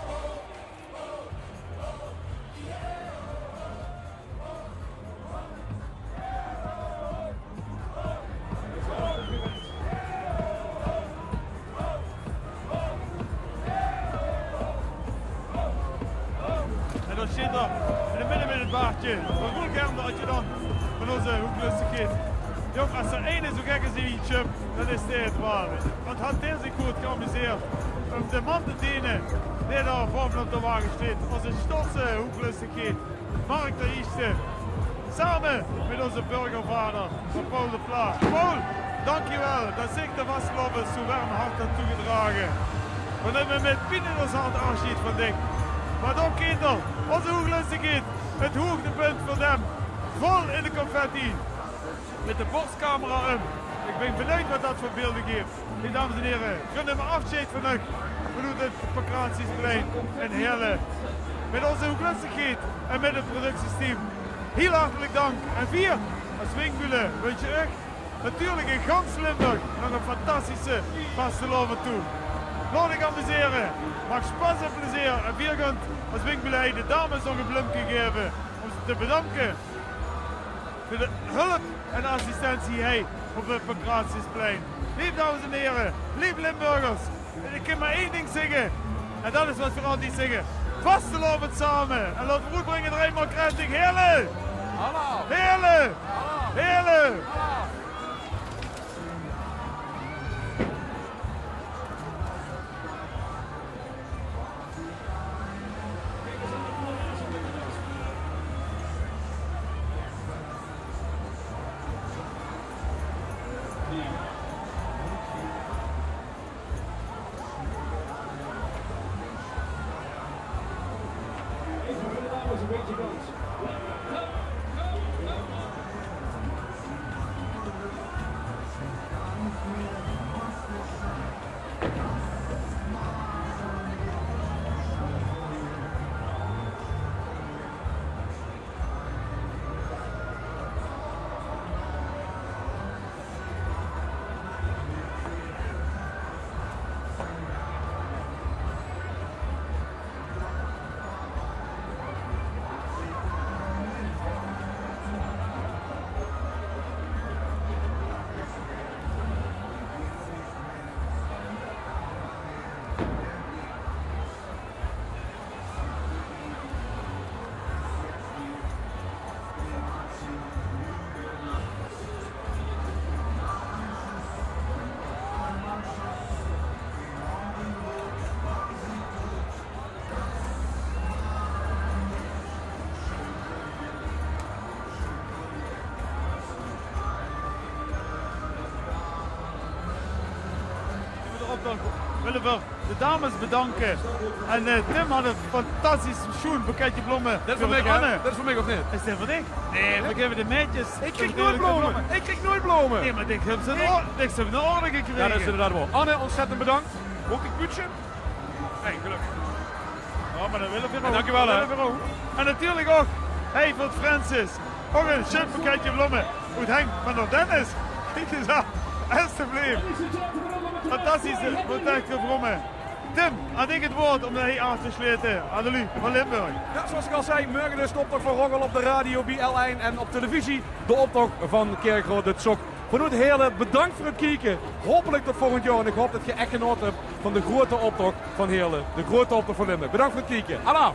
En dan sjteit d'r in 't midde mit 't baardje d'r Roel Germ, d'r adjudant van ózze hoeglöstigheid. Jóng, es d'r eine zoe gek is wie Tjub, dan is dae 't waal. Want haet dae zich good geamuseerd óm de man te dene dae dao baovenop de wage sjteit. Ózze sjtoltse hoeglöstigheid, Mark d'n Ieëste. Same mit ózze burgervader, Paul de Pla. Paul, dankjewel det se de vastelaovend zoe werm hart höbs toegedrage. Veer numme mit pien in ós hart aafsjeid van dich. Mer ouch, kinder, ózze hoeglöstigheid, 't hoegtepunt veur dich. Vol in de confetti. Mit de borscamera um. Ich bön benuujd waat det veur beelde guf. Hie, dames en hiere, veer numme aafsjeid van uch vanoet 't Pancratiusplein in Heerle. Mit ózze hoeglöstigheid en mit 't productieteam. Hieël hartelik dank. En veer es Winkbülle wunsje uch natuurlik in gans Limburg nog ein fantastische vastelaovend toe. Laot uch amusere. Maak spas en plezeer. En veer gaon es Winkbeleid de dames nog e blumke gaeve om ze te bedanke veur de hulp en assistentie hie op 't Pancratiusplein. Leef dames en here, leef Limburgers, ich kin mer ein dink zègke. En det is waat veer altied zègke. Vastelaovend same. En laot veer oetbringe, drei maol krentig. Heerle! Heerle! Heerle! Mit de optoch wille veer de dames bedanke. En, eh, Tim haet e fantastisch sjoen boeketje blomme. Det is veur mich, hè? Det is veur mich, of neet? Is det veur dich? Nae, veer gaeve de maedjes. Ich krieg noeit blomme. Ich krieg noeit blomme. Nae, mer dich höbs 'n or-, dich höbs 'n orde gekrege. Jao, det is inderdaad waor. Anne, ontzettend bedank. Maag ich puutsje? Hey, gelök. Jao, mer det wille veer ouch. Dank uch waal, hè. Det wille veer ouch. En natuurlik ouch, hey, veur Francis. Ouch e sjoen boeketje blomme oet Henk van der Dennis. Kiek ins aan. Estebleef. Fantastisch, eh, boeketje blomme. Tim, aan dich 't waord óm hie aaf te slete. Aan de luuj van Limburg. Jao, zoeas ich al zag, mörge dus de optoch van Roggel op de radio, bie L1 en op televisie. De optoch van Kirchroa de Zog. Vanoet Heerle, bedank veur 't kieke. Haopelik tot volgend jaor. En ich haop det geer ech genaote höb van de groeate optoch van Heerle. De groeate optoch van Limburg. Bedank veur 't kieke. Alaaf!